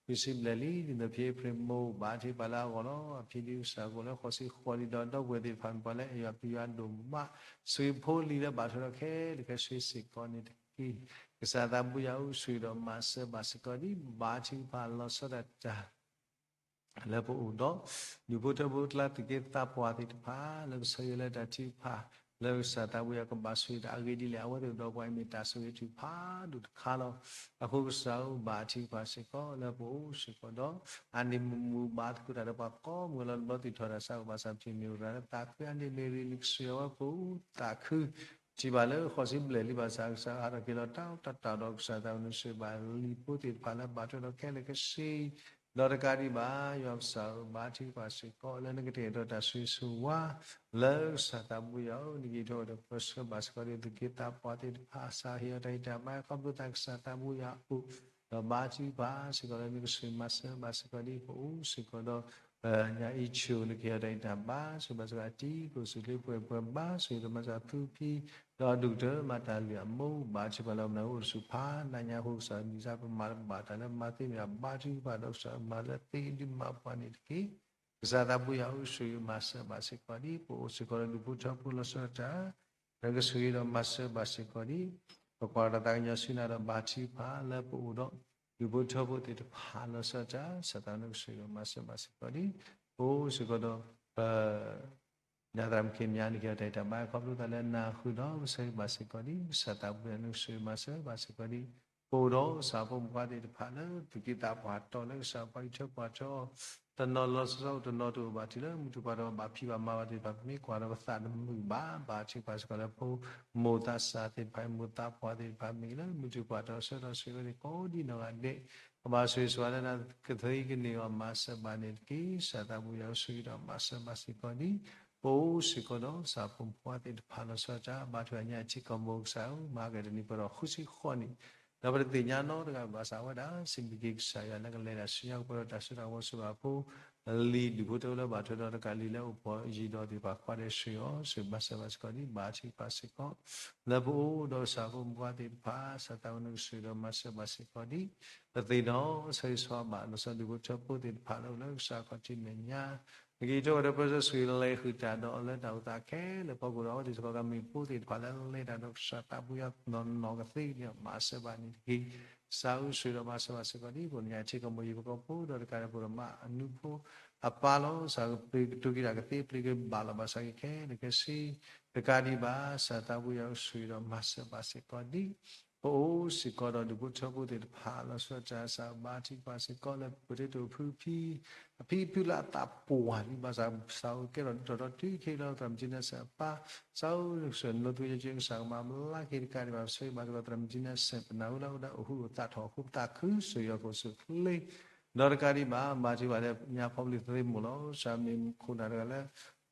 ပစံးဘျဲၣ်လံဒ်သိးဖံအ့ဖြ့ၣ်မိၢ် ဘါထုကဖၣ်လၢအဂီၢ်လီၤ. အဖံဒုးကစၢ်ကအိၣ်လၢဃိးဆံဃိးနံၣ်ဒီး ဒီပုၢ်ဝဲၢ်သ့ၣ်တဖၣ်မ့ၢ်ပှၤလၢအဲၣ်ယွၤပျံၤယွၤဒိၣ်မး ဆိၣ်ဂ့ၤဖိလံၤလၢဘၣ်ထွဲဒီးခဲလၢာ်ခဲဆ့စ့ၢ်ကီးန့ၣ်တက့ၢ်. ကစၢ်သးပူၤယၤဧၢ ဆှၢဒီးမၤစၢၤဘၣ်စ့ၢ်ကီးဒ် ဘါထုကဖၣ်လီၤဆီဒၣ်တၢ် လၢပအိၣ်ဒီး ဒူၣ်ဖိထၢဖိကျါသူၣ်က့သးပှၢ်သ့ၣ်တဖၣ် လၢကဆၢယဲၢ်လၢတၢ်ထုကဖၣ် လၢကစၢ်သးပူၤယၤကဘၣ်ဆိၣ်ဂ့ၤတၢ်အဂ့ၢ်ဒ်လဲၣ် အဝဲသ့ၣ်ဒီးပှၤအံၤမ့ၢ်တၢ်ဆိၣ်ဂ့ၤထုကဖၣ်ဒိၣ်တခါလီၤ. အဃိကစၢ်ဧၢ ဘါထုကဖၣ်စ့ၢ်ကီးလၢပအိၣ်စ့ၢ်ကီးဒီး အါန့ၢ်မုာ်မုာ်ဘါသကိးတၢ်ဒီးပှၤကိးမုၢ်လီၤ တဘျီသ့ၣ်ထီၣ်တၢ်ဆါဘၣ်ဆၣ် ပထံၣ်မ့ၢ်ဝဲဒၣ်လၢသးခု အါန့ၢ်မ့ၢ်ရံ နကဆှၢအဝဲပအိၣ်သးခု ထံၣ်ဘၣ်လၢဃိးဆံဘျဲၣ်လံ ဘၣ်ဆၣ်ကစၢ်ဟးထီၣ်က့ၤလီၤ တၢ်အိၣ်တၢ်တၢ်ဒီးကစၢ်သးပူၤ နကဆှၢဘၣ်လံၤဖိသ့ၣ်တဖၣ်လၢဘၣ်ထွဲဒီးခဲလၢာ်ခဲဆ့ ဒီးတကးဒံးဘၣ် ယွၤကစၢ်ဧၢ ဘါထုကဖၣ်စ့ၢ်ကီး လၢနကတဲာ်ကတီၤတၢ်ဆိၣ်ဂ့ၤဆိၣ်ဝါ လၢကစၢ်သးပူၤယၤဧၢ နကဟ့ၣ်ထီၣ်ဒီးပၢဆှၢဘၣ်စ့ၢ်ကီးဒ် သူၣ်က့သးပှၢ်သ့ၣ်တဖၣ် ကစၢ်ဟ့ၣ်အီၤတၢ်ဂံၢ်တၢ်ဘါ ခီဖျိသးကစၢ်သးပူၤယၤအအိၣ် ဒီးဘါထုကဖၣ်စ့ၢ်ကီးလၢနကဆိၣ်ဂ့ၤမၤစၢၤဘၣ်စ့ၢ်ကီးဒ် ပအိၣ်စ့ၢ်ကီးဒီး ညၣ်အံၤဆိၣ် နကဟ့ၣ်အီၤတၢ်ဂံၢ်တၢ်ဘါ ဆိၣ်ဂ့ၤဘၣ်စ့ၢ်ကီးအတံၤ ကအိၣ်ဆူၣ်အိၣ်ချ့ပှဲၤပှဲၤဘါ ဆိၣ်ဂ့ၤဒီးမၤစၢၤသူဖံ ဒီးဒိၣ်ကတၢၢ်မၤတၢ်လုၢ်အမိၢ် ဘါထုကဖၣ်လၢအအိၣ်ဒီးဆူၣ်ဖးနးညါအဃိ ကစၢ်မုၢ်ဆါပမၤတဘၣ်တၢ်လၢမၤသ့မ့ၢ်ဘၣ် ဘါထုကဖၣ်ဒီးကစၢ်မၤလၢသ့ဒုးမၤပှၤန့ၣ်တက့ၢ်. ကစၢ်သးပူၤယၤဧၢ ဆိၣ်ဂ့ၤမၤစၢၤဘၣ်စ့ၢ်ကီးဒ် ပအိၣ်စ့ၢ်ကီးဒီးဒူၣ်ဖိထၢဖိလီၤဆီဒၣ်တၢ် နကဆိၣ်ဂ့ၤဒီးမၤစၢၤဘၣ်စ့ၢ်ကီးဒ် ပကွၢ်တၢ်သးကညီၤဆူနၤဒီးဘါထုကဖၣ်လၢပအိၣ်ဒီး ဒူၣ်ဖိထၢဖိသ့ၣ်တဖၣ်လီၤဆီဒၣ်တၢ် ကစၢ်သးနကဆိၣ်ဂ့ၤဒီးမၤစၢၤဘၣ်စ့ၢ်ကီးဒ် ပအိၣ်စ့ၢ်ကီးဒီး ပ ညါသရၣ်မုၣ်ခံမံၤ နကဟ့ၣ်အီၤတၢ်ဂံၢ်တၢ်ဘါ ခီဖျိသးလၢနၢ်ဟူဒီး ပဆၢဂ့ၤဘၣ်စ့ၢ်ကီးဒ် ကစၢ်သးပူၤယၤနကဆိၣ်ဂ့ၤမၤစၢၤဘၣ်စ့ၢ်ကီးဒ် ပအိၣ်ဒီးကစၢ်ဖိမုၣ်ဖိခွါသ့ၣ်တဖၣ်လၢ သူၣ်က့သးပှၢ်တီၢ်လၢကစၢ်ပှၤအံးထွဲကွၢ်ထွဲအီၤ တနီၤလီၤဆီဆီအိၣ် တနီၤတအိၣ်ဘၣ် တုၤလၢမုၢ်ထူၣ်ပှၢ်ဒီးဘၣ်ဖံးဘၣ်မၤဘၣ်သ့ၣ်တဖၣ် ပမ့ၢ်ကွၢ်ဒီးပသးတမုာ်ဘၣ်. ဘါထုကဖၣ်စ့ၢ်ကီးလၢဖိ မိၢ်သးစၢ်သ့ၣ်တဖၣ် မိၢ်သးပှၢ်သ့ၣ်တဖၣ်မ့ၢ်ဂ့ၤလၢမုၢ်ထူၣ်ပှၢ်ဒီးဆၢဒီးဆှံဝဲသ့ၣ်ကိးဒံနီၢ်ဂၤဒဲး ကဘၣ်ဆိၣ်ဂ့ၤဆိၣ်ဝါလၢနၤ ကသ့ကန့ၢ်အီၤ မၤစၢၤဘၣ်န့ၣ်တက့ၢ်. ကစၢ်သးဘိယွၤအိၣ်ဆိၣ်ဂ့ၤဒီးမၤစၢၤဘၣ်စ့ၢ်ကီးဒံး ပအိၣ်စ့ၢ်ကီးဒီးကစၢ်ဖိမုၣ်ဖိခွါသ့ၣ်တဖၣ်လီၤဆီဒၣ်တၢ် ဘါထုကဖၣ်ညါအထံကီၢ်မိၢ်ကစၢ်ဧၢ မၤကတနံၤပှဲၤဒီးဃုဆံဃိးနံၣ် ဒီးပတသ့ၣ်ညါနီတဂၤဘၣ်ဆၣ်ဝဲဒၣ် စံးဘျုးက့ၤကစၢ်ယွၤလၢကလဲၤတၢ်ဆူညါ ကပှဲၤဒီးတၢ်စိတၢ်ကမီၤဆိၣ်ဂ့ၤအဖိ လံာ်ဒူၣ်ဖိထၢဖိလၢဘၣ်ထွဲဒီးတကးလံာ်လၢအိၣ်ဖှိၣ်ယံၤဒီးသ့ၣ်တဖၣ် ကွၢ်ဒဲးဆှံအီၤ ဆိၣ်မၤစၢၤဘၣ်စ့ၢ်ကီးဒံး ဘါထုကဖၣ်စ့ၢ်ကီး လၢပအိၣ်ဒီးကစၢ်ဖိမုၣ်ဖိခွါသ့ၣ်တဖၣ် ကစၢ်သးဘိယွၤနကဆိၣ်ဂ့ၤဒီးမၤစၢၤဘၣ်စ့ၢ်ကီးဒံး ပသ့ၣ်နီၣ် ဆၢဂ့ၤဆၢဝါဘၣ် လီၤဆီဒၣ်ဒူၣ်ဖိထၢဖိသ့ၣ်တဖၣ်လၢအိၣ်လၢကစၢ်ခီၣ်ထံးမဲာ်ညါ နက့ၤထီၣ်ဝဲဒီးပၢဆှၢဆိၣ်ဂ့ၤလဲၤဃုာ်တၢ်ဒီးအီၤလၢတၢ်အိၣ်သးခဲလၢာ် ဖီခိၣ်ဒီးအဝဲသ့ၣ်စ့ၢ်ကီးကမ့ၢ်ဖိသ့ၣ်တဖၣ်လၢလဲၤတၢ်ဒီးကစၢ်သးဘိယွၤနီၢ်နီၢ်ကသ့န့ၣ် မၤစၢၤဘၣ်န့ၣ်တက့ၢ်. ကစၢ်ဧၢ ဆိၣ်ဂ့ၤဒီးမၤစၢၤဘၣ်စ့ၢ်ကီးဒံး ပအိၣ်လၢညါထံကီၢ်မိၢ်ယံၤပကီၢ်ဖိ ဒီးတကးဒံးပဒိၣ်မးအနူဖိ အပၢ်လီၤ ကစၢ်ကပျ့ၤကတိၤက့ၤတၢ်ကသ့ ပျ့ၤက့ၤဘၣ်လီၤဘၣ်စးက့ၤခဲလၢာ်ခဲဆ့ တကးဒံးဘၣ် ကစၢ်သးဘိယွၤအိၣ်ဆိၣ်ဂ့ၤဒီးမၤစၢၤဘၣ်စ့ၢ်ကီးဒံး ပအိၣ်စ့ၢ်ကီးဒီးဒူၣ်ဖိထၢဖိသ့ၣ်တဖၣ်လီၤဆီဒၣ်တၢ် ကစၢ်ဘါထုကဖၣ်စ့ၢ်ကီးလၢပတ့တိာ်ဖုဖံ အဖံအဖုလၢအသးပှၢ်လံ ဘၣ်ဆၣ်ကစၢ်အိၣ်ကဲထီၣ်ဒ်ထီၣ်ဒီးတုၤခဲအံၤလီၤ သရၣ်မုၣ်ကၠံနဆၢၣ်အပၢ် ကစၢ်ဧၢ နကဆိၣ်ဂ့ၤနလိၤသယုၢ်က့ၤ ကစၢ်ကမၤဘျါက့ၤတကးဒံးဘၣ် ပဆိၣ်ဂ့ၤဘၣ်စ့ၢ်ကီးသရၣ်မုၣ်ကၠံနဆၢၣ် ပနၢ်ဟူလၢအအိၣ်ဒီးအိၣ်ဟုၣ်အိၣ်သးထီၣ်အဃိ ပသးခု ဆိၣ်ဂ့ၤအီၤခိၣ်ဆိၣ်ချ့ ဒီးတကးဒံးဘၣ် ဘါထုကဖၣ်လၢညါဖီပလံၤသ့ၣ်မိၢ်လီၤ ကစၢ်မ့ၢ်ခိၣ်နၢ်တဂၤလၢ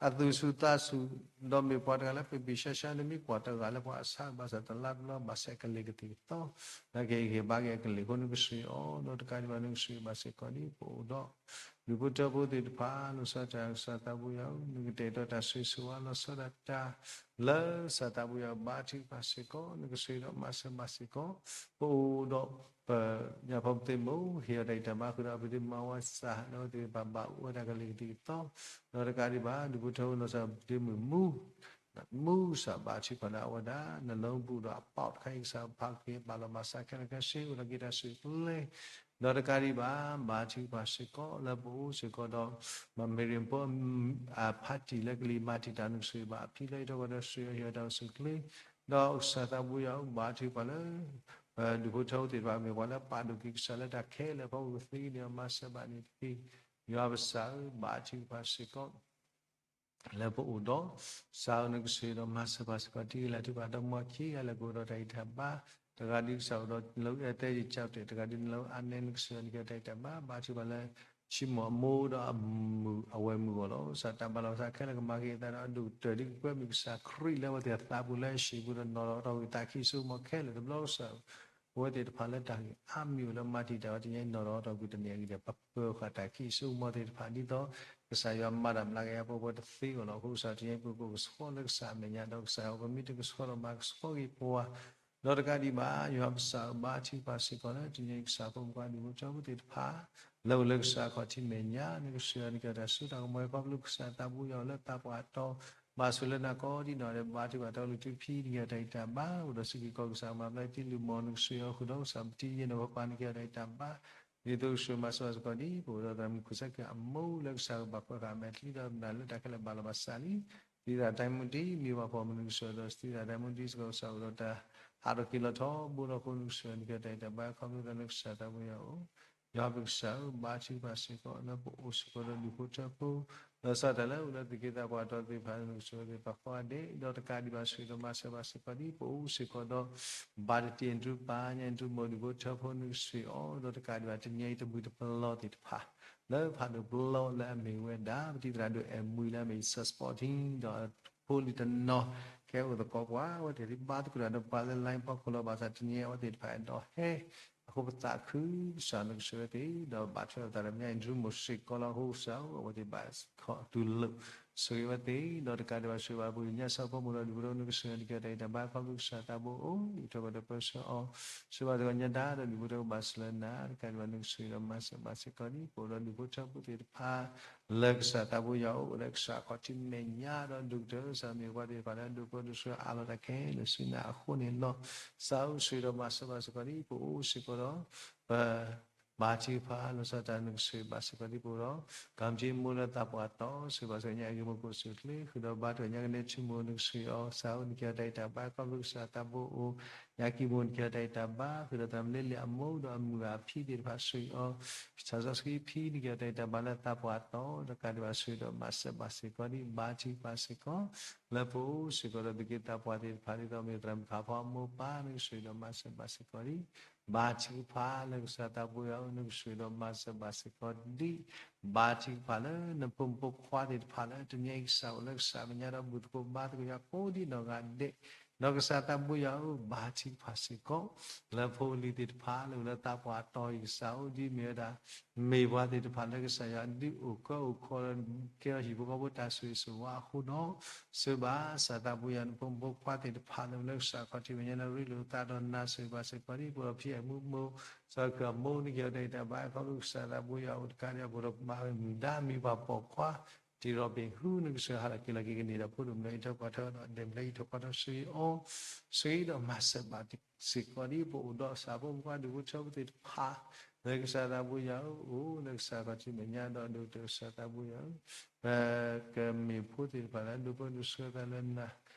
အသူၣ်ဆူၣ်သးဆူၣ် ဒီးမ့ၢ်ပှၤတဂၤလၢပပံၢ်ပံၢ်ဆှါဆှါ နမ့ၢ်ကွၢ်တဂၤလၢပှၤအဆါ ဘၣ်ဆၣ်တလါတဘျီ ဘၣ်ဆၣ်ကလဲၤကသံၣ်ကသီ နကဟ့ၣ်ဂံၢ်ဟ့ၣ်ဘါက့ၤအကလုၢ်အဃိ နကဆိၣ်ဂ့ၤအီၤ ဒီးတကးဒံးဘၣ် နကဆိၣ်ဂ့ၤဘၣ်စ့ၢ်ကီးဒံး ပအိၣ်ဒီး ဒူၣ်ဖိထၢဖိသ့ၣ်တဖၣ် လီၤဆီဒၣ်တၢ် ကစၢ်သးဘိယွၤဧၢ နကတဲာ်ကတီၤတၢ်ဆိၣ်ဂ့ၤဆိၣ်ဝါလီၤဆီဒၣ်တၢ် လၢကစၢ်သးဘိယွၤဘါထုကဖၣ်စ့ၢ်ကီး နကဆိၣ်ဂ့ၤဒီးမၤစၢၤဘၣ်စ့ၢ်ကီး ပအိၣ်ဒီး ပညါဖီပသ့ၣ်မိၢ် ဟ့ၣ်အီၤတၢ်ဂံၢ်တၢ်ဘါဃုာ်ဒီး အပသ့ၣ်မါဝါစၢ် လၢအဝဲသ့ၣ်တဖၣ်ဘၣ်အိၣ်ဝဲဒၣ်ကလဲၤကသံၣ်ကသီ ဒီးတကးဒံးဘၣ် ဒူၣ်ဖိထၢဖိလီၤဆီဒၣ်ပသ့ၣ်မုၢ်မူ မူစၢ်ဘါထုကဖၣ်လၢအဝဲဒၣ် နလီၤဘူၣ်ဒီးအပီၣ်တခါအံၤ ကစၢ်ဖးက့ၤဘၣ်လီၤမၤစၢ်ခဲလၢာ်ခဲဆ့ အိၣ်ဒီးက့ၤတၢ်ဆိၣ်ဂ့ၤ ဒီးတကးဒံးဘၣ် ဘါထုကဖၣ်စ့ၢ်ကီးလၢပအိၣ်စ့ၢ်ကီးဒီး မၤမ့ၢ်ရ့ၣ်ဖိ အဖါတံၢ်လၢကလံၤမၤတံာ်တာ် နကဆိၣ်ဂ့ၤဘၣ်အဖံလၢအဟ့ၣ်ထီၣ်ပှၤဒီးဆိၣ်ဂ့ၤအီၤ ဟ့ၣ်အီၤတၢ်အိၣ်ဆူၣ်ချ့ ဒီးကစၢ်သးဘိယွၤဧၢ ဘါထုကဖၣ်လၢ ဒူၣ်ဖိထၢဖိသ့ၣ်တဖၣ် မ့ၢ်ပှၤလၢပာ်ဒိၣ်က့ၤကစၢ်လၢတၢ်ခဲလၢာ်အဖီခိၣ် ကသ့ကန့ၢ်အီၤ မၤစၢၤဘၣ်န့ၣ်တက့ၢ်. ယွၤပကစၢ်ဧၢ ဘါထုကဖၣ်စ့ၢ်ကီး လၢပအိၣ်ဒီး ကစၢ်ဧၢ နကဆိၣ်ဂ့ၤဒီးမၤစၢၤဘၣ်စ့ၢ်ကီး တံၤဂ့ၤလၢ်ထူဘၣ်ဒီးမီခံဂၤလၢကအိၣ်ဒီးတၢ်ဂံၢ်တၢ်ဘါ တဂၤဒ်ကစၢ်အိၣ်ဒီးလၢအတဲယကၠီတဲာ် တဂၤဒ်နလၢအါနဲ နကဆိၣ်ဂ့ၤန့ၢ်က့ၤတၢ်ဂံၢ်တၢ်ဘါ ဘါထုကဖၣ်လၢ ဆံမိၣ်အမိၢ်ဒီးအမုၣ်အဝဲၢ်မုၣ်အဂီၢ်လီၤ. ကစၢ်တၢ်ဘၣ်လီၤသးခဲလၢာ်ကမၤက့ၤအသးဒီးအဒိၣ်ကတၢၢ် ဒ်ကကွဲမုၢ်ကစၢ်ခရံာ်လၢအဝဲသ့ၣ်အသးပူၤလၢအဟံၣ်ပူၤဒီးနီၢ်ဒီးအတီၢ်ကွံာ်သးခံကစိကမီၤခဲလၢာ်တဘျီကစၢ် အဝဲသ့ၣ်တဖၣ်လၢတၢ်ဂ့ၢ်အါမံၤအိၣ်လၢမၤတံာ်တာ်ဝဲတနံၤအံၤ နီၢ်ဒီးအတီၢ်ကွံာ်တနံၤအံၤဒီး ပပၢၤဃာ်တၢ်ခံကစိကမီၤသ့ၣ်တဖၣ်ဒ်သိး ကစၢ်ယွၤမၤတၢ်မျးကယၤပှၤပှၤတသ့အဂီၢ်လီၤ. အဃိကစၢ်တနံၤအံၤ ပကအိၣ်ကဆှီလၢကစၢ်အမဲာ်ညါ ဒီးကစၢ်ယွၤပမ့ၢ်တကဆှီဒီးမၤကဆှီက့ၤပှၤ ဒီးတကးဒံးဘၣ် ယွၤပကစၢ်ဧၢ ဘါထုကဖၣ်စ့ၢ်ကီးလၢတနံၤအံၤ ကစၢ်ဖိမုၣ်ဖိဒူၣ်ဖိထၢဖိသ့ၣ်တဖၣ် လၢအိၣ်လၢကစၢ်အခီၣ်ထံးမဲာ်ညါ နကဆိၣ်ဂ့ၤန့ၢ်က့ၤတၢ်စိတၢ်ကမီၤ ခီဖျိကစၢ်သးဘိယွၤအိၣ်လၢသးပှၢ်တီၤ ဘၣ်ဆိၣ်လၢနၤကိးဒံနီၢ်ဒဲး ဘါထုကဖၣ်တၢ်အိၣ်လၢထူဖံးန့ၢ်က့ၤတၢ်ဂံၢ်တၢ်ဘါ အိၣ်ဒီးစံးက့ၤကီးကစၢ်မၤဘျါတံၤလုၢ်မီၢ် နကဆိၣ်ဂ့ၤအီၤဃုာ်ဒီးကစၢ်ပတံၤယဲၢ်နီၢ်ပပၢ်န့ၢ်က့ၤတၢ်ဂံၢ်တၢ်ဘါ ဒ်သိးကဆိၣ်ဂ့ၤမၤစၢၤဘၣ်စ့ၢ်ကီးဒ် ပအိၣ်ဒီးသရၣ်မုၣ်ခိၣ်စဲကၢအမိၢ်လၢကစၢ်ကဘၣ်ကွၢ်ဃာ်အမဲာ်ချံဒီးမနုၤလၢတၢ်ခဲလၢာ်ဘၣ်လီၤဘၣ်စးလံ သံသရၣ်ဒဲမူဒံ မ့ၢ်ဘၣ်ဖှီၣ်မုၢ်နကဆိၣ်ဂ့ၤဒီးသံသရၣ်ဒဲမူဒံစ့ၢ်ကီး ကစၢ်အိၣ်ဒီးတၢ်ဟးထီၣ်က့ၤလီၤထီဘိလီၤအဃိ နကဆိၣ်ဂ့ၤန့ၢ်က့ၤတၢ်ဂံၢ်တၢ်ဘါ ခီဖျိလၢနကစၢ်သးဘိယွၤအိၣ် ယွၤပကစၢ်ဧၢ ဘါထုကဖၣ်စ့ၢ်ကီးလၢပအိၣ်စ့ၢ်ကီးဒီးဒူၣ်ဖိထၢဖိ လီၤဆီဒၣ်တၢ်လၢအိၣ်လၢသုးက့သးပှၢ်တီၤသ့ၣ်တဖၣ် နကဆိၣ်ဂ့ၤသ့ၣ်ပာ်ဖှိၣ်အါဒဲး ဒီးတကးဒံးဘၣ်ဆိၣ်ဂ့ၤဒီးမၤစၢၤဘၣ်စ့ၢ်ကီးဒ် ပအိၣ်စ့ၢ်ကီးဒီး ဘၣ်တ့ၢ်အဒူၣ်ပၢ်ညါအဒူၣ်မိၢ်ဒူၣ်ဖိထၢဖိ နကဆိၣ်ဂ့ၤအီၤ ဒီးတကးဒံးဘၣ်တနံၤအံၤတဘျုးတပလီၢ်သ့ၣ်တဖၣ် လၢဖးဒိၣ်ပလီၢ်လၢအမ့ၢ်ဝဲဒၣ် ပတံၤသရၣ်ဒိၣ်အဲၣ်မှံလၢအမ့ၢ် Sir Sporting ဒီးဖိလံၤတနီၤ ကဲအိၣ်သကိးကွၢ် အဝဲသ့ၣ်ဘါသကိးတၢ်ဒီးပှၤလၢ line ဖီခိၣ်လီၤ ဘၣ်ဆၣ်တနံၤအံၤ အဝဲသ့ၣ်တဖၣ်အဲၣ်ဒိးဟဲ အဃိပသးခု ကစၢ်နကဆိၣ်ဂ့ၤဝဲသ့ၣ် ဒီးဘၣ်ထွဲလိာ်သးဒီးမဲာ်ညါအဒူၣ်မိၢ်စ့ၢ်ကီးလီၤ အဃိကစၢ်ဧၢ အဝဲသ့ၣ်ဘၣ်ဆိၣ်ဂ့ၤဝဲသ့ၣ် ဒီးတကးဒံးဘၣ်ဆိၣ်ဂ့ၤဘၣ်ပှၤကညီ စီၤဖိမိၢ်ဒီးဒူၣ်ဖိထၢဖိ နကဆိၣ်ဂ့ၤန့ၢ်က့ၤတၢ်ဂံၢ်တၢ်ဘါ ခီဖျိကစၢ်သးဘိအိၣ် ယထီၣ်ဘၣ်ဒီးပၢဆှၢအီၤ ဆိၣ်ဂ့ၤဘၣ်သကိးညါတၢ်ဒီးဒူၣ်ဖိထၢဖိဘၣ်စၢၤလၢနၤ တကးဒံးဘၣ်နကဆိၣ်ဂ့ၤဒီးမၤစၢၤဘၣ်စ့ၢ်ကီးဒ် ပအိၣ်ဒီးဒူၣ်ဖိထၢဖိသ့ၣ်တဖၣ် လၢကစၢ်သးဘိယွၤအိၣ်လၢကစၢ်အခီၣ်ထံးမဲာ်ညါဒီးဒိၣ်ကတၢၢ် ကစၢ်မ့ၢ်ပှၤသ့ၣ်တဖၣ်လၢဒိၣ်ကတၢၢ်ဒိၣ်ဆှၢအါလီၤတၢ်ခဲလၢာ်ဆူနၤအဃိန့ၣ်လီၤ. ကစၢ်ဧၢဆိၣ်ဂ့ၤဒီးမၤစၢၤဘၣ်စ့ၢ်ကီးဒ် ပအိၣ်စ့ၢ်ကီးဒီး ပ ဘါထုကဖၣ်လီၤဆီဒၣ်တၢ်နကဆိၣ်ဂ့ၤဘၣ်စ့ၢ်ကီးဒ်ပအိၣ်ဒီး ကံၢ်က့မိၢ်လၢသးပှၢ်တီၤ ဆိၣ်ဂ့ၤဘၣ်စ့ၢ်ကီးညါအဂ့ၢ်မိၢ်ကိးဆိၣ်ချ့ ဃုာ်ဒီးဘါထုကဖၣ်ညါကနဲထူမိၢ် နကဆိၣ်ဂ့ၤအီၤ ကစၢ်ဧၢ န့ၢ်က့ၤအီၤတၢ်ဂံၢ်တၢ်ဘါ ခီဖျိကစၢ်သးဘိအိၣ် ညါကံၢ်မိၢ်နက့ၤအီၤတၢ်အံၤတၢ်ဘါ ဃုာ်ဒီးသရၣ်မုၣ်လ့လ့ၣ်အမိၢ်ဒီးအမုၢ်အဖံသ့ၣ်တဖၣ်ဆှၢအီၤ, ဆၣ်စီဆှံဖံနက့ၤအီၤတၢ်အံၤတၢ်ဘါလၢသးပှၢ်တီၤ တကးဒံးဘၣ်ဆှၢဒီးမၤစၢၤဘၣ်စ့ၢ်ကီးဒံး ဘါထုကဖၣ်စ့ၢ်ကီး လၢပအိၣ်စ့ၢ်ကီးဒီးသူၣ်က့သးပှၢ်သ့ၣ်တဖၣ် ဒ်သိးမ့ၢ်သရၣ်မုၣ်ဖးဖီအမိၢ်ပၢ် နကဆှၢဒီးမၤစၢၤဘၣ်စ့ၢ်ကီးဒံး ဘါထုကဖၣ်လၢကစၢ်သးဘိယွၤဧၢ နကဆှၢဒီးမၤစၢၤဘၣ်စ့ၢ်ကီးဒံး ဘါထုကဖၣ်လၢနဖိမုၣ်ဖိခွါသ့ၣ်တဖၣ်လၢတနံၤအံၤကစၢ်အိၣ်လၢကစၢ်မဲာ်ညါဒီးဘူၣ်သကိးဘါသကိးယွၤကိးဒံးနီၢ်ဂၤဒဲး, ဒီးကစၢ်သးဘိယွၤဧၢ ဘါထုကဖၣ်စ့ၢ်ကီး လၢဖိလံၤသ့ၣ်တဖၣ်လၢအိၣ်လၢသးပှၢ်တီၤအံၤကစၢ်အိၣ်ဒ်မ့ၢ်ဝဲဒၣ် မ့ၢ်ပှၤသ့ၣ်တဖၣ်လၢကစၢ်ယွၤဒုးအိၣ်ကၢအိၣ်ခီဒီး ကဲထီၣ်ဟံၣ်ဖိဃီဖိတၢ်ဆိၣ်ဂ့ၤဆိၣ်ဝါအဃိဒီး စၢၤဘၣ်စၢ်သးဘိယွၤနဖိမုၣ်ဖိခွါသ့ၣ်တဖၣ်လၢအိၣ်လၢကစၢ်ခီၣ်ထံးမဲာ်ညါလၢရ့လိာ်သးဒီးနၤ ဆိၣ်ဂ့ၤဘၣ်စ့ၢ်ကီးဒံး ပှၤဖံအဲၣ်မုၣ်မိၢ် စီၤခၢၣ်မိၢ်နက့ၤအီၤတၢ်အံၤတၢ်ဘါ ခီဖျိကစၢ်သးဘိယွၤအိၣ်တကးဒံး ပှၤဒီးမၤမုာ်ဒါမံၤပှၤပိာ်ခွါ တံၤရီဘ့ၣ်ဟူ နကဆှၢဟးထီၣ်က့ၤလီၤက့ၤကန့ၢ်ဒီးဖိဒိၣ်မုၣ်အံးထွဲကွၢ်ထွဲဒီးဒဲးမုၣ်လၢအံးထွဲကွၢ်ထွဲဆှၢအီၤ ဆှၢဒီးမၤစၢၤဘၣ်စ့ၢ်ကီးဒံး ပအိၣ်ဒီးစၢ်ဖိမုၣ်ဖိခွါဒူၣ်ဖိထၢဖိသ့ၣ်တဖၣ် လၢကစၢ်သးဘိယွၤဧၢ အိၣ်လၢကစၢ်ခီၣ်ထံးမဲာ်ညါဒီးဒိၣ်ကတၢၢ်ကစၢ်သးဘိယွၤဧၢ ပကမ့ၢ်ဖိသ့ၣ်တဖၣ်လၢဒိးပၢဒိးဆှၢသးလၢနၤ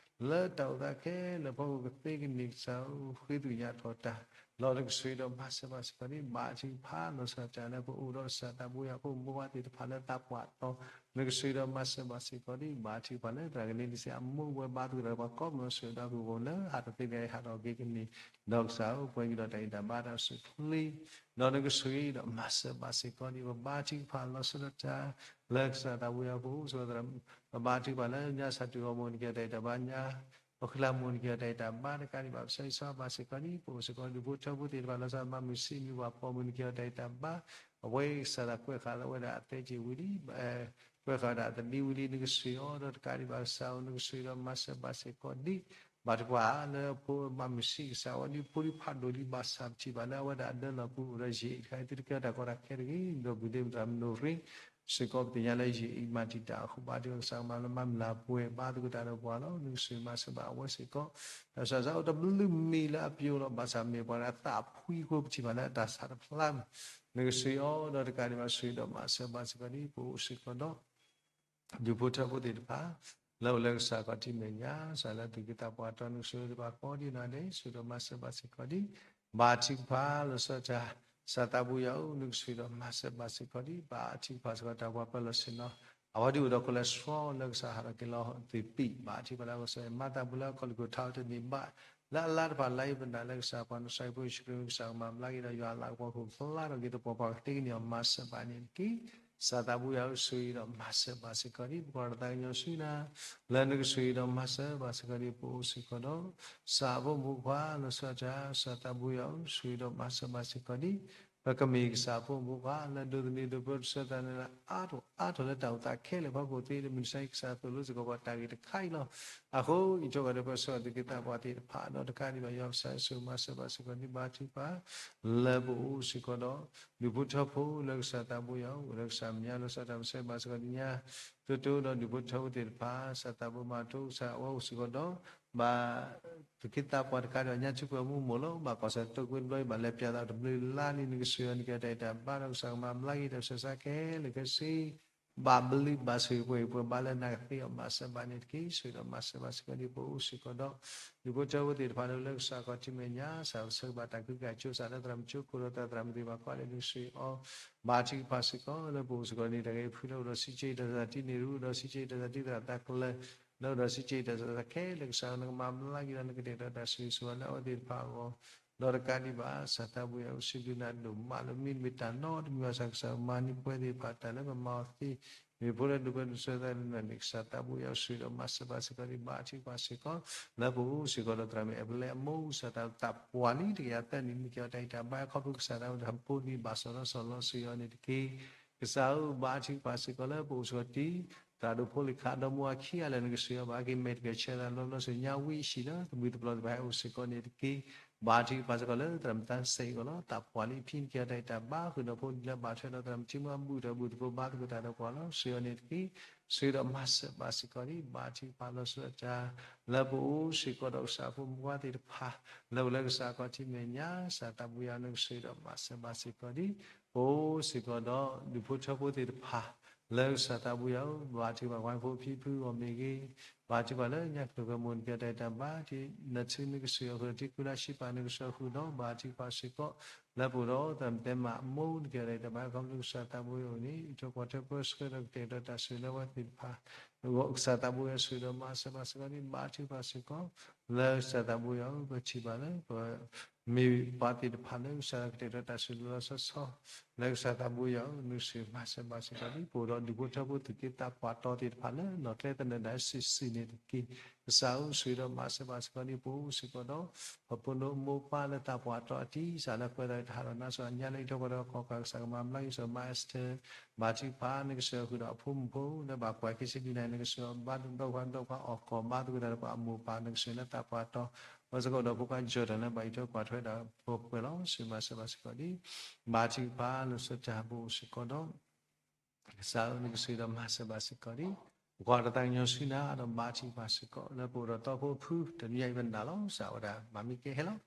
လၢတၢ်အိၣ်သးခဲလၢာ်အဖီခိၣ်ကသ့ကန့ၢ်ကစၢ်ဧၢ ဃ့သ့ၣ်ညါထီၣ်တၢ် လီၤနကဆှၢဒီးမၤစၢၤဘၣ်စ့ၢ်ကီးဒံး ဘါထုကဖၣ်လီၤဆီဒၣ်တၢ်လၢပအိၣ်ဒီးစၢ်သးဘိယွၤဖိမုၣ်ဖိခွါသ့ၣ်တဖၣ်လၢသးပှၢ်တီၤ နကဆှၢဒီးမၤစၢၤဘၣ်စ့ၢ်ကီးဒံး ဘါထုကဖၣ်လၢသရၣ်ကန့စ့အမိၢ်ဝဲဘါသကိးတၢ်ဒီးပှၤကိးမုၢ်နၤ ဆှၢဒီးကဝီၤလၢဟးထီၣ်က့ၤကန့ၢ် ဒီးကစၢ်ဧၢ ပှဲၤကဒီးတၢ်အံၤတၢ်ဘါတၢ်အိၣ်ဆူၣ်ချ့ ဒီးနကဆှၢဒီးမၤစၢၤဘၣ်စ့ၢ်ကီးဒံး ပဘါထုကဖၣ်လီၤဆီဒၣ်တၢ် လၢကစၢ်သးဘိယွၤဖိ ပဘါထုကဖၣ်လၢညါစၢ်တူၢ်ဂီၢ်မိၢ်နက့ၤအီၤတၢ်အံၤတၢ်ဘါညါ ပဃုလၢမိၢ်နက့ၤအီၤတၢ်အံၤတၢ်ဘါ တကးဒံးဘၣ် ပဆၢဂ့ၤဆၢဝါဘၣ်စ့ၢ်ကီးဒံး ပအိၣ်စ့ၢ်ကီးဒူၣ်ဖိထၢဖိသ့ၣ်တဖၣ်လီၤဆီဒၣ်တၢ် မၤမုာ်ဆံးမုာ်ပှၤပိာ်မုၣ်နက့ၤအီၤတၢ်အံၤတၢ်ဘါ အဝဲကစၢ်ဒၣ်ကွဲးဃာ်လၢအဝဲဒၣ်အသဲက့ၤဝံၤလံ ကွဲးဃာ်ဝဲဒၣ်အသဒံဝံၤလံ နကဆှၢအီၤဒီးတကးဒံးဘၣ်ကစၢ်ဧၢ နကဆှၢဒီးမၤစၢၤဘၣ်စ့ၢ်ကီးဒံး ဘါထုကဖၣ်လၢဖိမၤမုာ်ဆံးကစၢ်ဝဲဒ်ဖိဒံဖိဖးဒိၣ်လံ ဘၣ်ဆၣ်ပထံၣ်ဘၣ်လၢအဝဲဒၣ်အဒၢလီၤပူၤအိၣ်ဒီးယံာ်အံၤတခါအံၤ သုတကဲထီၣ်တၢ်ကီတၢ်ခဲတဂ့ၤ ဒီးပူၤဒ့မတၤမနိရ့ စ့ၢ်ကီးပသ့ၣ်ညါလၢယံာ်အံၤမၤတံာ်တာ်အဃိ ဘါထုကဖၣ်ကစၢ်ကမၤလၢမၤမုၢ်လၢ်ပှဲၤဘါသကိးတၢ်ဒီးပှၤလီၤ နကဆှၢမၤစၢၤဘၣ်အဝဲစ့ၢ်ကီး ဒီးကစၢ်စးအိၣ်တဘျုးမံၤလၢအပျိာ်လီၤ ဘၣ်ဆၣ်မ့ၢ်ပှၤလၢအသးဖှံအဃိ ပထံၣ်ဘၣ်လၢအတၢ်ဆါတဖျါမး နကဆှၢအီၤဒီးတကးဒံးဘၣ်ဆှၢဒီးမၤစၢၤဘၣ်စ့ၢ်ကီးဒံး ပအိၣ်စ့ၢ်ကီးဒီး ဒူၣ်ဖိထၢဖိသ့ၣ်တဖၣ် လၢအိၣ်လၢကစၢ်ခီၣ်ထံးမဲာ်ညါ စးလၢသူၣ်က့သးပှၢ်တီၤ နကဆှၢဒီးပှၤကိးဒံးနီၢ်ဒဲး ဆှၢဒီးမၤစၢၤဘၣ်စ့ၢ်ကီးဒံး ဘါထုကဖၣ်လီၤဆီဒၣ်တၢ် ကစၢ်သးဘိယွၤဧၢ နကဆှၢဒီးမၤစၢၤဘၣ်စ့ၢ်ကီးဒံး ဘါထုကဖၣ်စ့ၢ်ကီးတၢ်ပှၤပၢၤလီၢ်ဆ့ၣ်နီၤ အဝဲဒ်အိၣ်ဒီး cholesterol လၢကစၢ်ဟးထီၣ်က့ၤလီၤသ့ၣ်ပံး ဘါထုကဖၣ်လၢကစၢ်မၤသးပူၤလၢကီၢ်လံၣ်ကိၣ်ထးအီၤတန့ၢ်ဘၣ် လၢအလါတဖၣ်လၢယပနာ်လၢကစၢ်ပှၤနစၢ်ဖိယ့ၣ်ၡူးခရံာ် ကစၢ်ကမၤဘျါက့ၤဒီးယွၤအလၤကပီၤခိၣ်ဖျါထီၣ်က့ၤ သပှၢ်ပှၢ်ကသ့ကန့ၢ်အီၤ မၤစၢၤဘၣ်န့ၣ်တက့ၢ်. ကစၢ်သးဘိယွၤဧၢ ဆှၢအံၤဒီးမၤစၢၤဘၣ်စ့ၢ်ကီးဒံး ပကွၢ်တၢ်သးကညီၤဆူနၤ လၢနကဆှၢအံၤဒီးမၤစၢၤဘၣ်စ့ၢ်ကီးဒံး ပအိၣ်စ့ၢ်ကီးဒီး ကစၢ်ဖိမုၣ်ဖိခွါလီၤဆီဒၣ်တၢ် ကစၢ်သးဘိယွၤဧၢ ဆှၢအံၤဒီးမၤစၢၤဘၣ်စ့ၢ်ကီးဒံး ပကမ့ၢ်ကစၢ်ဖိမုၣ်ဖိခွါလၢဒိးသန့ၤဒိးပၢဒိးဆှၢသးန့ၣ်လၢအါထီၣ်အါထီၣ်လၢတၢ်အိၣ်သးခဲလၢာ်အဖီခိၣ်သ့ လၢမုၢ်ဆါအံၤကစၢ်သိၣ်လိစ့ၢ်ကီးပှၤတၢ်ဂ့ၢ်တခါအံၤလီၤ. အဃိ အံးထွဲကွၢ်ထွဲပှၤဆှၢအီၤသူၣ်က့သးပှၢ်သ့ၣ်တဖၣ်ဒီးတကးဒံးဘၣ် ယွၤကစၢ်ယ့ၣ်ၡူးမၤစၢၤဘၣ်စ့ၢ်ကီးဒံး ဘါထုကဖၣ် လၢပအိၣ်စ့ၢ်ကီးဒီး ဒူၣ်ဖိထၢဖိလၢကစၢ်သးဘိယွၤအိၣ်လၢကစၢ်မဲာ်ညါလီၤဆီဒၣ်တၢ် မၤစၢၤဘၣ်စ့ၢ်ကီးဒံးညါ သုတအိၣ်ဒီးဒူၣ်ဖိထၢဖိသ့ၣ်တဖၣ် ကစၢ်သးဘိမၤထူကစၢ်အဝဲအိၣ်စ့ၢ်ကီးဒီး ဘၣ် သူၣ်က့သးပှၢ်တကးဒံးဘၣ် ညါဆူပှဲၤမူးမိၢ်လီၤ ဘၣ်ကီၢ်စဲၣ်တိာ်ကွံာ်တဘျီအံၤ ဘၣ်လဲၤပၠးသးတဘျုးလါလံ နကဆှၢအီၤနက့ၤတၢ်အံၤတၢ်ဘါဒီး ကစၢ်ကမၤဘျါက့ၤတၢ်ဆှၢဆါခဲလၢာ်ခဲဆ့ ဘၣ်ဘျုးဘၣ်ဆိၣ်ဂ့ၤပှဲၤပှဲၤဘၣ်လၢနကသ့အီၤ မၤစၢၤဘၣ်န့ၣ်တက့ၢ်. ဆှၢဒီးမၤစၢၤဘၣ်စ့ၢ်ကီးဒံး ပအိၣ်စ့ၢ်ကီးဒီး ဒူၣ်ဖိထၢဖိသ့ၣ်တဖၣ်လၢလၢကစၢ်ခီၣ်ထံးမဲာ်ညါ စးဆၢကဘၣ်တၢ်ကူကၣ်ကၠိ စးလၢသရၣ်မုၣ်ကၠိ ခိၣ်ဒီးသရၣ်မုၣ်သ့ၣ်တဖၣ်ကိးဂၤဒဲး နကဆှၢအီၤ ဘါထုကဖၣ်စ့ၢ်ကီး လၢပအိၣ်စ့ၢ်ကီးန့ၣ် တၢ်ဂ့ၢ်ဖုလၢအိၣ်ဒီးစံးကၠံတၢ်သးတံၢ်န့ၣ် ရူဒီးစံးကၠံတၢ်သးတံၢ်သရၣ်သးကလၢၤ လၢအိၣ်ဒီးစံးကၠံတၢ်သးခဲလၢာ် ကစၢ်နကမၤဘျါက့ၤဒီး နကတဲာ်ကတီၤတၢ်ဆိၣ်ဂ့ၤဆိၣ်ဝါလၢအဝဲသ့ၣ်တဖၣ်အဂီၢ် ဒီးတကးဒံးဘၣ် ကစၢ်သးဘိယွၤဧၢ စံးဘျုးနၤဒိၣ်မးလၢမ့တမ့ၢ်တၢ်နီတမံၤဘၣ်ဆၣ် ကစၢ်မၤန့ၢ်ပှၤသ့ၣ်တဖၣ်တၢ်လၢပမၤအီၤသ့ မ့ၢ်ဖိလၢဒိးပၢဒိးဆှၢသးလၢနၤန့ၣ် ကစၢ်သးဘိယွၤဧၢ ဆှၢဒီးမၤစၢၤဘၣ်စ့ၢ်ကီးဒံး ဘါထုကဖၣ်စ့ၢ်ကီး လၢပအိၣ်စ့ၢ်ကီးဒီးသရၣ်မုၣ်အဲၣ်ပလဲအမိၢ် ကစၢ်သးပှၢ်လံတကယၤသၢနံၣ် နက့ၤအီၤတၢ်အံၤတၢ်ဘါ ခီဖျိကစၢ်သးဝဲတၢ်ဖိလံၤ ဘၣ်စီၢ်ဒီးစီၢ်လီၤဆှၢအီၤန့ၣ်တက့ၢ်. ကစၢ်ဧၢ ဘါထုကဖၣ်စ့ၢ်ကီးလၢပအိၣ်စ့ၢ်ကီးတံၢ် သရၣ်ဒိၣ်ဖိလံၤခးဒီမါဝၤခံဂၤလၢာ် နကဆှၢအီၤဘၣ်က့ၤ မဲာ်တကဆှၢသးဘျီဘျီ ဆူညါဝံၤအဟံၣ်လၢ သဘှံးသဘျီသ့ၣ်တဖၣ်ဟဲအိၣ်စ့ၢ်ကီးန့ၣ်တက့ၢ်. ဘါထုကဖၣ်စ့ၢ်ကီးလၢသရၣ်မုၣ်သးစဲအံၤအဂီၢ်လီၤ. သးပှၢ်လံအဖံ နက့ၤအီၤတၢ်အံၤတၢ်ဘါ ဃုာ်ဒီးဖိလံၤလၢဘၣ်ထွဲဒီးသရၣ်မုၣ်ထံမုၢ်အဘူၣ်ဒီးဘူၣ်သကိးဘါသကိးတၢ်ဒီးပှၤလီၤ. ဆှၢအီၤန့ၣ်တက့ၢ်. ဆှၢဒီးမၤစၢၤဘၣ်စ့ၢ်ကီးဒံး ဘါထုကဖၣ်လီၤဆီဒၣ်တၢ် လၢပအိၣ်စ့ၢ်ကီးဒီးကစၢ်ဖိမုၣ်ဖိခွါသ့ၣ်တဖၣ် လၢအိၣ်လၢကစၢ်ခီၣ်ထံးမဲာ်ညါ ကစၢ်သးဘိယွၤ နကဆှၢဒီးမၤစၢၤဘၣ်စ့ၢ်ကီးဒံး ပအိၣ်စ့ၢ်ကီးဒီးဒူၣ်ဖိထၢဖိသ့ၣ်တဖၣ် လၢကစၢ်သးဘိယွၤဧၢ, ဘါထုကဖၣ်ဝဲဖိဖံဖုဂီၢ်မ့ၢ်ဂ့ၤ, ဘါထုကဖၣ်လၢညါကျိၤကမိၣ်နကဲတၢ်အံၤတၢ်ဘါ, နထံနကစၢၢ်အဃုာ်ဒီး ထံကူလၢ်ဆံပာ်နကစၢၢ်အဃုာ်ဒီး ဘါထုကဖၣ်စ့ၢ်ကီး လၢပအိၣ်ဒီးသးတဲမးအမိၢ်နကဲတၢ်အံၤတၢ်ဘါ ခီဖျိကစၢ်သးဘိယွၤအအိၣ်န့ၣ် အံးထွဲကွၢ်ထွဲပၢဆှၢဒီးကတဲာ်ကတီၤတၢ်ဆိၣ်ဂ့ၤလၢအဝဲသ့ၣ်တဖၣ် ကစၢ်သးဘိယွၤဆိၣ်ဂ့ၤဒီးမၤစၢၤဘၣ်စ့ၢ်ကီးဒ် ဘါထုကဖၣ်စ့ၢ်ကီး လၢကစၢ်သးဘိယွၤဧၢ, ပထံၣ်ဘၣ်လၢ ပမ့ၢ်ပှၤသ့ၣ်တဖၣ်လၢကစၢ်ကတဲာ်ကတီၤတၢ်ဆိၣ်ဂ့ၤလီၤဆီဆီ လၢကစၢ်သးဘိယွၤဧၢ, နကဆိၣ်ဂ့ၤမၤစၢၤဘၣ်စ့ၢ်ကီးဒ် ပအိၣ်ဒီးဒူၣ်ဖိထၢဖိသူၣ်က့သးပှၢ်တီသ့ၣ်တဖၣ်လၢနီၢ်ကျဲသနၢၣ်ဒၣ်စုာ်စုာ်န့ၣ်တက့ၢ်. ကစၢ်ဧၢ, ဆိၣ်ဂ့ၤဒီးမၤစၢၤဘၣ်စ့ၢ်ကီးဒ် ပအိၣ်စ့ၢ်ကီးဒီး ပဖိဒိၣ်မိၢ်ပၢ်လၢသးပှၢ်တီအတံၢ် ကစၢ်လၢကွဲးတၢ်တဟးထီၣ်နါစီၤအညါလၢအံးထွဲကွၢ်ထွဲကီၢ်ကး ကစၢ်ကမၤဘျါက့ၤစီၤမၤအ့းစတၢၤ ဘါထုကဖၣ်နကစၢၢ်ဃုာ်ဒီးအဖိမုၣ်ဖိလၢဘၣ်ကွၢ်က့ၤစ့ၢ်ဒ်န့ၣ် နကစၢၢ်အီၤဘါထုကဖၣ်ဒီးပှၤအီၣ်ကီၢ် ဘါသကိးတၢ်ဒီးပှၤအမိၢ်ပၢ် နကစၢၢ်လၢသးပှၢ်တီ ပှၤစ့ၢ်ကီးဒီးဖိခွါကၠီၣ်တၢ်လၢဘၣ်အံးထွဲကွၢ်ထွဲဒီးပှၤပှဲၤလီၤ. ဆိၣ်ဂ့ၤမၤစၢၤဘၣ်စ့ၢ်ကီးဒ် ဘါထုကဖၣ်လၢစီၤတၢ်ဘိအိၣ်စ့ၢ်ကီးဒီး ကစၢ်ဧၢ, နကဆိၣ်ဂ့ၤဒီးမၤစၢၤဘၣ်စ့ၢ်ကီးဒ် ပကွၢ်တၢ်သးကညီၤဆူနၤဒီးဘါထုကဖၣ်စ့ၢ်ကီး လၢပအိၣ်ဒီးတီဖိဖိ တနံၤအံၤပနာ်လီၤ ကစၢ်ဝဲဒၣ် မၤမ့ၢ်ကဲဟဲလီၤ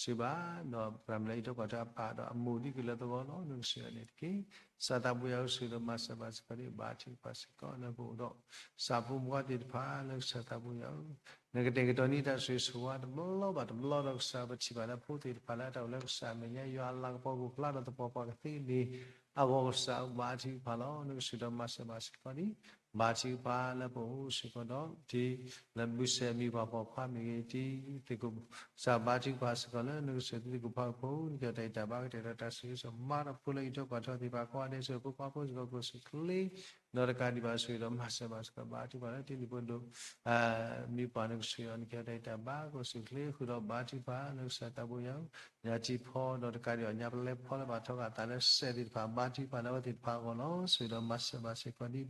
စံးဘၣ်ဒီးပှၤမ့ၢ်လၢအံးထွဲကွၢ်ထွဲအပၢ်ဒီးအမိၢ်ဒ်ကလၢသဝီလီၤ နကဆိၣ်ဂ့ၤအီၤန့ၣ်တက့ၢ်. ကစၢ်သးဘိယွၤဧၢ, ဆိၣ်ဂ့ၤဒီးမၤစၢၤဘၣ်စ့ၢ်ကီးဒ် ဘါထုကဖၣ်စ့ၢ်ကီး လၢပအိၣ်ဒီး ဆၣ်ဖိမုၣ်ဖိသ့ၣ်တဖၣ်လၢကစၢ်သးဘိယွၤဧၢ, နကတဲာ်ကတီၤန့ၢ်တၢ်ဆိၣ်ဂ့ၤဆိၣ်ဝါတဘျီဘၣ်တဘျီဒီးကစၢ် ပထံၣ်ဘၣ်လၢဖိသ့ၣ်တဖၣ်လၢအတၢ်အိၣ်လၢကစၢ်အမဲာ်ညါ ယွၤအလၤကပီၤကဖျါဒီးသပှၢ်ပှၢ်ကသ့န့ၣ် အဂီၢ်ကစၢ်ဧၢ ဘါထုကဖၣ်လီၤ. နကဆိၣ်ဂ့ၤဒီးမၤစၢၤဘၣ်စ့ၢ်ကီးဒ် ဘါထုကဖၣ်လၢပအိၣ်စ့ၢ်ကီးဒီး ထံလၢဘုစဲးမံၤပှၤပိာ်ခွါမ့ၢ်ဂ့ၤ ထံသ့ၣ်ကိး ကစၢ်ဘါထုကဖၣ်စ့ၢ်ကီးလၢနကစၢၢ်သ့ၣ်ကိးဖးကဖိ နကဲတၢ်အံးတၢ်ဘါ ကတဲာ်ကတီၤတၢ်ဆိၣ်ဂ့ၤဆိၣ်ဝါဒီးဖိလၢအံးထွဲကွၢ်ထွဲသ့ၣ်တဖၣ်ကိးဂၤဒဲး ဆိၣ်ဂ့ၤဖိခွါဖိစ့ၢ်ကီး ကိးဆူၣ်ချ့ ဒီးတကးဒံးဘၣ် ဆိၣ်ဂ့ၤဒီးမၤစၢၤဘၣ်စ့ၢ်ကီး ဘါထုကဖၣ်လၢထံလုၢ်ဖိဒိၣ် မံၤပှၢ် နကဆိၣ်ဂ့ၤအီၤ နကဲတၢ်အံးတၢ်ဘါ ကိးဆူၣ်ချ့ဃုာ်ဒီးဘါထုကဖၣ်လၢကစၢ်သးဘိယွၤဧၢ, ညၣ်ထံဖီဒီးတကးဒံးဘၣ် ညၣ်ပလဲဖီလၢဘၣ်ထီဂာ်သးလၢစဲးသ့ၣ်တဖၣ် ဘါထုကဖၣ်လၢအဝဲသ့ၣ်တဖၣ်အဂီၢ်လီၤ. ဆိၣ်ဂ့ၤဒီးမၤစၢၤဘၣ်စ့ၢ်ကီးဒ်ပအိၣ်ဒီး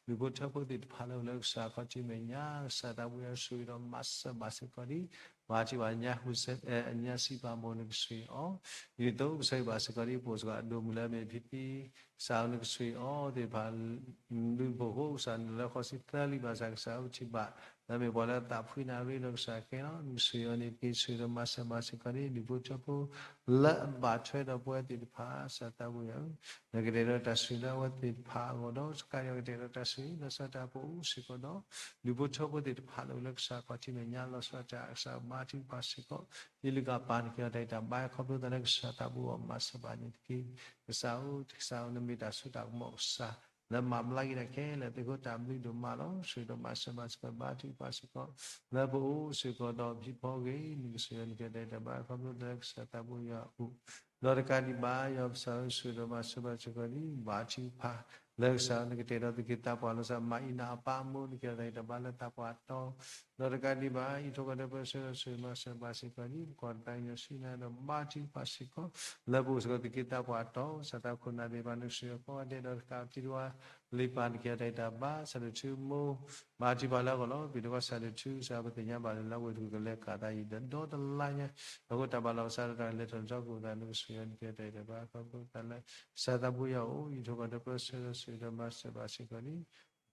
ဒူၣ်ဖိထၢဖိသ့ၣ်တဖၣ်လၢအိၣ်လၢကစၢ်ခီၣ်ထံးမဲာ်ညါ ကစၢ်သးဘိယွၤ ဆိၣ်ဂ့ၤဒီးမၤစၢၤဘၣ်စ့ၢ်ကီးဒ် ဘါထုကဖၣ်ညါဟူစဲး အညါစံးပာ်မိၢ် နကဆိၣ်ဂ့ၤအီၤ, ဒ်သိးကစၢ်ယွၤဘၣ်စ့ၢ်ကီးဒ် ပအိၣ်စ့ၢ်ကီးအဒိၣ်မုၢ်လၢအမ့ၢ်ဖံဖံ ကစၢ်ဧၢ နကဆိၣ်ဂ့ၤအီၤသ့ၣ်တဖၣ် ဒူၣ်ဖိဃိ ကစၢ်နုာ်လၢဃီဆံသၢလံဘၣ်ဆၣ် ကစၢ်ဧၢ ပထံၣ်ဘၣ် လၢအမ့ၢ်ပှၤလၢအသးဖှံနၣ်ရံၣ်ဒီးကစၢ်ကဲလီၤ. နကဆိၣ်ဂ့ၤအီၤန့ၣ်တက့ၢ်. ဆိၣ်ဂ့ၤဒီးမၤစၢၤဘၣ်စ့ၢ်ကီးဒ် ဒူၣ်ဖိထၢဖိ လၢအဘၣ်ထွဲဒီးပဝဲသ့ၣ်တဖၣ် ကစၢ်သးဘိယွၤဧၢ, နကတဲာ်ကတီၤတၢ်ဆိၣ်ဂ့ၤလၢအဝဲသ့ၣ်တဖၣ်အဂီၢ်ဒီး ကစၢ်ယွၤကတဲာ်ကတီၤတၢ်ဆိၣ်ဂ့ၤ လီၤဆီဒၣ်တၢ်ပအိၣ်စ့ၢ်ကီးဒီး ဒူၣ်ဖိထၢဖိသ့ၣ်တဖၣ်လၢအိၣ်လၢကစၢ်ခီၣ်ထံးမဲာ်ညါ လီၤဆီဒၣ်တၢ် ကစၢ်ဘါထုကဖၣ်စ့ၢ်ကီး ထံလုၢ်ကပၤ နကဲတၢ်အံးတၢ်ဘါ ခီဖျိသးလၢကစၢ်သးဘိအီၤ မၤစၢၤဘၣ်န့ၣ်တက့ၢ်. ကစၢ်ဧၢ, ကစၢ်ဧၢ နမ့ၢ်တၢ်စိတၢ်ကမီၤကစၢ် လၢမၤဘျါက့ၤတၢ်ခဲလၢာ် သုးခိၣ်တၢ်ဘျုးဒိၣ်မးလီၤ. ဆိၣ်ဂ့ၤဒီးမၤစၢၤဘၣ်စ့ၢ်ကီး ဘါထုကဖၣ်စ့ၢ်ကီး လၢပအိၣ်စ့ၢ်ကီးဒီးဖံဖီဂ့ၤ နကဆိၣ်ဂ့ၤ နကဲတၢ်အံးတၢ်ဘါ ခီဖျိသးလၢကစၢ်သးဘိယွၤအအိၣ် ဒီးတကးဒံးဘၣ် ယွၤပကစၢ်ဧၢ ဆိၣ်ဂ့ၤဒီးမၤစၢၤဘၣ်စ့ၢ်ကီးဒ် ဘါထုကဖၣ် လၢကစၢ်နကတဲာ်ဒီးသူၣ်က့သးပှၢ်လီၤဆီ မၤအံၤနၤအပၢ်အမိၢ် နကဲတၢ်အံးတၢ်ဘါလၢသးပှၢ်တီ ဒီးတကးဒံးဘၣ် အံးထွဲကွၢ်ထွဲပၢဆှၢဒီးဆိၣ်ဂ့ၤမၤစၢၤဘၣ်စ့ၢ်ကီးဒ် ပကွၢ်တၢ်သးကညီၤဆူနၤဒီး ဘါထုကဖၣ်စ့ၢ်ကီး လၢပအိၣ်စ့ၢ်ကီးသူၣ်က့သးပှၢ်တီ ကစၢ်သးခိၣ်နၢ်သ့ၣ်တဖၣ် နကဆိၣ်ဂ့ၤကိးဂၤဒဲး ဒီးတကးဒံးဘၣ် လံာ်ပၢ် နကဲတၢ်အံးတၢ်ဘါ ကစၢ်ဒိၣ်ထူမိၢ် ဘါထုကဖၣ်လၢအဂီၢ်လီၤ. ပှၤတဂၤစၢ်ဒိၣ်ထူ ကစၢ်ပသ့ၣ်ညါဘၣ်လၢ လၢဝ့ၢ်တကူၣ်ကလဲၤကးသးအံၤ ဒီးဒီတလါညါ အဃိတၢ်ဘၣ်လီၤကစၢ်ဒီးတၢ်လဲၤထီၣ်ထီကိၣ်သး နကဆိၣ်ဂ့ၤအီၤ နကဲတၢ်အံးတၢ်ဘါ ခီဖျိသးလၢ ကစၢ်သးဘိယွၤအအိၣ် အံးထွဲကွၢ်ထွဲပၢဆှၢဒီးဆိၣ်ဂ့ၤဒီးမၤစၢၤဘၣ်စ့ၢ်ကီးဒ်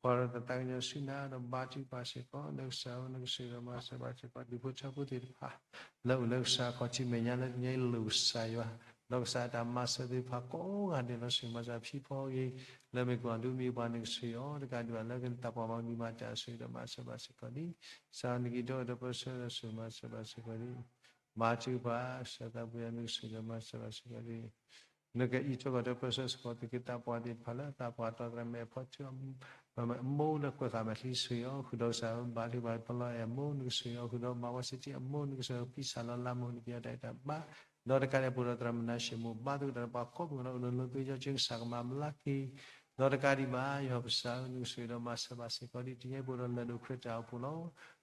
ပကွၢ်ဒီးတၢ်သးကညီၤဆူနၤဒီးဘါထုကဖၣ်စ့ၢ်ကီး လၢကစၢ်ဧၢ နကဆိၣ်ဂ့ၤဒီးမၤစၢၤဘၣ်စ့ၢ်ကီး ဒူၣ်ဖိထၢဖိသ့ၣ်တဖၣ် လၢအိၣ်လၢကစၢ်ခီၣ်ထံးမဲာ်ညါလၢတနံၤအံၤ လိၣ်ကစၢ်ယွၤ ဒီးကစၢ်အတၢ်မၤစၢၤသ့ၣ်တဖၣ်ကိးဂၤဒဲးလီၤ. ဆိၣ်ဂ့ၤမၤစၢၤဖံဖီဂ့ၤ လၢမ့ၢ်ကွၢ်ဒိမံၤပှၤ နကဆိၣ်ဂ့ၤအီၤ တကးဒံးဘၣ်လၢကသးပှၢ်မၤဒံးမၤတၢ် ဆိၣ်ဂ့ၤဒီးမၤစၢၤဘၣ်စ့ၢ်ကီးဒ် ကစၢ်နကအံးထွဲကွၢ်ထွဲပၢဆှၢဒီးဆိၣ်ဂ့ၤမၤစၢၤဘၣ်စ့ၢ်ကီးဒ် ဘါထုကဖၣ် ကစၢ်သးဘိယွၤ နကဆိၣ်ဂ့ၤဒီးမၤစၢၤဘၣ်စ့ၢ်ကီးဒ် နကအံးထွဲကွၢ်ထွဲပၢဆှၢစ့ၢ်ကီး သူၣ်က့သးပှၢ်သ့ၣ်တဖၣ်လၢ သးပှၢ်တီသရၣ်မဲာ်ဖီထူ အမိၢ်လၢကွဲးဃာ်မဲာ်ချံ ဆိၣ်ဂ့ၤအီၤဃုာ်ဒီးကစၢ်ဧၢ ဘါထုကဖၣ်ပလီၢ်အဲၣ်အမိၢ် နကဆိၣ်ဂ့ၤအီၤဃုာ်ဒီး မၤဝဲစတံအမိၢ် နကဆိၣ်ဂ့ၤဖံစၢ်လီၤလးမိၢ် နကဲတၢ်အံးတၢ်ဘါ ဒီးတကးဒံးဘၣ် ပအိၣ်ဒီးသရၣ်မနၤၡ့မိၢ် ဘါသဂၢၢ်တၢ်ဒီးပှၤကိးပူၤလၢအိၣ်လၢလိၤသွံၣ် ယီၤကၠ့ ကစၢ်ကမၤဘျါက့ၤ ဒီးတကးဒံးဘၣ် ယွၤပကစၢ်ဧၢ နကဆိၣ်ဂ့ၤဒီးမၤစၢၤဘၣ်စ့ၢ်ကီးဒ် တနံၤအံၤပအိၣ်ဒီးလၢၢ်ဒိၣ်ခရံာ်တၢ်အိၣ်ဖှိၣ်လီၤ.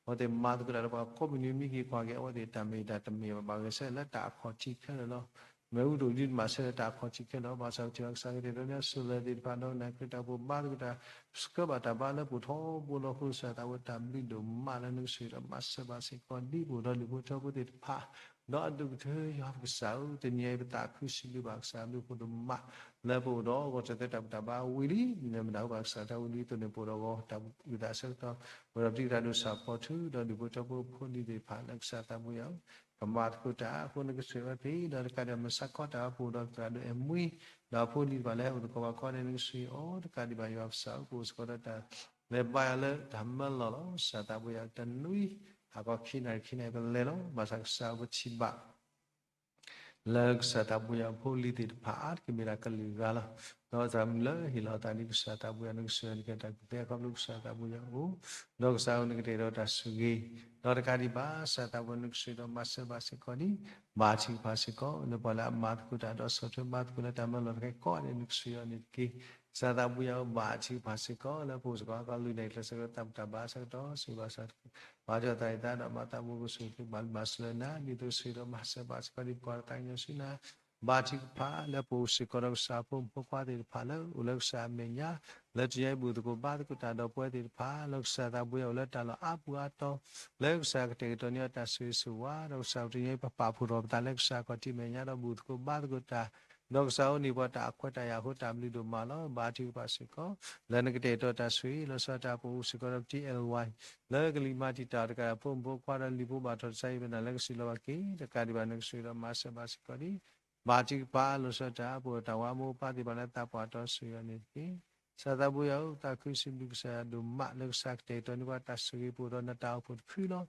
အဝဲသ့ၣ်မၤသဂၢၢ်တၢ်ဒီးပှၤကိးပူၤန့ၣ် မံက့ၤကွၢ်က့ၤ အဝဲသ့ၣ်တၢ်မ့ၢ်တၢ်တမ့ၢ်ဘၣ် ဘၣ်ဂဲၤဆၢထၢၣ်လၢတၢ်အခီၣ်ထံးခဲလၢာ်လီၤ. မ့ၣ်အူဒိၣ်ဒုးတမၤဆၢထၢၣ်တၢ်အခီၣ်ထံးခဲလၢာ်လီၤ. ဘၣ်ဆၣ်ပထံၣ်ဘၣ်ကစၢ်ကတဲာ်ကတီၤန့ၢ် အစိၤလၢသ့ၣ်တဖၣ်ဒီး နၤခရံာ်တၢ်အိၣ်ဖှိၣ်ဘါသဂၢၢ်တၢ် ဆှၢဘၣ်တၢ်ဘါလၢပှဲၤထီဘိလီၤ. အဃိကစၢ်သးဝဲတၢ်ဘျုးဒိၣ်မးလၢနကဆိၣ်ဂ့ၤဒီးမၤစၢၤဘၣ်စ့ၢ်ကီးဒ်ပအိၣ်ဒီးဒူၣ်ဖိထၢဖိသ့ၣ်တဖၣ် ဒီးအဒိၣ်ကတၢၢ် ယွၤပကစၢ်ဧၢ တနံၤအံၤပသးခုစံးဘျုးဘၣ်ကစၢ်ဘျုးဖှိၣ်ဒိၣ်မး လၢပအိၣ်ဒီးဂီၤတၢ်သၢတၢ်ဘူၣ်တၢ်ဘါဝံၤလံ နမ့ၢ်ဒၣ်အိၣ်ဘၣ်ကစၢ်တၢ်ဝံၤလံအသိးန့ၣ် ပအိၣ်ဒီးဂီၤတၢ်ဘူၣ်တၢ်ဆၢကတီၢ် ပဝဲဒၣ်ပတံၤတၢ်ဒိၣ်ဆၣ်ဖီထူ ဒီးဒူၣ်ဖိထၢဖိဖိလံၤသ့ၣ်တဖၣ်လၢကစၢ်သးဘိယွၤဧၢ ကမၤသကိးတၢ်အဃိ နကဆိၣ်ဂ့ၤအီၤသ့ ဒီးတကးဒံးဘၣ် မုၢ်ဆါခီတၢ်အပူၤ ဒီးသရၣ်ဒိၣ်အဲၣ်မှံ ဒီးအဖိအလံၤတဖၣ်လၢအအိၣ်သကိးဘၣ်ခီန့ၣ် နကဆိၣ်ဂ့ၤအီၤ တကးဒံးဘၣ် ယွၤပကစၢ်ဧၢ, ပအိၣ်စ့ၢ်ကီးဒီးတၢ်လဲၤဘါယွၤလၢတၢ်မၢလီၢ်လီၤ. ကစၢ်သးဘိယွၤတနွံ ဟါခီခံနၣ်ရံၣ်ခံနၣ်ရံၣ်ပလဲၤလီၤ. ဘၣ်ဆၣ်ကစၢ်ပထံၣ်ဘၣ် လၢကစၢ်သးဘိယွၤအဖိအလံၤသ့ၣ်တဖၣ် အါတက့ၢ်မ့ၢ်ဒၣ်ကလုာ်ဂၤလီၤ. ဒီးသရၣ်မုၣ်လၢဟ့ၣ်လီၤအသးဒ်ကစၢ်သးဘိယွၤ နကဆိၣ်ဂ့ၤအီၤ နကဲတၢ်ကူၣ်သ့ ခီဖျိကစၢ်သးဘိယွၤအိၣ်, ဒီးကစၢ်ဧၢ နကတဲာ်ကတီၤတၢ်ဆိၣ်ဂ့ၤ, ဒီးတကးဒံးဘၣ် ကစၢ်သးဘိယွၤ နကဆိၣ်ဂ့ၤဒီးမၤစၢၤဘၣ်စ့ၢ်ကီးဒံး ဘါထုကဖၣ်စ့ၢ်ကီး လၢပှၤလၢအမၤသကိးတၢ်ဒီးဆီၣ်ထွဲမၤသကိးလၢတၢ်မၢလီၢ်တခါအံၤကိးဂၤဒဲး နကဆိၣ်ဂ့ၤအီၤန့ၣ်တက့ၢ်. ကစၢ်သးဘိယွၤဧၢ ဘါထုကဖၣ်စ့ၢ်ကီး လၢပအိၣ်စ့ၢ်ကီးအခီ လုၢ်န့ၢ်ကျဲးစၢးကရၢသးပတၢ်ဘါအဆၢကတီၢ် ဆိၣ်ဂ့ၤဘၣ်ဆၣ် ပှၤကၠီသးအံၤသးဒီးမၤသးဘိကဆိၣ်ဂ့ၤ ဘၣ်မၤစၢၤလၢနၤ ဒ်သိးကဆိၣ်ဂ့ၤဒီးမၤစၢၤဘၣ်စ့ၢ်ကီးဒံး ပှၤတသးကညီၤဆူနၤ ဘါထုကဖၣ် လၢပအိၣ်စ့ၢ်ကီးဒီးကစၢ်ဖိမုၣ်ဖိခွါသ့ၣ်တဖၣ်လၢအိၣ်လၢကစၢ်အမဲာ်ညါ လၢတနံၤအံၤဘူၣ်သကိးဘါသကိးတၢ်ဒီးပဝဲသ့ၣ်တဖၣ် လၢကစၢ်သးဘိယွၤအိၣ်လၢတၢ်လီၢ်အါပူၤအါတီၤ လၢကစၢ်ကတဲာ်ကတီၤန့ၢ်အီၤတၢ်ဆိၣ်ဂ့ၤဆိၣ်ဝါ ဒီးကစၢ်တနံၤအံၤပပာ်ဖှိၣ်ထီၣ်ပသးလၢကစၢ်ခီၣ်ထံးမဲာ်ညါဒီးဘူၣ်သကိးဘါသကိးတၢ် ဒီးကစၢ်အိၣ်န့ၢ်ပှၤတၢ်အခွဲးတၢ်ယာ်အဃိ တၢ်ဘျုးဒိၣ်မးလီၤ. ဘါထုကဖၣ်စ့ၢ်ကီး လၢနကတဲာ်ကတီၤတၢ်ဆိၣ်ဂ့ၤ လီၤဆီဒၣ်တၢ်ပအိၣ်စ့ၢ်ကီးဒီး ပတံၤ အဲလ်ဝါ လၢကလံၤမၤတံာ်တာ်တကးဒီး ဖိမုၣ်ဖိခွါဒီးလံာ်ဖိဘၣ်ထီၣ်တစါအံၤ ပနၢ်လၢကစံးလီၤဘၣ်က့ၤ တကးဒံးဘၣ် နကဆိၣ်ဂ့ၤဒီးမၤစၢၤဘၣ်စ့ၢ်ကီးဒံး ဘါထုကဖၣ် လီၤဆီဒၣ်တၢ် ပအိၣ်တၢ်ဝါမိၢ်ပၢ်သ့ၣ်တဖၣ်လၢသးပှၢ်တီ ဆိၣ်ဂ့ၤအီၤန့ၣ်တက့ၢ်. ကစၢ်သးဘိယွၤဧၢ သးခုစံးဘျုးကစၢ်ယွၤဒိၣ်မး လၢကစၢ်ကတဲာ်ကတီၤန့ၢ်ပှၤတၢ်ဆိၣ်ဂ့ၤ ပအိၣ်ဒီးနတၢ်အိၣ်ဖှိၣ်တဖုလီၤ.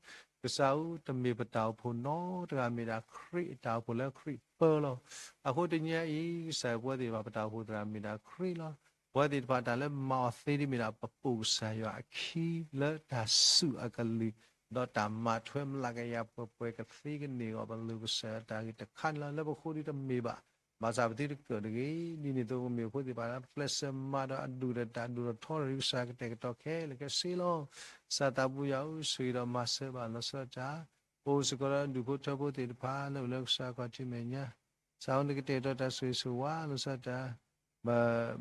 ကစၢ်ဧၢ တမ့ၢ်ပတၢ်အိၣ်ဖှိၣ်နီတဂၤ မ့ၢ်ဒၣ်ခရံာ်အတၢ်အိၣ်ဖှိၣ်လၢခရံာ်ပၢလီၤ. အဃိတနံၤအံၤ ကစၢ်ပဝဲသ့ၣ်တဖၣ် ပတၢ်အိၣ်ဖှိၣ်သရၣ်မ့ၢ်ဒၣ်ခရံာ်လီၤ. ပဝဲသ့ၣ်တဖၣ်တၢ်လၢမၤအီၤသ့ဒ်မ့ၢ်ဒၣ် ပပိာ်ကစၢ်ယွၤအခံ လၢတၢ်စူၢ်အကလုၢ် ဒီးတၢ်မၤထွဲမျးကယၤပှဲၤပှဲၤ ကသ့ကန့ၢ်အီၤ ပလၢကစၢ်ယွၤတၢ်ဂ့ၢ်တခါန့ၣ်လီၤ. လၢပဃိဒ်တမ့ၢ်ဘၣ် ဘၣ်ဆၣ်ပသုတကၢၣ်တဂ့ၤ ဒ်န့ၣ်အသိးပကမ့ၢ်ဖိသ့ၣ်တဖၣ်လၢ ပျဲးစၢးမၤဒီးအဒူၣ်ဒီးတၢ်ဒိၣ်ထီၣ်ထီထီၣ် ဒ်ကစၢ်ကတဲာ်ကတီၤခဲလၢာ်ခဲဆ့လီၤ. ကစၢ်သးဘိယွၤဧၢ ဆိၣ်ဂ့ၤဒီးမၤစၢၤဘၣ် လီၤဆီဒၣ်တၢ် ပအိၣ်စ့ၢ်ကီးဒီးဒူၣ်ဖိထၢဖိသ့ၣ်တဖၣ် လၢအိၣ်လၢကစၢ်ခီၣ်ထံးမဲာ်ညါ ကစၢ်ဧၢ နကတဲာ်ကတီၤတၢ်ဆိၣ်ဂ့ၤဆိၣ်ဝါ လီၤဆီဒၣ်တၢ်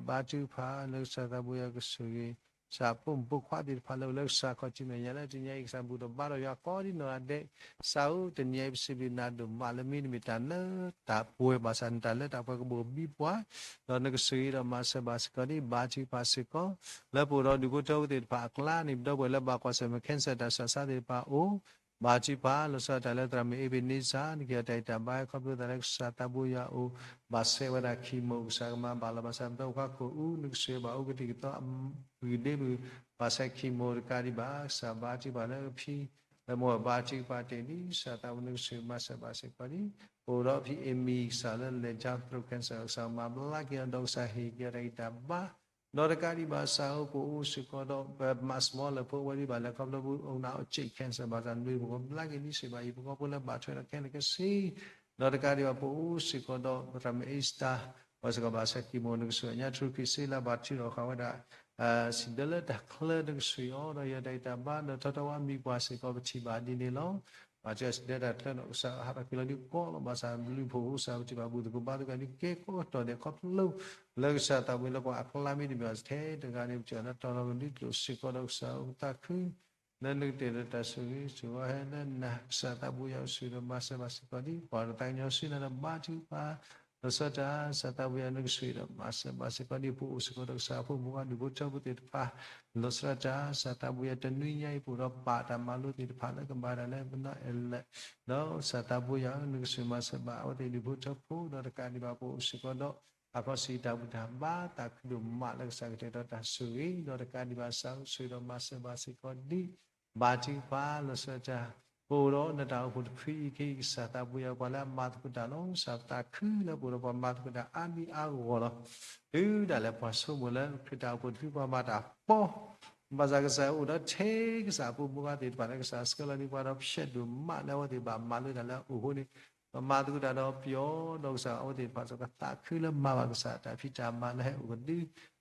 ဘါထုကဖၣ် လၢကစၢ်သးဘိယွၤကဆိၣ်ဂ့ၤ ကစၢ်ဖိမုၣ်ဖိခွါသ့ၣ်တဖၣ်လၢအိၣ်လၢကစၢ်ခီၣ်ထံးမဲာ်ညါလၢတနံၤအံၤ ကစၢ်ဘူၣ်ထီၣ်ဘါထီၣ်ယွၤကိးဒံနီၢ်ဂၤဒဲး, ကစၢ်ဧၢ တနံၤအံၤပစံးဘျုးနၤဒိၣ်မးလၢမ့တမ့ၢ်တၢ်လၢတၢ်ပှဲၤ ဘၣ်ဆၣ်နတၢ်လၢတၢ်ပှဲၤကဘိၣ်ဘံပှၤ, ဒီးနကဆိၣ်ဂ့ၤဒီးမၤစၢၤဘၣ်စ့ၢ်ကီးဒံး ဘါထုကဖၣ်စ့ၢ်ကီး လၢပအိၣ်ဒီးဒူၣ်ဖိထၢဖိသ့ၣ်တဖၣ်အကျါန့ၣ် ပဒီပုၢ်ဝဲၢ်လၢဘၣ်ကွၢ်ဆၢၣ်မဲာ် cancer တၢ်ဆူးတၢ်ဆါသ့ၣ်တဖၣ်အအိၣ် ဘါထုကဖၣ် လီၤဆီဒၣ်တၢ်လၢသရၣ်မုၣ်အ့ဘ့းန့စၢ် နကဟ့ၣ်အီၤတၢ်ဂံၢ်တၢ်ဘါ ခီဖျိသးလၢကစၢ်သးဘိယွၤအအိၣ် ဘၣ်ဆဲးဝဲဒၣ် chemo ကစၢ်ကမၤဘၣ်လီၤ ဘၣ်ဆၣ်ပဒီပုၢ်ဝဲၢ်ခွါခိၣ်အူ နကဆိၣ်ဂ့ၤဘၣ်အူကတံၢ်ကသီအဂံၢ်ဒ့မုၢ် ဘၣ်ဆဲး chemo တကးဒံးဘၣ် ကစၢ်ဘါထုကဖၣ်လၢကဖံ လၢမ့ၢ်ဘါထုကဖၣ်တ့ၢ်လံ ကစၢ်သးဘိနကဆိၣ်ဂ့ၤမၤစၢၤဘၣ်စ့ၢ်ကီးဒံး ပအိၣ်ဒီးဖံအ့မံၤ ကစၢ်လၢလဲၤ jaundice throat cancer ကစၢ်မၤဘျါက့ၤအီၤ ဒီးကစၢ်ဟ့ၣ်က့ၤအီၤတၢ်ဂံၢ်တၢ်ဘါ ဒီးတကးဒံးဘၣ် ကစၢ်ဧၢ ပအိၣ်စ့ၢ်ကီးဒီး ပမၤစမီလၢဖိဝဲဒံးဘၣ်လၢခီဖျိပအိၣ်နၤအိၣ် check cancer ဘၣ်ဆၣ်နဘျါက့ၤ နဘျါက့ၤဒံးစ့ၢ်ဘၣ်အံၤပကီၢ်ဖိလၢဘၣ်ထွဲဒီးခဲလၢာ်ခဲဆ့ ဒီးတကးဒံးဘၣ် ပအိၣ်စ့ၢ်ကီးဒီး သရၣ်မုၣ်အ့စတၢ် ပှၤစ့ၢ်ကီးဘၣ်ဆဲး chemo နကဆိၣ်ဂ့ၤ ညါထရူခရံာ်စ့လၢဘၣ်ထုးထီၣ်ဃာ်ဝဲဒၣ် စံးဒၢလၢတၢ်ချၢ နကဆိၣ်ဂ့ၤအီၤ ဒီးဟ့ၣ်အီၤတၢ်ဂံၢ်တၢ်ဘါ ဒီးထီထီၣ်ဝဲမံၤပှၢ်စ့ၢ်ကီး ပထံၣ်ဘၣ်ဒ်န့ၣ်လီၤ. ဘၣ်ထွဲစံးဒၢတၢ်ချၢဒီး ကစၢ်ဟးထီၣ်က့ၤလီၤဒ်ကီးလီၤ ဘၣ်ဆၣ်ဘျုးဖှိၣ် ကစၢ်ပထံၣ်ဘၣ်ဘူၣ်သကိးဘါသကိး ဒ်ကဲကီးကတီၢ်ဒဲးခီဖျိ လၢကစၢ်သးဘိလၢပှၤအကျါမ့တမ့ၢ်ထဲတဂၤန့ၣ် ပစံးအီၤလၢတီၤလီၤကဒုးကျိာ်စ့ၢ်ကီးဒီး ကစၢ်ဧၢ ပသးခု လၢနကတဲာ်ဒီးတၢ်ဆိၣ်ဂ့ၤဆိၣ်ဝါဟဲလၢနၤ ကစၢ်သးဘိယွၤ ဆိၣ်ဂ့ၤဒီးမၤစၢၤဘၣ်စ့ၢ်ကီးဒံး ပှၤတသးကညီၤဆူနၤဒီးဘါထုကဖၣ် လီၤဆီဒၣ်တၢ် ကစၢ်သးဘိယွၤ နကဆိၣ်ဂ့ၤဒီးမၤစၢၤဘၣ်စ့ၢ်ကီးဒံး ပအိၣ်စ့ၢ်ကီးဒီးကစၢ်ဖိမုၣ်ဖိခွါဒူၣ်ဖိထၢဖိသ့ၣ်တဖၣ် လီၤဆီဒၣ်တၢ် ကစၢ်သးဘိယွၤ တနွံညါအံၤ ပအိၣ်ဒီးပာ်တၢ်မၤလိသ့ၣ်တဖၣ်လၢကမၤတၢ်လၢပနီၢ်အဲလဲၣ် ဒီးကစၢ်သးဘိယွၤ နကဆိၣ်ဂ့ၤမၤစၢၤဘၣ်အဝဲသ့ၣ်ဒူၣ်ဖိထၢဖိ ဒီးတကးဒံးဘၣ် ပအိၣ်စ့ၢ်ကီးဒီး အခီၣ်စံးတၢ်ဘူၣ်တၢ်ဘါ သးခုဒိၣ်မးလၢကစၢ်ကတဲာ်ကတီၤတၢ်ဆိၣ်ဂ့ၤ ဒီးတကးဒံးဘၣ် ကစၢ်ဆိၣ်ဂ့ၤဒီးမၤစၢၤဘၣ်စ့ၢ်ကီးဒံး ဘါထုကဖၣ် လီၤဆီဒၣ်တၢ် ပအိၣ်ဒီးနတၢ်အိၣ်ဖှိၣ်တဖုအံၤခဲအံၤ ကစၢ်သးဘိယွၤ ပှၤလၢအမၤသကိးတၢ်လီၤ ကစၢ်ပသးခုလၢပအိၣ်ဒီးပှၤမၤသကိးတၢ်အါမံၤအါဂီၢ်လီၤ. တုၤဒၣ်လဲာ်ပှၤဆိကမိၣ်လၢခရံာ်တၢ်အိၣ်ဖှိၣ်တဖုပှၤမၤတၢ်ပီ ဘၣ်ဆၣ်ကစၢ်အိၣ်ဒီးထဲကစၢ်အဖိမုၣ်ဖိခွါသ့ၣ်တဖၣ်လၢကစၢ်ဆှၢလီၤန့ၢ်ပှၤဒီးဖျဲးဒိၣ်မးလၢအဝဲသ့ၣ်ဘၣ်မၤလိတၢ်လၢအအိၣ်အဃိန့ၣ် ပမၤသကိးတၢ်ဒီးပယီၤ ဒီးကစၢ်အဝဲသ့ၣ်တဖၣ်စ့ၢ်ကီးသးခုလၢမၤဘၣ်ကစၢ်တၢ်ဖံးတၢ်မၤလၢဟဲအိၣ်ကဒု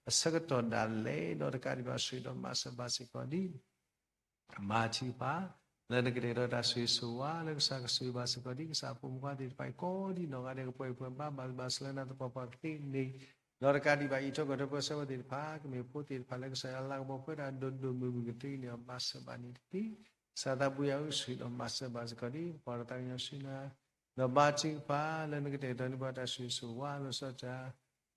အဆၢကတီၢ်ဒၣ်လဲာ် ဒီးတကးဒံးဘၣ်ဆိၣ်ဂ့ၤဒီးမၤစၢၤဘၣ်စ့ၢ်ကီးဒံး မၤထုကဖၣ် လၢနကတဲာ်ကတီၤတၢ်ဆိၣ်ဂ့ၤဆိၣ်ဝါ လၢကစၢ်ကဆိၣ်ဂ့ၤဘၣ်စ့ၢ်ကီးဒံး ကစၢ်ဖိမုၣ်ဖိခွါသ့ၣ်တဖၣ်အံၤ ကိးဒံနီၢ်ဂၤဒဲး ကပှဲၤပှဲၤဘါဘၣ်ဘၣ်ဆၢလၢနၤသပှၢ်ပှၢ်ကသ့န့ၣ် ဒီးတကးဒံးဘၣ် အံးထွဲကွၢ်ထွဲပၢဆှၢဝဲသ့ၣ်တဖၣ် ကမ့ၢ်ဖိသ့ၣ်တဖၣ်လၢကစၢ်ယွၤလၤကပီၤပှဲၤဒၣ်ဒိၣ်ဒိၣ်မုၢ်မုၢ်ကသ့န့ၣ် မၤစၢၤဘၣ်န့ၣ်တက့ၢ်. ကစၢ်သးဘိယွၤဧၢ ဆိၣ်ဂ့ၤဒီးမၤစၢၤဘၣ်စ့ၢ်ကီးဒံး ပှၤတသးကညီၤဆူနၤ ဒီးဘါထုကဖၣ် လၢနကတဲာ်ကတီၤန့ၢ်ပှၤတၢ်ဆိၣ်ဂ့ၤဆိၣ်ဝါ လီၤဆီဒၣ်တၢ်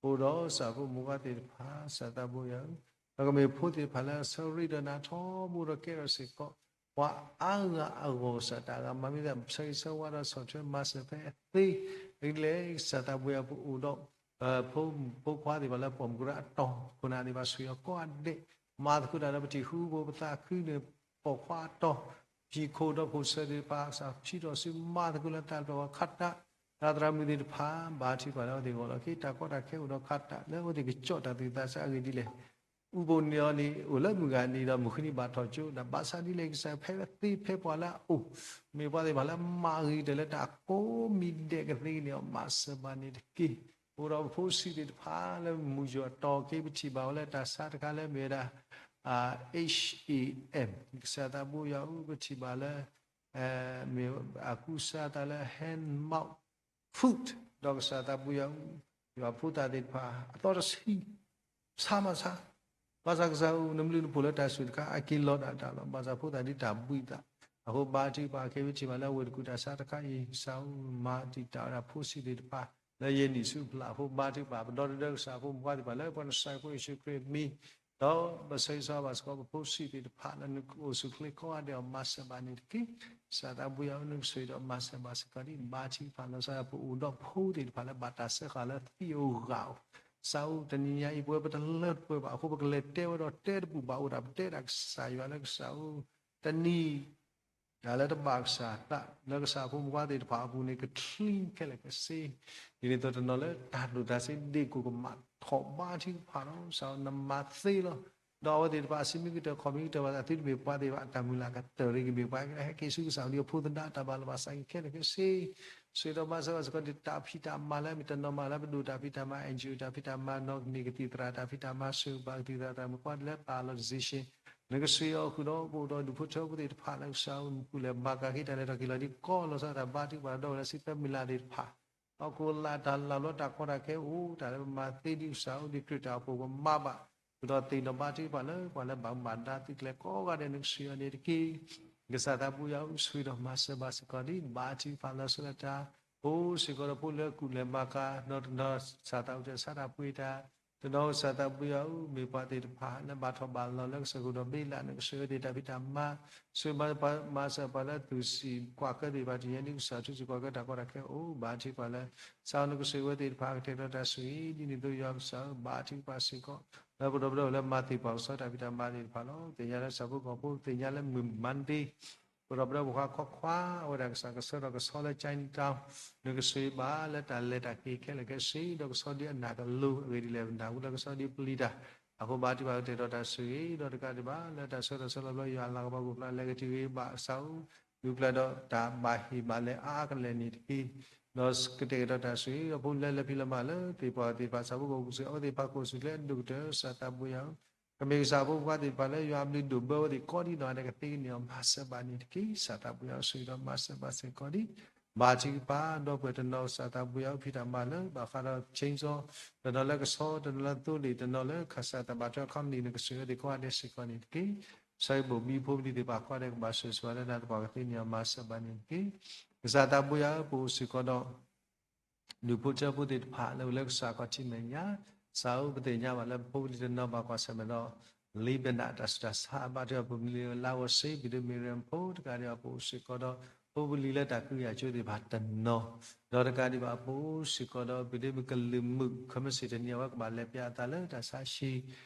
အိၣ်ဒီးကစၢ်ဖိမုၣ်ဖိခွါသ့ၣ်တဖၣ် ကစၢ်သးဘိယွၤဧၢ, ဒီးကမ့ၢ်ဖိသ့ၣ်တဖၣ်လၢအဆၢရ့ဒီးနၤထီဘိဒီးကဲထီၣ်စ့ၢ်ကီး ပှၤအါဂၤအဂီၢ် ကစၢ်တၢ်ဂၤမၤမ့ၢ်သး ဆၢဂ့ၤဆၢဝါဒီးဆီၣ်ထွဲမၤစၢၤဖဲအသ့, ဒ်လဲၣ် ကစၢ်သးပှ့ၤအပူၤအိၣ်ဒီး ဖိမုၣ်ဖိခွါသ့ၣ်တဖၣ်လၢပိာ်မုၣ်ကရၢအတီၢ်ခိၣ်နၢ်သ့ၣ်တဖၣ် ဆူၣ်အီၤကိးဂၤဒဲး, မၤသကိးတၢ်ဒီးပထံၣ်ဃူဖိပသးခုန့ၣ် ပိာ်ခွါအတီၢ်, ဟံၣ်ခိၣ်ဒီးဖိၣ်စၢၤသ့ၣ်တဖၣ် ကစၢ်ထံၣ်ထီၣ်ဆူမၤသကိးလၢတၢ်လၢပှၤခးတၢ်, တၢ်သရၣ်မုၣ်သ့ၣ်တဖၣ် ဘါထုကဖၣ်လၢအဝဲသ့ၣ်ဂီၢ်လီၤက့ၤ တၢ်ကီတၢ်ခဲအိၣ်ဒီးခးတၢ် လၢအဝဲသ့ၣ်ကကၠီၣ်တၢ်သူၣ်သးဆးအဂ့ၢ်ဒ်လဲၣ် အူပိာ်န့ၢ်အီၤန့ၣ် အိၣ်လၢမုၢ်ဂၤန့ၣ်ဒီး မုၢ်ဃနံၤဘၣ်ထီၣ်ကၠိ ဘၣ်ဆၣ်ဒ်လဲၣ်ကစၢ် ဖဲသ့ဖဲပှၤလၢအအိၣ် မ့ၢ်ပှၤသ့ၣ်တဖၣ်လၢမၤဂ့ၤတၢ်လၢတၢ်ကိးမံၤဒဲးကသ့န့ၣ် မၤစၢၤဘၣ်န့ၣ်တက့ၢ်. အိၣ်ဒီးပဖိဆံးသ့ၣ်တဖၣ်လၢ မုၢ်ယီၢ်တီၤက့ၤ ပထံၣ်ဘၣ်ဝဲလၢတၢ်ဆါတခါလၢမ့ၢ်ဝဲဒၣ် H A M ကစၢ်သးဘိယွၤအူ ပထံၣ်ဘၣ်လၢ မ့ၢ်အကူစါသးလၢ hand mouth foot ဒီးကစၢ်သးဘိယွၤအူ ယွၤဖိသၣ်သ့ၣ်တဖၣ် အသီတဆံ ဆါမးဆါ, ဘၣ်ဆၣ်ကစၢ်ဧၢ နဘျုးနဖှိၣ်လၢတၢ်ဆူၣ်တခါ အက့ၤလီၤဒၣ်တၢ်လီၤ. ဘၣ်ဆၣ်ဖိသၣ်ဒ်တၢ်ဘှံးသး, အဃိဘါထုကဖၣ်ခဲအံၤ ပထံၣ်ဘၣ်လၢအဝဲၢ်တကူၣ်တၢ်ဆါတခါအံၤ ကစၢ်ဧၢ မၤတံာ်တာ်ဝဲဒၣ်ဖိဆံးသ့ၣ်တဖၣ် လၢယဲၢ်နံၣ်ဆူဖျၢၣ်အဃိ ဘါထုကဖၣ် ပဒီတဒၢကစၢ်ဖိမုၣ်ဖိခွါသ့ၣ်တဖၣ် လၢပှၤနစၢ်ဖိယ့ၣ်ၡူးခရံာ်မံၤ ဒီးပဆၢဂ့ၤဆၢဝါဘၣ်စ့ၢ်ကီး ပဖိဆံးသ့ၣ်တဖၣ်လၢနအိၣ်ဆူၣ်အိၣ်ချ့ကိးဂၤဒဲးအီၤ မၤစၢၤဘၣ်န့ၣ်တက့ၢ်. ကစၢ်သးဘိယွၤအူ နကဆိၣ်ဂ့ၤဒီးမၤစၢၤဘၣ်စ့ၢ်ကီးဒ် ဘါထုကဖၣ်လီၤဆီဒၣ်တၢ် ပအိၣ်ဒီးဖိသ့ၣ်တဖၣ်လၢဘၣ်တၢ်စၢဃာ်လၢသံဧိၤဂၤဧိၤ, ကစၢ်ဧၢ တနံၤညါအံၤ ပဝဲပတလၢတပှဲၤဘၣ်အဃိ ပကလဲၤတဲဝဲဒီးတဲတဘူၣ်ဘၣ်အိၣ်ဒၣ် ပတဲဒၣ်ကစၢ်ယွၤလၢကစၢ်ဧၢ တနံၤ တၢ်လၢတဘၣ်ကစၢ်သး လၢကစၢ်ဖိမုၣ်ဖိခွါသ့ၣ်တဖၣ်အပူၤန့ၣ် က clean ခဲလၢာ်ခဲဆ့, ဒ်န့ၣ်အသိးတနီၤလၢတၢ်ဒိၣ်တၢ်ဆံး ဒ့ၣ်ကိၢ်ကမၣ်ထီၣ်ဘါထုကဖၣ်လီၤ. ကစၢ်ဧၢ နမၤသ့လီၤ. ဒီးအဝဲသ့ၣ်တဖၣ်အစုမုၢ်ကတၢၢ်ခီၣ်မုၢ်ကတၢၢ်ဘၣ်သး သုတမ့ၢ်ပှၤသ့ၣ်တဖၣ် အတၢ်မုၢ်လၢ်ကတၢၢ်ရ့ၣ်ကမ့ၢ်ပှၤကဟဲက့ၤဆူကစၢ်အအိၣ်ဒီး အဖိသဒါတၢ်ဘၣ်လီၤဘၣ်စးက့ၤခဲလၢာ်ခဲဆ့ ဆိၣ်ဂ့ၤဒီးမၤစၢၤဘၣ်စ့ၢ်ကီး တၢ်ဖံးတၢ်မၤလၢအမ့ၢ်တနီၤမးလၢပဒိၣ်တၢ်ဖံးတၢ်မၤ NGO တၢ်ဖံးတၢ်မၤ နီၢ်ကန့ၢ်ကသံၣ်သရၣ်တၢ်ဖံးတၢ်မၤ ဆိၣ်ဂ့ၤဘၣ်ကသံၣ်သရၣ်တၢ်မၤကွၢ်လၢပာ်လီၤ decision နကဆိၣ်ဂ့ၤအီၤဃုာ်ဒီး ပအိၣ်ဒီးဒူၣ်ဖိထၢဖိသ့ၣ်တဖၣ်လၢကစၢ်ဧၢ မ့ၢ်ပူၤလဲၤမၤကၤက့ၤတၢ်လဲၤထီၣ်က့ၤလီၤဒ်ကီလီၤဆီဒၣ်တၢ် ဘါထုကဖၣ်ဒီးဝဲလၢစံးဖဲမုၢ်လၢ်သ့ၣ်တဖၣ် ဟီၣ်ခိၣ်လာ်တၢ်လၢ်ဘျီတၢ်ကီတၢ်ခဲအိၣ် တၢ်လၢပမၤသ့ဒ်ကစၢ်ဧၢ ဒ်ခရံာ်တၢ်အိၣ်ဖှိၣ်ပမၤဘၣ် ဃုာ်ဒီးသ့ၣ်နီၣ်ဘါထုကဖၣ်လၢ ပှၤလၢဘၣ်မူဘၣ်ဒါသုးကျဲၤကိးဂၤဒဲး နကဆိၣ်ဂ့ၤအီၤန့ၣ်တက့ၢ်. ကစၢ်သးဘိယွၤဧၢ ဆိၣ်ဂ့ၤဒီးမၤစၢၤဘၣ်စ့ၢ်ကီးဒ် ဘါထုကဖၣ်လီၤဆီဒၣ်တၢ် အိၣ်စ့ၢ်ကီးဒီးဖိလၢကူၣ်လဲၤမၤကၤ နီၢ်တနီၤ ကစၢ်သးအိၣ်တၢ်ဆါတၢ်ပှ့ၤတၢ် တနီၤကစၢ်သးဘိယွၤဧၢ မ့ၢ်ပှၤသ့ၣ်တဖၣ်လၢဘၣ်ထီၣ်ဘၣ်လီၤလၢကစၢၢ်ခိၣ်ဒီးဘ့လး နကဆိၣ်ဂ့ၤအဝဲသ့ၣ်တၢ်ဖံးတၢ်မၤ ဆိၣ်ဂ့ၤမၤစၢၤပှၤလၢအသူၣ်စံၣ်ကွၢ်ကၢသ့ၣ်တဖၣ် တနံၤညါဒ်ကစၢ်ထူစံၣ်ကွၢ်ကၢတၢ်ကီတၢ်ခဲအိၣ် ဘါထုကဖၣ်လၢ ကစၢ်ဧၢ နကဆိၣ်ဂ့ၤအဝဲသ့ၣ်တဖၣ် ကတဲာ်ကတီၤတၢ်ဆိၣ်ဂ့ၤ ဒ်န့ၣ်အသိးယွၤကစၢ်ဧၢ ဘါထုကဖၣ်စ့ၢ်ကီး လၢပဒီပုၢ်ဝဲၢ်လၢမၤသ့ၣ်ပှၢ်ကစီတၢ်ဖံးတၢ်မၤသ့ၣ်တဖၣ်လီၤ. သ့ၣ်ညါလၢဆၣ်ဖိကီၢ်ဖိ သ့ၣ်ညါလၢမုၢ်မၣ်ဒ့ ပဒီပုၢ်ဝဲၢ်ပှၤခွါခွါ အဝဲဒၣ်ကစၢ်ကဆှၢထီၣ်ကဆှီလၢ Chinatown နကဆိၣ်ဂ့ၤဘၣ်လၢတၢ်လဲၤတၢ်က့ၤခဲလၢာ်ခဲဆ့ ဒီးကဆှီဒ်အနၢ်ကလိၤ အဂ့ၢ်ဒ်လဲၣ် နၢ်ဟူလၢကဆှီဒ်ပျံၤတၢ် အဃိဘါထုကဖၣ်ကတဲာ်ကတီၤတၢ်ဆိၣ်ဂ့ၤ ဒီးတကးဒံးဘၣ် လၢတၢ်ဆှၢထီၣ်ဆှၢလီၤဘျီ ယွၤအလၤကပီၤကအိၣ်ဖျါ လဲၤကတုၤဂ့ၤဘၣ်ကစၢ်ဧၢ ဒုးပျၢ်ဒီးတၢ်ဘၣ်ဟ့ၣ်ဘၣ်လဲၤအါအါကလဲာ်န့ၣ်တက့ၢ်. ဒီးကတဲာ်ကတီၤတၢ်ဆိၣ်ဂ့ၤ ဒီးဖိလၢလဲၤဖံးလီၤမၤလၢသ့ၣ်ပှၢ်သ့ၣ်တဖၣ် ဆၣ်ဖိကီၢ်ဖိ ကဆိၣ်ဂ့ၤအဝဲသ့ၣ်တဖၣ်ကိးဆူၣ်ကျဲဒိၣ်ကတၢၢ် ကစၢ်သးဘိယွၤဧၢ ကမ့ၢ်ကစၢ်ဖိခွါသ့ၣ်တဖၣ်လၢယွၤအဘျုးဒိၣ်ဘၢဝဲသ့ၣ်ကိးဒ်နီၢ်ဂၤဒဲး ကသ့ကန့ၢ်အီၤ မၤစၢၤဘၣ်န့ၣ်တက့ၢ်. ကစၢ်သးဘိယွၤဧၢ ဆိၣ်ဂ့ၤဒီးမၤစၢၤဘၣ်စ့ၢ်ကီးဒ် ဘါထုကဖၣ် ဒီပုၢ်ဝဲၢ်တနီၤ ကစၢ်သးဘိယွၤဧၢ ဖံးတၢ်မၤလၢ ဘၣ်ဃးဒီး chainsaw တနီၤလၢကဆီ တနီၤလၢသိလ့ၣ် တနီၤလၢခၢၣ်စးတၢ်ဘၣ်ထွဲ company နကဆိၣ်ဂ့ၤအဝဲသ့ၣ်ကိးဂၤဒဲးစ့ၢ်ကီးန့ၣ်တက့ၢ်. ကစၢ်ယွၤဘိၣ်ဘံဖိပလံၤသ့ၣ်တဖၣ်ကိးဂၤဒဲး ကဘၣ်ဆိၣ်ဂ့ၤဆိၣ်ဝါလၢနၤသပှၢ်ကသ့န့ၢ်အီၤ မၤစၢၤဘၣ်န့ၣ်တက့ၢ်. ကစၢ်သးဘိယွၤဧၢ ပအိၣ်စ့ၢ်ကီးဒီး ဒူၣ်ဖိထၢဖိသ့ၣ်တဖၣ်လၢအိၣ်လၢကစၢ်ခီၣ်ထံးမဲာ်ညါ, ကစၢ်ဧၢ ပသ့ၣ်ညါဘၣ်လၢဖိပလံၤတနီၤဘၣ်ကွၢ်ဆၢၣ်မဲာ်ဒီး လံာ်ဘနၣ်တၢ်ဆူးတၢ်ဆါ ဘါထုကဖၣ်ဖိပလံၤလၢ လါဝီၤစ့ ပဒိၣ်မ့ၢ်ရၢၣ်ဖိ တကးဒံးဘၣ် ပအိၣ်စ့ၢ်ကီးဒီး ဖိပလံၤလၢတၢ်ကဟုကယာ်ကၠိသ့ၣ်တဖၣ်တနီၤ, ဒီးတကးဒံးဘၣ် ပအိၣ်စ့ၢ်ကီးဒီး ပဒိၣ်မ့ၢ်ကလုာ်မုာ် ခမ့ၢ်စ့ၢ်တနံၤအဝဲကဘၣ်လဲၤပျၢ်အသးလၢတၢ်ဆါဟံၣ်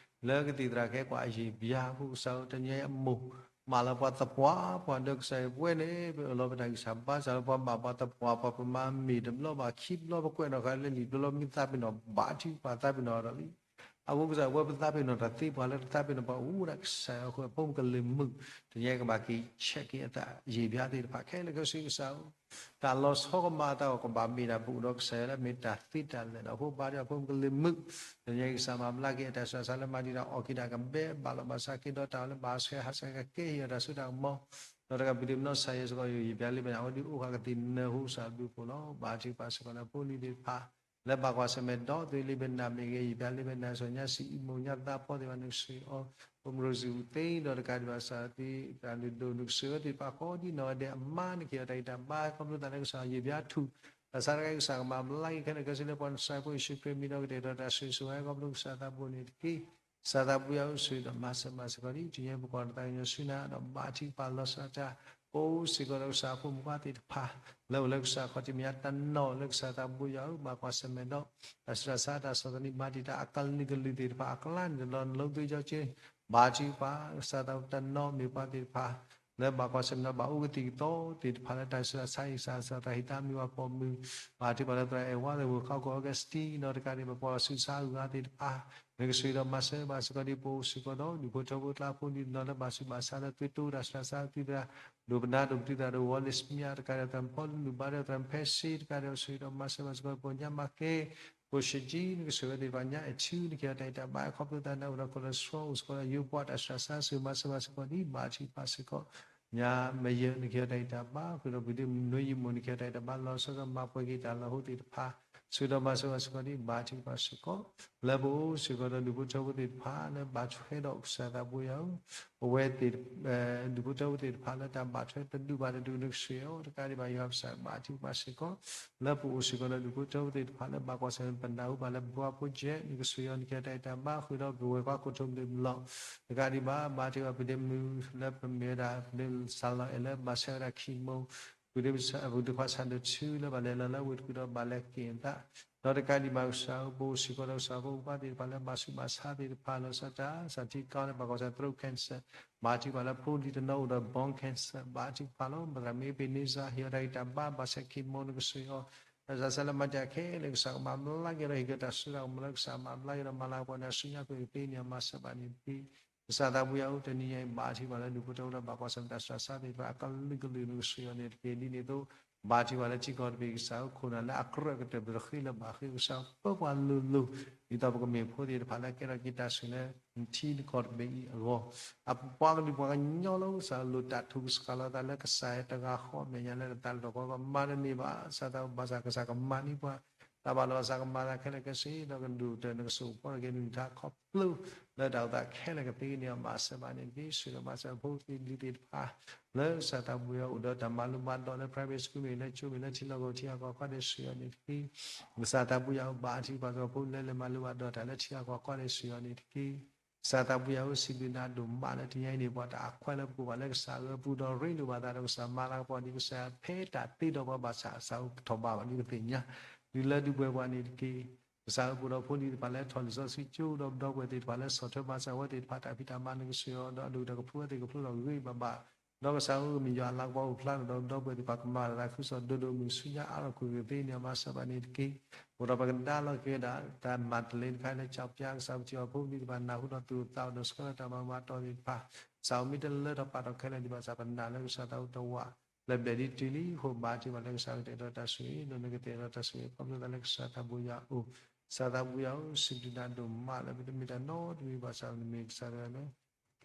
လၢကသံၣ်သရၣ်ကဟဲကွၢ်ယံာ်ပျၢ်အဃိ ကစၢ်ဧၢ တနံၤအံၤအမိၢ် မၢလီၤပှၤသပှၢ်ပှၢ်ဒီးကစၢ်အံၤ ပဝဲန့ၣ် ပအၢၣ်လီၤပတၢ်ဂံၢ်စၢ်ဘါစၢ်လၢပှၤဘၣ်ပှၤသပှၢ်ပှၢ် ပမၤမ့ၢ်တဘျီဘၣ်ခံဘျီ ပကွဲးနီၣ်ဃာ်လၢလံာ်တဘျီ မ့ၢ်သးပ့ၤနီၣ်ဘၣ်ထံပှၤသးပ့ၤနီၣ်ဒီးလံ. အဃိကစၢ် ပဝဲပသးပ့ၤနီၣ်တၢ်သ့ပှၤလၢတသးပ့ၤနီၣ်ပှၤအိၣ်ဒၣ်ကစၢ်အဃိ ဖိမုၣ်ကလုာ်မုာ် တနံၤအံၤကဘၣ်က့ၤဆဲးက့ၤအသးယံာ်ပျၢ်သ့ၣ်တဖၣ်ခဲလၢာ်ခဲဆ့ကစၢ်ဧၢ တၢ်လီၤဆီကမၣ်အသးအဂီၢ် ကဘၣ်မ့ၢ်ဒၣ်ဘူးဒီးကစၢ်ယွၤလၢအမ့ၢ်တၢ်သ့တၢ်လၢာ်လီၤ. အဃိဘါထုကဖၣ်ဖိမုၣ်ကလုာ်မုာ် တနံၤအံၤကစၢ်မၤဘျါက့ၤအတၢ်ဆူးတၢ်ဆါလၢမၤဒံးတၢ်အီၣ်က့ၤဒၣ်ကဘဲဘၣ်လီၤဘၣ်စးက့ၤဒီးတၢ်လၢဘၣ်ဆှဲဟးဆှဲကကဲဟ့ၣ်အီၤတၢ်စိတၢ်ကမီၤ ဒီးတကးဘၣ် ပဒိၣ်မနီၢ်ကစၢ်ယွၤစ့ၢ်ကီး ယံာ်ပျၢ်လံဘဲနၢ် အဝဲဒုးအိၣ်ဃာ်ကသံၣ်နၢ်ဟူကစၢ်ဘျုးဖှိၣ်လီၤ. ဘါထုကဖၣ်စ့ၢ်ကီးလၢဖိလံၤသ့ၣ်တဖၣ် လၢဘၣ်ကွၢ်ဆၢၣ်မဲာ်ဒီးသုလံာ်ဘဲနၢ်မ့ၢ်ဂ့ၤ ယံာ်ပျၢ်လံဘဲနၢ် စီၤညါစံၣ် အံၤမိၢ်ညါသးဖီသ့ၣ်တဖၣ် နကဆိၣ်ဂ့ၤအီၤ ဖိမုၣ်ရိစံၣ်အူသ့ ဒီးတကးဒံးဘၣ်ကစၢ်သ့ တၢ်လုၢ်ဒိၣ် နကဆိၣ်ဂ့ၤအဝဲသ့ၣ်တဖၣ်ကိးဒ်နီၢ်ဂၤဒဲးအမါ နကဟ့ၣ်အီၤတၢ်ဂံၢ်တၢ်ဘါ ခီဖျိသးလၢကစၢ်ယံာ်ပျၢ်ထူၣ် တၢ်ဆါတခါအံၤ ကစၢ်ကမၤဘျါက့ၤခဲလၢာ်ခဲဆ့လၢပှၤနစၢ်ဖိယ့ၣ်ၡူးခရံာ်မံၤဒီးကတဲာ်ကတီၤတၢ်ဆိၣ်ဂ့ၤဆိၣ်ဝါ ခီဖျိကစၢ်သးဘိန့ၣ်တက့ၢ်. ကစၢ်သးဘိယွၤအိၣ်ဆိးဒီးမၤစၢၤဘၣ်စ့ၢ်ကီးဒ် တနံၤအံၤ ပကွၢ်တၢ်သးကညီၤဆူနၤ ဒီးဘါထုကဖၣ်လီၤဆီဒၣ်တၢ် ပအိၣ်စ့ၢ်ကီးဒီးကစၢ်အဖိမုၣ်ဖိခွါသ့ၣ်တဖၣ် လၢအိၣ်လၢကစၢ်ခီၣ်ထံးမဲာ်ညါ တနီၤလၢကစၢ်သးဘိယွၤဧၢ ဘၣ်ကွၢ်ဆၢၣ်မဲာ်ဒီး တၢ်ဆူးတၢ်ဆါ တၢ်ဆီၣ်သနံး မၤတံာ်တာ်အကလုာ်ကလုာ်သ့ၣ်တဖၣ်အကျါန့ၣ်ဒီး လီၤဒိကၠိက့ ဘါထုကဖၣ် ကစၢ်သးဘိတနီၤမ့ၢ်ပှၤသ့ၣ်တဖၣ် လၢဘၣ်ကွၢ်ဆၢၣ်မဲာ်ဒီး ဘၣ်အိၣ်ကသံၣ်ကသီသ့ၣ်တဖၣ်လၢတၢ်ဆူးတၢ်ဆါအံၤ ကစၢ်သးဟ့ၣ်တၢ်မုၢ်ဘၣ်ပိာ်မုၣ် ဘါထုကဖၣ်လၢသရၣ်အဲၣ်ဝါ သရၣ်မုၣ်ဃီကီၢ် Augustine ဒီးတကးဒံး ပကွၢ်ဆူးစါအဂၤသ့ၣ်တဖၣ် နကဆိၣ်ဂ့ၤဒီးမၤစၢၤဘၣ်စ့ၢ်ကီးဒ် ပအိၣ်စ့ၢ်ကီးဒီး ဒူၣ်ဖိထၢဖိကျါဖိ ဒ်သိးလၢဘၣ်ဆူးဘၣ်ဆါလၢသုတအိၣ်တၢ်ဆူးတၢ်ဆါသုသရၣ် ဒိၣ်ပနါဒိၣ်ပတုာ်သရၣ် ဒိၣ်ဝီလ့ၣ်စမံ တကးဒံး သရၣ်ဖီလူၢ်ဘါဒီး သရၣ်ဖဲစ့ တကးဒံး ဆိၣ်ဂ့ၤဒီးမၤစၢၤဘၣ်စ့ၢ်ကီး ပညါမၤကဲ ဖိၣ်ၡ့ကၠံ နကဆိၣ်ဂ့ၤသ့ၣ်တဖၣ်ညါ အဲၣ်ထူ နကဟ့ၣ်တၢ်အံၤတၢ်ဘါ ခီဖျိသးန့ၣ် အိၣ်ဒီး cholesterol အိၣ်စ့ၢ်ကီးဒီး ယိပှၤတၢ်ဆူးတၢ်ဆါ ဆိၣ်ဂ့ၤမၤစၢၤဘၣ်စ့ၢ်ကီးဒ် ဘါထုကဖၣ်စ့ၢ်ကီး ညါမ့ၢ်ယဲ နကဟ့ၣ်တၢ်အံၤတၢ်ဘါ ဃုာ်ဒီးပူၤဒ့မုၢ်နွံယံာ်မိၢ် နကဟ့ၣ်တၢ်အံၤတၢ်ဘါ လီၤဆီဒီးမၤပှဲၤက့ၤတၢ်လီၢ်ဟိသ့ၣ်တဖၣ် ဆိၣ်ဂ့ၤဒီးမၤစၢၤဘၣ်စ့ၢ်ကီးဒ် ဘါထုကဖၣ်စ့ၢ်ကီး လၢပအိၣ်စ့ၢ်ကီးဒီးဒူၣ်ဖိထၢဖိသ့ၣ်တဖၣ် လၢဘၣ်ထွဲဒီးကစၢ်သးဘိယွၤဧၢ ပဝဲသ့ၣ် ဒူၣ်ဖိထၢဖိသ့ၣ်တဖၣ်လၢတၢ်ဘၣ်ထွဲတဒူၣ်ဘၣ်တဒူၣ် နကဆိၣ်ဂ့ၤအီၤတကးဒံးဘၣ် ယွၤကစၢ်ဘါထုကဖၣ်စ့ၢ်ကီး လၢပအိၣ်စ့ၢ်ကီးဒီးဒူၣ်ဖိထၢဖိသ့ၣ်တဖၣ်လၢဘၣ်ကွၢ်ဆၢၣ်မဲာ် ပနၢ်ဟူဘၣ်လၢပဖိခွါဖိကဲ နကဆိၣ်ဂ့ၤအီၤ နကဟ့ၣ်တၢ်အံၤတၢ်ဘါ ဃုာ်ဒီးပဝဲၢ်ခွါခိၣ်ထိးမုၢ်လီၤ တကးဒံးဘၣ် ဘါထုကဖၣ်ပူၤဒ့မုၢ် လၢပမ့ၢ်ဝဲဒၣ်ပဒ့စၢလီၤအဲၣ်လၢဘၣ်ဆဲးဝဲဒၣ်ခံမိ ပူၤဒ့ခွါဆၣ်ဒိၣ်ထူလၢဘၣ်လဲၤလီၤလၢဝ့ၢ်တကူၣ်ဒီးဘၣ်လဲၤက့ၤအသး ဒီးတကးဒံးဘၣ်ကစၢ်ဧၢ ပအိၣ်စ့ၢ်ကီးဒီးကစၢ်ဖိမုၣ်ဖိခွါသ့ၣ်တဖၣ်လၢ ဘၣ်ဆူးဘၣ်ဆါသ့ၣ်တဖၣ်လီၤဆီဒၣ်တၢ် စၢ်ထံကီၢ်လၢဘၣ်ကွၢ်ဆၢၣ် throat cancer ဘါထုကဖၣ်လၢဖိလံၤတနီၤအိၣ်ဒီး bone cancer ဘါထုကဖၣ်လီၤ ပသရၣ်မ့ၢ်ပ့ၤန့စၢ် ဟ့ၣ်အီၤတၢ်ဂံၢ်တၢ်ဘါ ဘၣ်ဆဲးခံမိ နကဆိၣ်ဂ့ၤအီၤ တၢ်ဆူးတၢ်ဆါလၢမၤတ့ၢ်အခဲလၢာ် ကစၢ်ကမၤဘျါက့ၤဒီး ဟ့ၣ်က့ၤတၢ်စိတၢ်ကမီၤလၢကစၢ်မၤဘျါက့ၤဒီး မၤလၤကပီၤန့ၣ် အစုညါက့ၤကသ့န့ၣ် မၤစၢၤဘၣ်န့ၣ်တက့ၢ် ကစၢ်သးဘိယွၤဧၢ တနံၤညါအံၤ ဘါထုကဖၣ်လၢဒူၣ်ဖိထၢဖိလၢဘၣ်ကွၢ်ဆၢၣ်မဲာ် တၢ်ဆူးတၢ်ဆါသ့ၣ်တဖၣ် အကလုာ်ကလုာ် နကဆိၣ်ဂ့ၤအီၤန့ၣ်တက့ၢ် ဒ်န့ၣ်အသိး ဘါထုကဖၣ်လၢထံကီၢ်တဘ့ၣ်ကစၢ်ဧၢ ခိၣ်နၢ်လၢအကြၢးကတၢၢ် ပတဃ့လၢၤဘၣ်ဃ့ ကစၢ်ပၢပှၤလိၤလိၤ ဒ်သိးပကမ့ၢ်ဖိသ့ၣ်တဖၣ်လၢ ကဲထီၣ်က့ၤတၢ်ဆိၣ်ဂ့ၤလၢ ထံကီၢ်တဘ့ၣ်အံၤအဂီၢ် အပှၤကလုာ်ပှၤကညီလီၤ ကစၢ်လိၣ်တၢ်ထူၣ်ကစၢ်လီၤသးလၢကစၢ်ယွၤတဂၤဃီ အမဲာ်ညါလၢတၢ်လီၢ်ကီကီ မၤတန့ၢ်ဘၣ် ကစၢ်သးဘိ ဘၣ်ဆၣ်ကစၢ်ကမၤန့ၢ်ပှၤ တၢ်ဘၣ်လီၤ ကစၢ်ကမၤသးခဲလၢာ်ခဲဆ့ ဒီးကဒိၣ်ကတၢၢ် နကဆိၣ်ဂ့ၤကဖီၣ်ထီၣ်က့ၤ နကလုၢ်ကထါခီဖျိ လၢတၢ်အိၣ်သးခဲလၢာ်ကသ့န့ၣ် မၤစၢၤဘၣ်န့ၣ်တက့ၢ် ဆိၣ်ဂ့ၤဒီးမၤစၢၤဖိသ့ၣ်လံၤသ့ၣ်တဖၣ် လၢကစၢ်သးဘိယွၤအိၣ်ဒီးတၢ်မၤလိဘၣ်ဒီးလၢ private school မ့ၢ်လၢကၠိမ့ၢ်လၢထံလီၢ်ကီၢ်ထံအကီၢ်ခီန့ၣ် ဆိၣ်ဂ့ၤအီၤန့ၣ်တက့ၢ် ကစၢ်သးဘိယွၤဧၢ ဘါထုကဖၣ်စ့ၢ်ကီးဖိလၢလဲၤမၤလိဘၣ်ဒီးတၢ်လၢထံလီၢ်ကီၢ်ခီန့ၣ် ဆိၣ်ဂ့ၤအီၤန့ၣ်တက့ၢ် ကစၢ်သးဘိယွၤဧၢ စံးဘျုးနၤဒိၣ်မးလၢတနံၤအံၤန့ၣ် ပှၤတၢ်အခွဲးလၢပကိးဘၣ်လၢကစၢ်ဧၢ ပူၤဒီးရ့လိာ်ဘၣ်သးဒီးကစၢ်မၤလၤကပီၤဒ်ကစၢ်ဖဲတၢ်သ့ဒီးပှၤဘၣ်ဆၣ် ကစၢ်အိၣ်ကထီၣ်ဘၣ်ဘၣ်ဒ်ပသ့ၣ်ညါ ဒုးလၢဒုးပှဲၤပှၤန့ၣ်တက့ၢ် ကစၢ်ဧၢ ပအိၣ်ဒီးဖိလံၤသ့ၣ်တဖၣ်လၢထီၣ်လံာ်စီဆှံကၠိ ဒီးပဒီပုၢ်ဝဲၢ်သ့ၣ်တဖၣ်လၢဆီၣ်ထွဲမၤစၢၤအဝဲသ့ၣ်တဖၣ်တၢ်ဖံးတၢ်မၤ နကဆိၣ်ဂ့ၤအီၤဒီးအဒိၣ်ကတၢၢ်ကဖုဝဲသ့ၣ်ကဖျိလီၤဂ့ၤဂ့ၤဘၣ်ဘၣ် ဒီးကစၢ်ဧၢ မ့ၢ်ယွၤအလၤကပီၤအိၣ်ဖျါထီၣ်ဒီးပဒီပုၢ်ဝဲၢ်သ့ၣ်တဖၣ်ကမၤလိာ်သးခုကစီၣ်ဒိၣ်ဒိၣ်မုၢ်ဆူညါအါထီၣ်ကွ့ၢ်ကသ့န့ၣ် မၤစၢၤဘၣ်န့ၣ်တက့ၢ် အိၣ်ဒီးပကဒါလီၤက့ၤဝဲဒၣ် တၢ်မၤတလ့တခါလၢကၠီပျါ ကစၢ်ပထံၣ်အီၤဖိမုၣ်သ့ၣ်တဖၣ်နၢ်ဟူဒီးသူၣ်အိၣ်သးအိၣ်ဒီးဆှၢလီၤတၢ်မၤမၤတီၢ်သ့ၣ်တဖၣ် ကစၢ်ဧၢ မ့ၢ်တလၢထီၣ်ပာ်ထီၣ်ခဲလၢာ်ဒံးဘၣ်ဆၣ် ပနာ်လၢကစၢ်သးအိၣ်တဝး လၢဘျဲၣ်ဒ်တုၤလံအဃိ ဘါထုကဖၣ်လၢကစၢ်ကတဲာ်ကတီၤတၢ်ဆိၣ်ဂ့ၤ ဒီးနကတဲာ်ကတီၤတၢ်ဆိၣ်ဂ့ၤ ခီဖျိလၢကစၢ်သးဘိယွၤအအိၣ် ကစၢ်သးဘိယွၤဧၢ စံးဘျုးနၤဒိၣ်မးလၢပတမ့ၢ်တၢ်နီတမံၤဘၣ်ဆၣ် နမ့ၢ်ကစၢ်တဂၤလၢ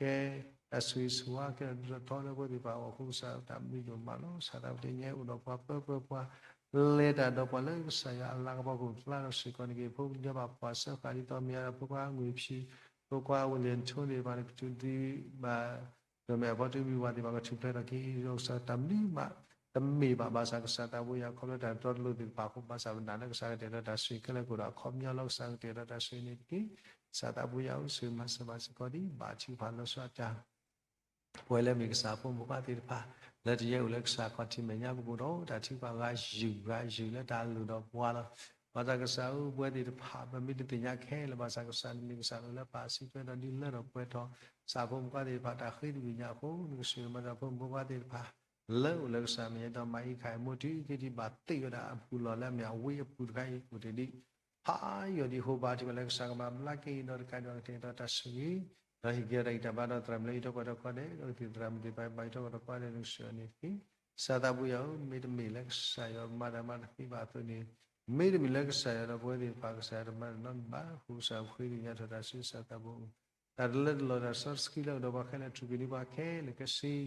ကဲတၢ်ဆိၣ်ဂ့ၤဆိၣ်ဝါ ကဲထီၣ်တၢ်ဒိၣ်ထီလၢပဝဲသ့ၣ်တဖၣ်အဂီၢ်အဃိ ကစၢ်တၢ်ဘျုးဒိၣ်မးလီၤ. ကစၢ်သးဘိတနံၤညါအံၤ အိၣ်ဒီးပှၤပၢပၢပှၤ လဲၤတၢ်ဒီးပှၤလၢကစၢ်ယွၤအလၤကပီၤကအိၣ်ဖျါထီၣ်စ့ၢ်ကီးန့ၣ်တက့ၢ်. ဖိကညီဘၣ်ကွၢ်ဆၢဃာ်ဒ်သိးမ့ၢ်ဝဲဒၣ် ဖိခွါငွေဖြူ, ဖိခွါဝ့ၢ်လ့ၣ်ထိသ့ၣ်တဖၣ်န့ၣ် ကထူၣ်ဒံးဘၣ် ဒီးမ့ၢ်အဖီတမံၤဝဲသ့ၣ်တဖၣ်ကထူၣ်ဖျဲးထီၣ်က့ၤ ဒီးကစၢ်တၢ်မနုၤမး တမ့ၢ်ဘၣ်ဘၣ်ဆၣ် ကစၢ်သးဘိယွၤခီဖျိတၢ်တီတလိၤသ့ၣ်တဖၣ်အဃိ ဘၣ်ဆၣ်ပနာ်လၢကစၢ်ကတဲာ်ကတီၤတၢ်ဆိၣ်ဂ့ၤခဲလၢာ်ကအိၣ်ဒီးအခီပညီလီၤ. ကစၢ်ကတဲာ်ကတီၤတၢ်ဆိၣ်ဂ့ၤန့ၣ်တက့ၢ်. ကစၢ်သးဘိယွၤဧၢ ဆိၣ်ဂ့ၤမၤစၢၤဘၣ်စ့ၢ်ကီးဒ် ဘါထုကဖၣ်လီၤဆီဒၣ်တၢ် ပဝဲလၢမ့ၢ်ကစၢ်ဖိမုၣ်ဖိခွါသ့ၣ်တဖၣ် လၢတယဲအိၣ်လၢကစၢ်ခီၣ်ထံးမဲာ်ညါပူၤဒီး တၢ်ထုကဖၣ်ဂၤယုၢ်ဂၤယုၢ်လၢတၢ်လိၣ်ဒီးပှၤလီၤ. ဘၣ်ဆၣ်ကစၢ်ဧၢ ပဝဲသ့ၣ်တဖၣ် ပမ့ၢ်တသ့ၣ်ညါခဲလၢာ်ဘၣ်ဆၣ် ကစၢ်နမ့ၢ်ကစၢ်လၢပာ်စံးထွဲဒီးဒုးလၢထီၣ်ပှဲၤထီၣ် ကစၢ်ဖိမုၣ်ဖိခွါသ့ၣ်တဖၣ် တၢ်ဃ့သဘံၣ်ညါအဃိ နကဆိၣ်ဂ့ၤမၤတၢ်ဖိမုၣ်ဖိခွါသ့ၣ်တဖၣ် လၢအိၣ်လၢကစၢ်မဲာ်ညါဒီးမၤအံးခးအံးမိၢ်တုၤက့ၤဒံးဘၣ်သ့ၣ်ဝဲဒၣ်အပူၤလီၤ လၢအမ့ၢ်အဝ့ၢ်အပူၤတခါအံၤ အိၣ်တ့ၢ်ဒံး ဖးယိာ်ဒံးအဃိ ဘါထုကဖၣ်လၢကစၢ်ကမၤဘျါက့ၤဒီးတကးဒံးဘၣ်ကတဲာ်ကတီၤတၢ်ဆိၣ်ဂ့ၤ ဒီးဟ့ၣ်က့ၤအီၤတၢ်ဂံၢ်တၢ်ဘါဒီးသရၣ်မုၣ်လၢအံးထီၣ်ကွၢ်ထီၣ်ကိးဂၤဒဲး ဒီးကသံၣ်သရၣ်မုၣ်သ့ၣ်တဖၣ်ဘၣ်အံးထီၣ်ကွၢ်ထီၣ်ကိးဂၤဒဲးန့ၣ် ကဆိၣ်ဂ့ၤအီၤန့ၣ်တက့ၢ်. ကစၢ်သးဘိယွၤဧၢ မ့တမ့ၢ်လၢကစၢ်ယွၤမၤတၢ်မၤတသ့ဘၣ်အသိးန့ၣ် မ့တမ့ၢ်လၢကစၢ်ယွၤဒီးပဝဲသ့ၣ်တဖၣ် ကစၢ်ယွၤတမၤတၢ်နီတမံၤဘၣ်. အဃိကစၢ်ဃ့ကညးထီၣ်တၢ်ဆိၣ်ဂ့ၤ ကစၢ်သးဘိ တၢ်တလၢတလီၤတၢ်စီဆှံလၢအိၣ်ဒီးပှၤခဲလၢာ် ထူၣ်ကွံာ်န့ၢ်ပှၤခဲလၢာ်ခဲဆ့ ဒီး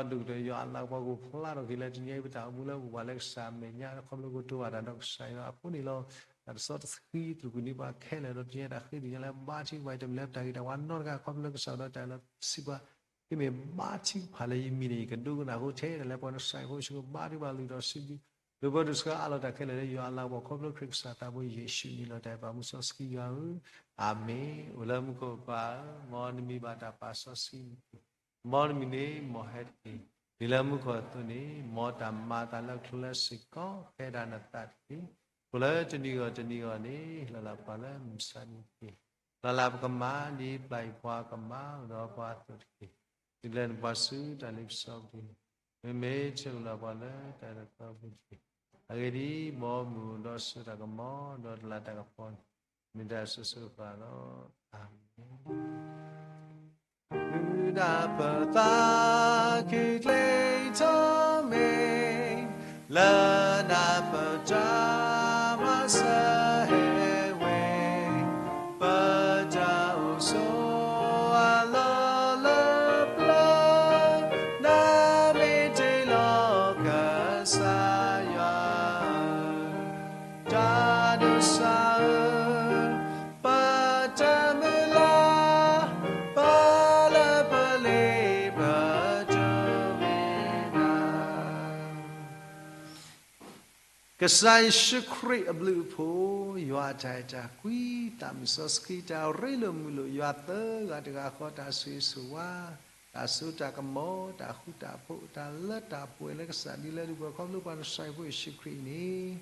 အဒိၣ်ကတၢၢ်ယွၤအလၤကပီၤကအိၣ်ဖျါထီၣ်က့ၤလၢတနံၤအံၤ ပတၢ်အိၣ်မူလၢပပှၤလၢကစၢ်အမဲာ်ညါ ခီဖျိကတိၤဘၣ်တၢ်ဒီးကစၢ်ယွၤအဃိန့ၣ်လီၤ. တၢ်တစီတဆှံထူၣ်ကွံာ်န့ၢ်ပှၤခဲလၢာ် ဒီးတနံၤအံၤတၢ်ဃ့ကညးလၢဘါထုကဖၣ်အံၤ တမ့ၢ်လၢပတၢ်ဂ့ၤတၢ်ဝါနီတဂၤ ခီဖျိလၢကစၢ်ဒီးတၢ်လီၤစံးပှၤ သုမ့ၢ်ဘါထုကဖၣ်လၢယမံၤန့ၣ် ယကဒိကနၣ်အဃိ ထဲတၢ်လၢပှၤနစဲးဖိဆူကဘါထုကဖၣ်လုၢ်ထီၣ်စုဒု ဒုးပၢဒုးဆှၢအးလီၤတၢ်ခဲလၢာ်လၢယွၤအလၤကပီၤခီဖျိခရံာ်ကစၢ်သးဘိယ့ၣ်ၡူးန့ၣ်လီၤ. တၢ်အဲၣ်ပာ်မူစီဆှံယွၤဧၢ, အၤမ့ၣ်. အိၣ်လၢမူခိၣ်ပၢ်ဧၢ, မ်နမံၤဘၣ်တၢ်ပာ်စီဆှံ မ်နမံၤန့ၣ် မ်ဟဲတက့ၢ်. ဒ်လၢမူခိၣ်အသိးန့ၣ်, မ်တၢ်မၤအသးလၢအကျဲစ့ၢ်ကီး ကဲဒၣ်နသးတက့ၢ်. အိၣ်လၢတနံၤဂီၢ်တနံၤဂီၢ်န့ၣ်, ဟ့ၣ်လီၤလၢပှၤလၢမုၢ်ဆါနံၤတက့ၢ်. လီၤလးပကမၤဒ်ပျၢ်ယပှၤကမၤဒီးပှၤအသိးတက့ၢ်. ဒ်လဲၣ်နပှၤဆူတၢ်လ့ပစီပူၤ, မ့မ့ၢ်ဆၢကတီၢ်ပှၤလၢတၢ်တသီပူၤတက့ၢ်. အဂ့ၢ်ဒ်အံၤ, မ်မုၢ်ဒီးစိတၢ်ကမီၤ ဒီးတလးတၢ်ကပီၤန့ၣ်, မ့ၢ်တၢ်ဆိၣ်ဂ့ၤဆိၣ်ဝါလီၤ. အၤမ့ၣ်. မုၢ်နၤပသးခုကျ့ထီၣ်မ့ၢ်, လၢနၤပတၢ်မၤစၢၤဟဲဝဲ, ပတၢ်အိၣ်ဆိးအလီၢ်လၢပျၢၤ, နမ့ၢ်တ့လီၤကစၢ်ယွၤဧၢ, တၢ်ဒိးစၢ်ဧၢ, ပတၢ်မုၢ်လၢ်, ပလၢပလ့ပတမ့ၢ်နၤ ကစၢ်ယ့ၣ်ၡူးခရံာ်အဘျုးအဖှိၣ်, ယွၤအတၢ်အဲၣ်တၢ်ကွံ, တၢ်မုၢ်စီဆှံ, တၢ်ရ့လိာ်မုာ်လိာ်ယွၤသၢဂၤတဂၤဃီ, တၢ်ဆိၣ်ဂ့ၤဆိၣ်ဝါ, တၢ်စိတၢ်ကမီၤ, တၢ်ဃူတၢ်ဖိး, တၢ်လၢတၢ်ပှဲၤလၢကစၢ်ဒုလၢဒုးပှၤခီဖျိပှၤနစၢ်ဖိယ့ၣ်ၡူးခရံာ်အံၤန့ၣ်,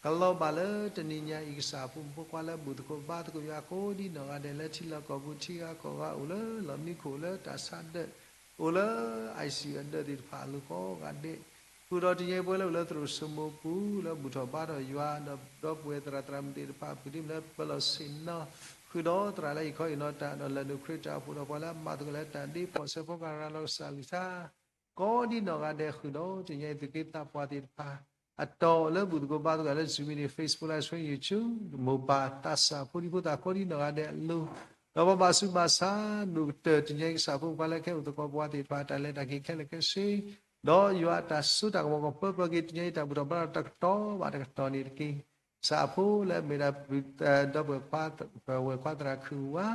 ကလီၤဘၣ်လၢတနံၤညါအံၤ ကစၢ်အဖိမုၣ်ဖိခွါလၢဘူၣ်သကိးဘါသကိးယွၤကိးဒ်နီၢ်ဂၤဒဲး လၢထံလီၢ်ကီၢ်ပူၤ ထံဂၤကီၢ်ဂၤ, အိၣ်လၢလီၢ်မံခိၣ်, အိၣ်လၢတၢ်ဆါဒၢး, အိၣ်လၢ ICU အဒၢးသ့ၣ်တဖၣ်အလိၤကိးဂၤဒဲး, ဃုာ်ဒီးတနံၤညါအံၤပှၤလၢအိၣ်လၢသရိာ်စိမိၤပူၤ လၢဘူၣ်ထီၣ်ဘါထီၣ်ယွၤ, ဒီးဒီပုၢ်ဝဲၢ်သရၣ်သရၣ်မုၣ်သ့ၣ်တဖၣ် ပှၤဒ်မ့ၢ်လၢပၢၤလီၢ်ဆ့ၣ်နီၤ, ဃုာ်ဒီးသရၣ်လၢအံးခီအံးနီၤတၢ်, ဒီးလဲၤနုာ်ခရံာ်တၢ်အိၣ်ဖှိၣ်ဒီးပှၤလၢအမၤသကိးလၢတၢ်ဒ့ဖီၣ်ဆၢဖီကရၤလီၤကစၢ်အကလုၢ်ကထါ ကိးဒ်နီၢ်ဂၤဒဲး, ဃုာ်ဒီးတနံၤညါအံၤ သူၣ်က့သးပှၢ်သ့ၣ်တဖၣ် အတီၢ်လၢဘူၣ်သကိးဘါသကိးလၢ Zoom မ့ၢ်ဂ့ၤ, Facebook Live Stream, YouTube, မိၢ်ပၢ်သးစၢ်ဖိဒံဖိသၣ်ကိးဒ်နီၢ်ဂၤဒဲးအလိၤ, ဒီးပဘၣ်ဆူးဘၣ်ဆါဒိၣ်ကတၢၢ် တနံၤညါအံၤ ကစၢ်ဖိမုၣ်ဖိခွါလၢကဟဲအိၣ်သကိးပှၤသ့ၣ်တဖၣ် တၢ်လဲၤတၢ်က့ၤခဲလၢာ်ခဲဆ့, ဒီးယွၤအတၢ်စိတၢ်ကမီၤကပၢပှၤက့ၤ တနံၤညါအံၤ တၢ်ဘူၣ်ထီၣ်ဘါထီၣ်တကတီၢ်ဘၣ်တကတီၢ်န့ၣ်တက့ၢ်. ကစၢ်အဖိလၢအမ့ၢ်ဒၣ် ဒီပုၢ်ဝဲၢ်ခွါ, ပဝဲၢ်ခွါသရၣ်ခုၣ်ဝါ,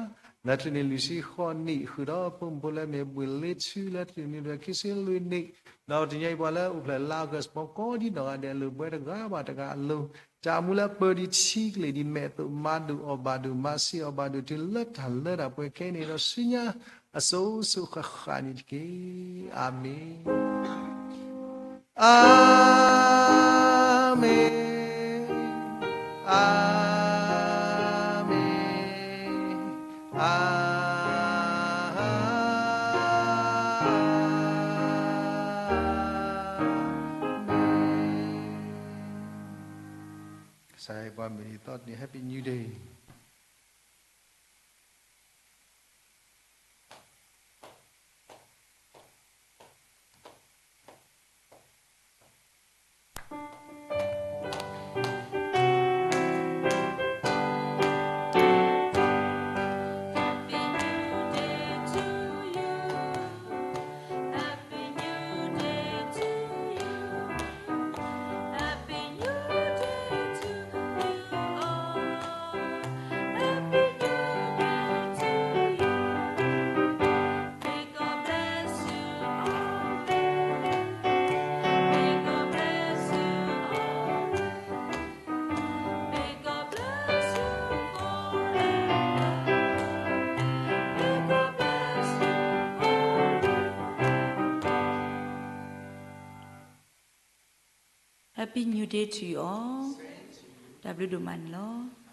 လၢတနံၣ်လွံၢ်ဆံဃိးနံၣ်, ဃုာ်ဒီးဖိမုၣ်ဖိလၢအမ့ၢ်ဘှ့ၣ်လ့ဆူ လၢတနံၣ်နွံဖျၢၣ်ခံဆံလွံၢ်နံၣ်, ဒီးတနံၤညါအံၤပှၤလၢအိၣ်ဖျဲၣ်လါအီကူး ကိးဒ်နီၢ်ဂၤဒဲးအလိၤ, ပဝဲတဂၤဘၣ်တဂၤအလိၤ, တၢ်အိၣ်မူလၢပၢၤဒံးထံကလ့ၢ်ဒံးမဲာ်အသိး မၤဒိၣ်အီၣ်ဘၣ်ဒိၣ်, မၤဆံးအီၣ်ဘၣ်ဒိၣ် တုၤလၢတၢ်လၢတၢ်ပှဲၤခဲအံၤန့ၣ်ဒီး ဆူညါအစိၤစိၤဃၣ်ဃၣ်န့ၣ်တက့ၢ်. အၤမ့ၣ်, အၤမ့ၣ်, အၤမ့ၣ်. ကစၢ်ယွၤပှၤမုၢ်နံၤသီတနံၤ Happy New Day. Happy New Day to you. Happy New Day to you all. တၢ်ဘျုးဒိၣ်မးန့ၣ်လီၤ.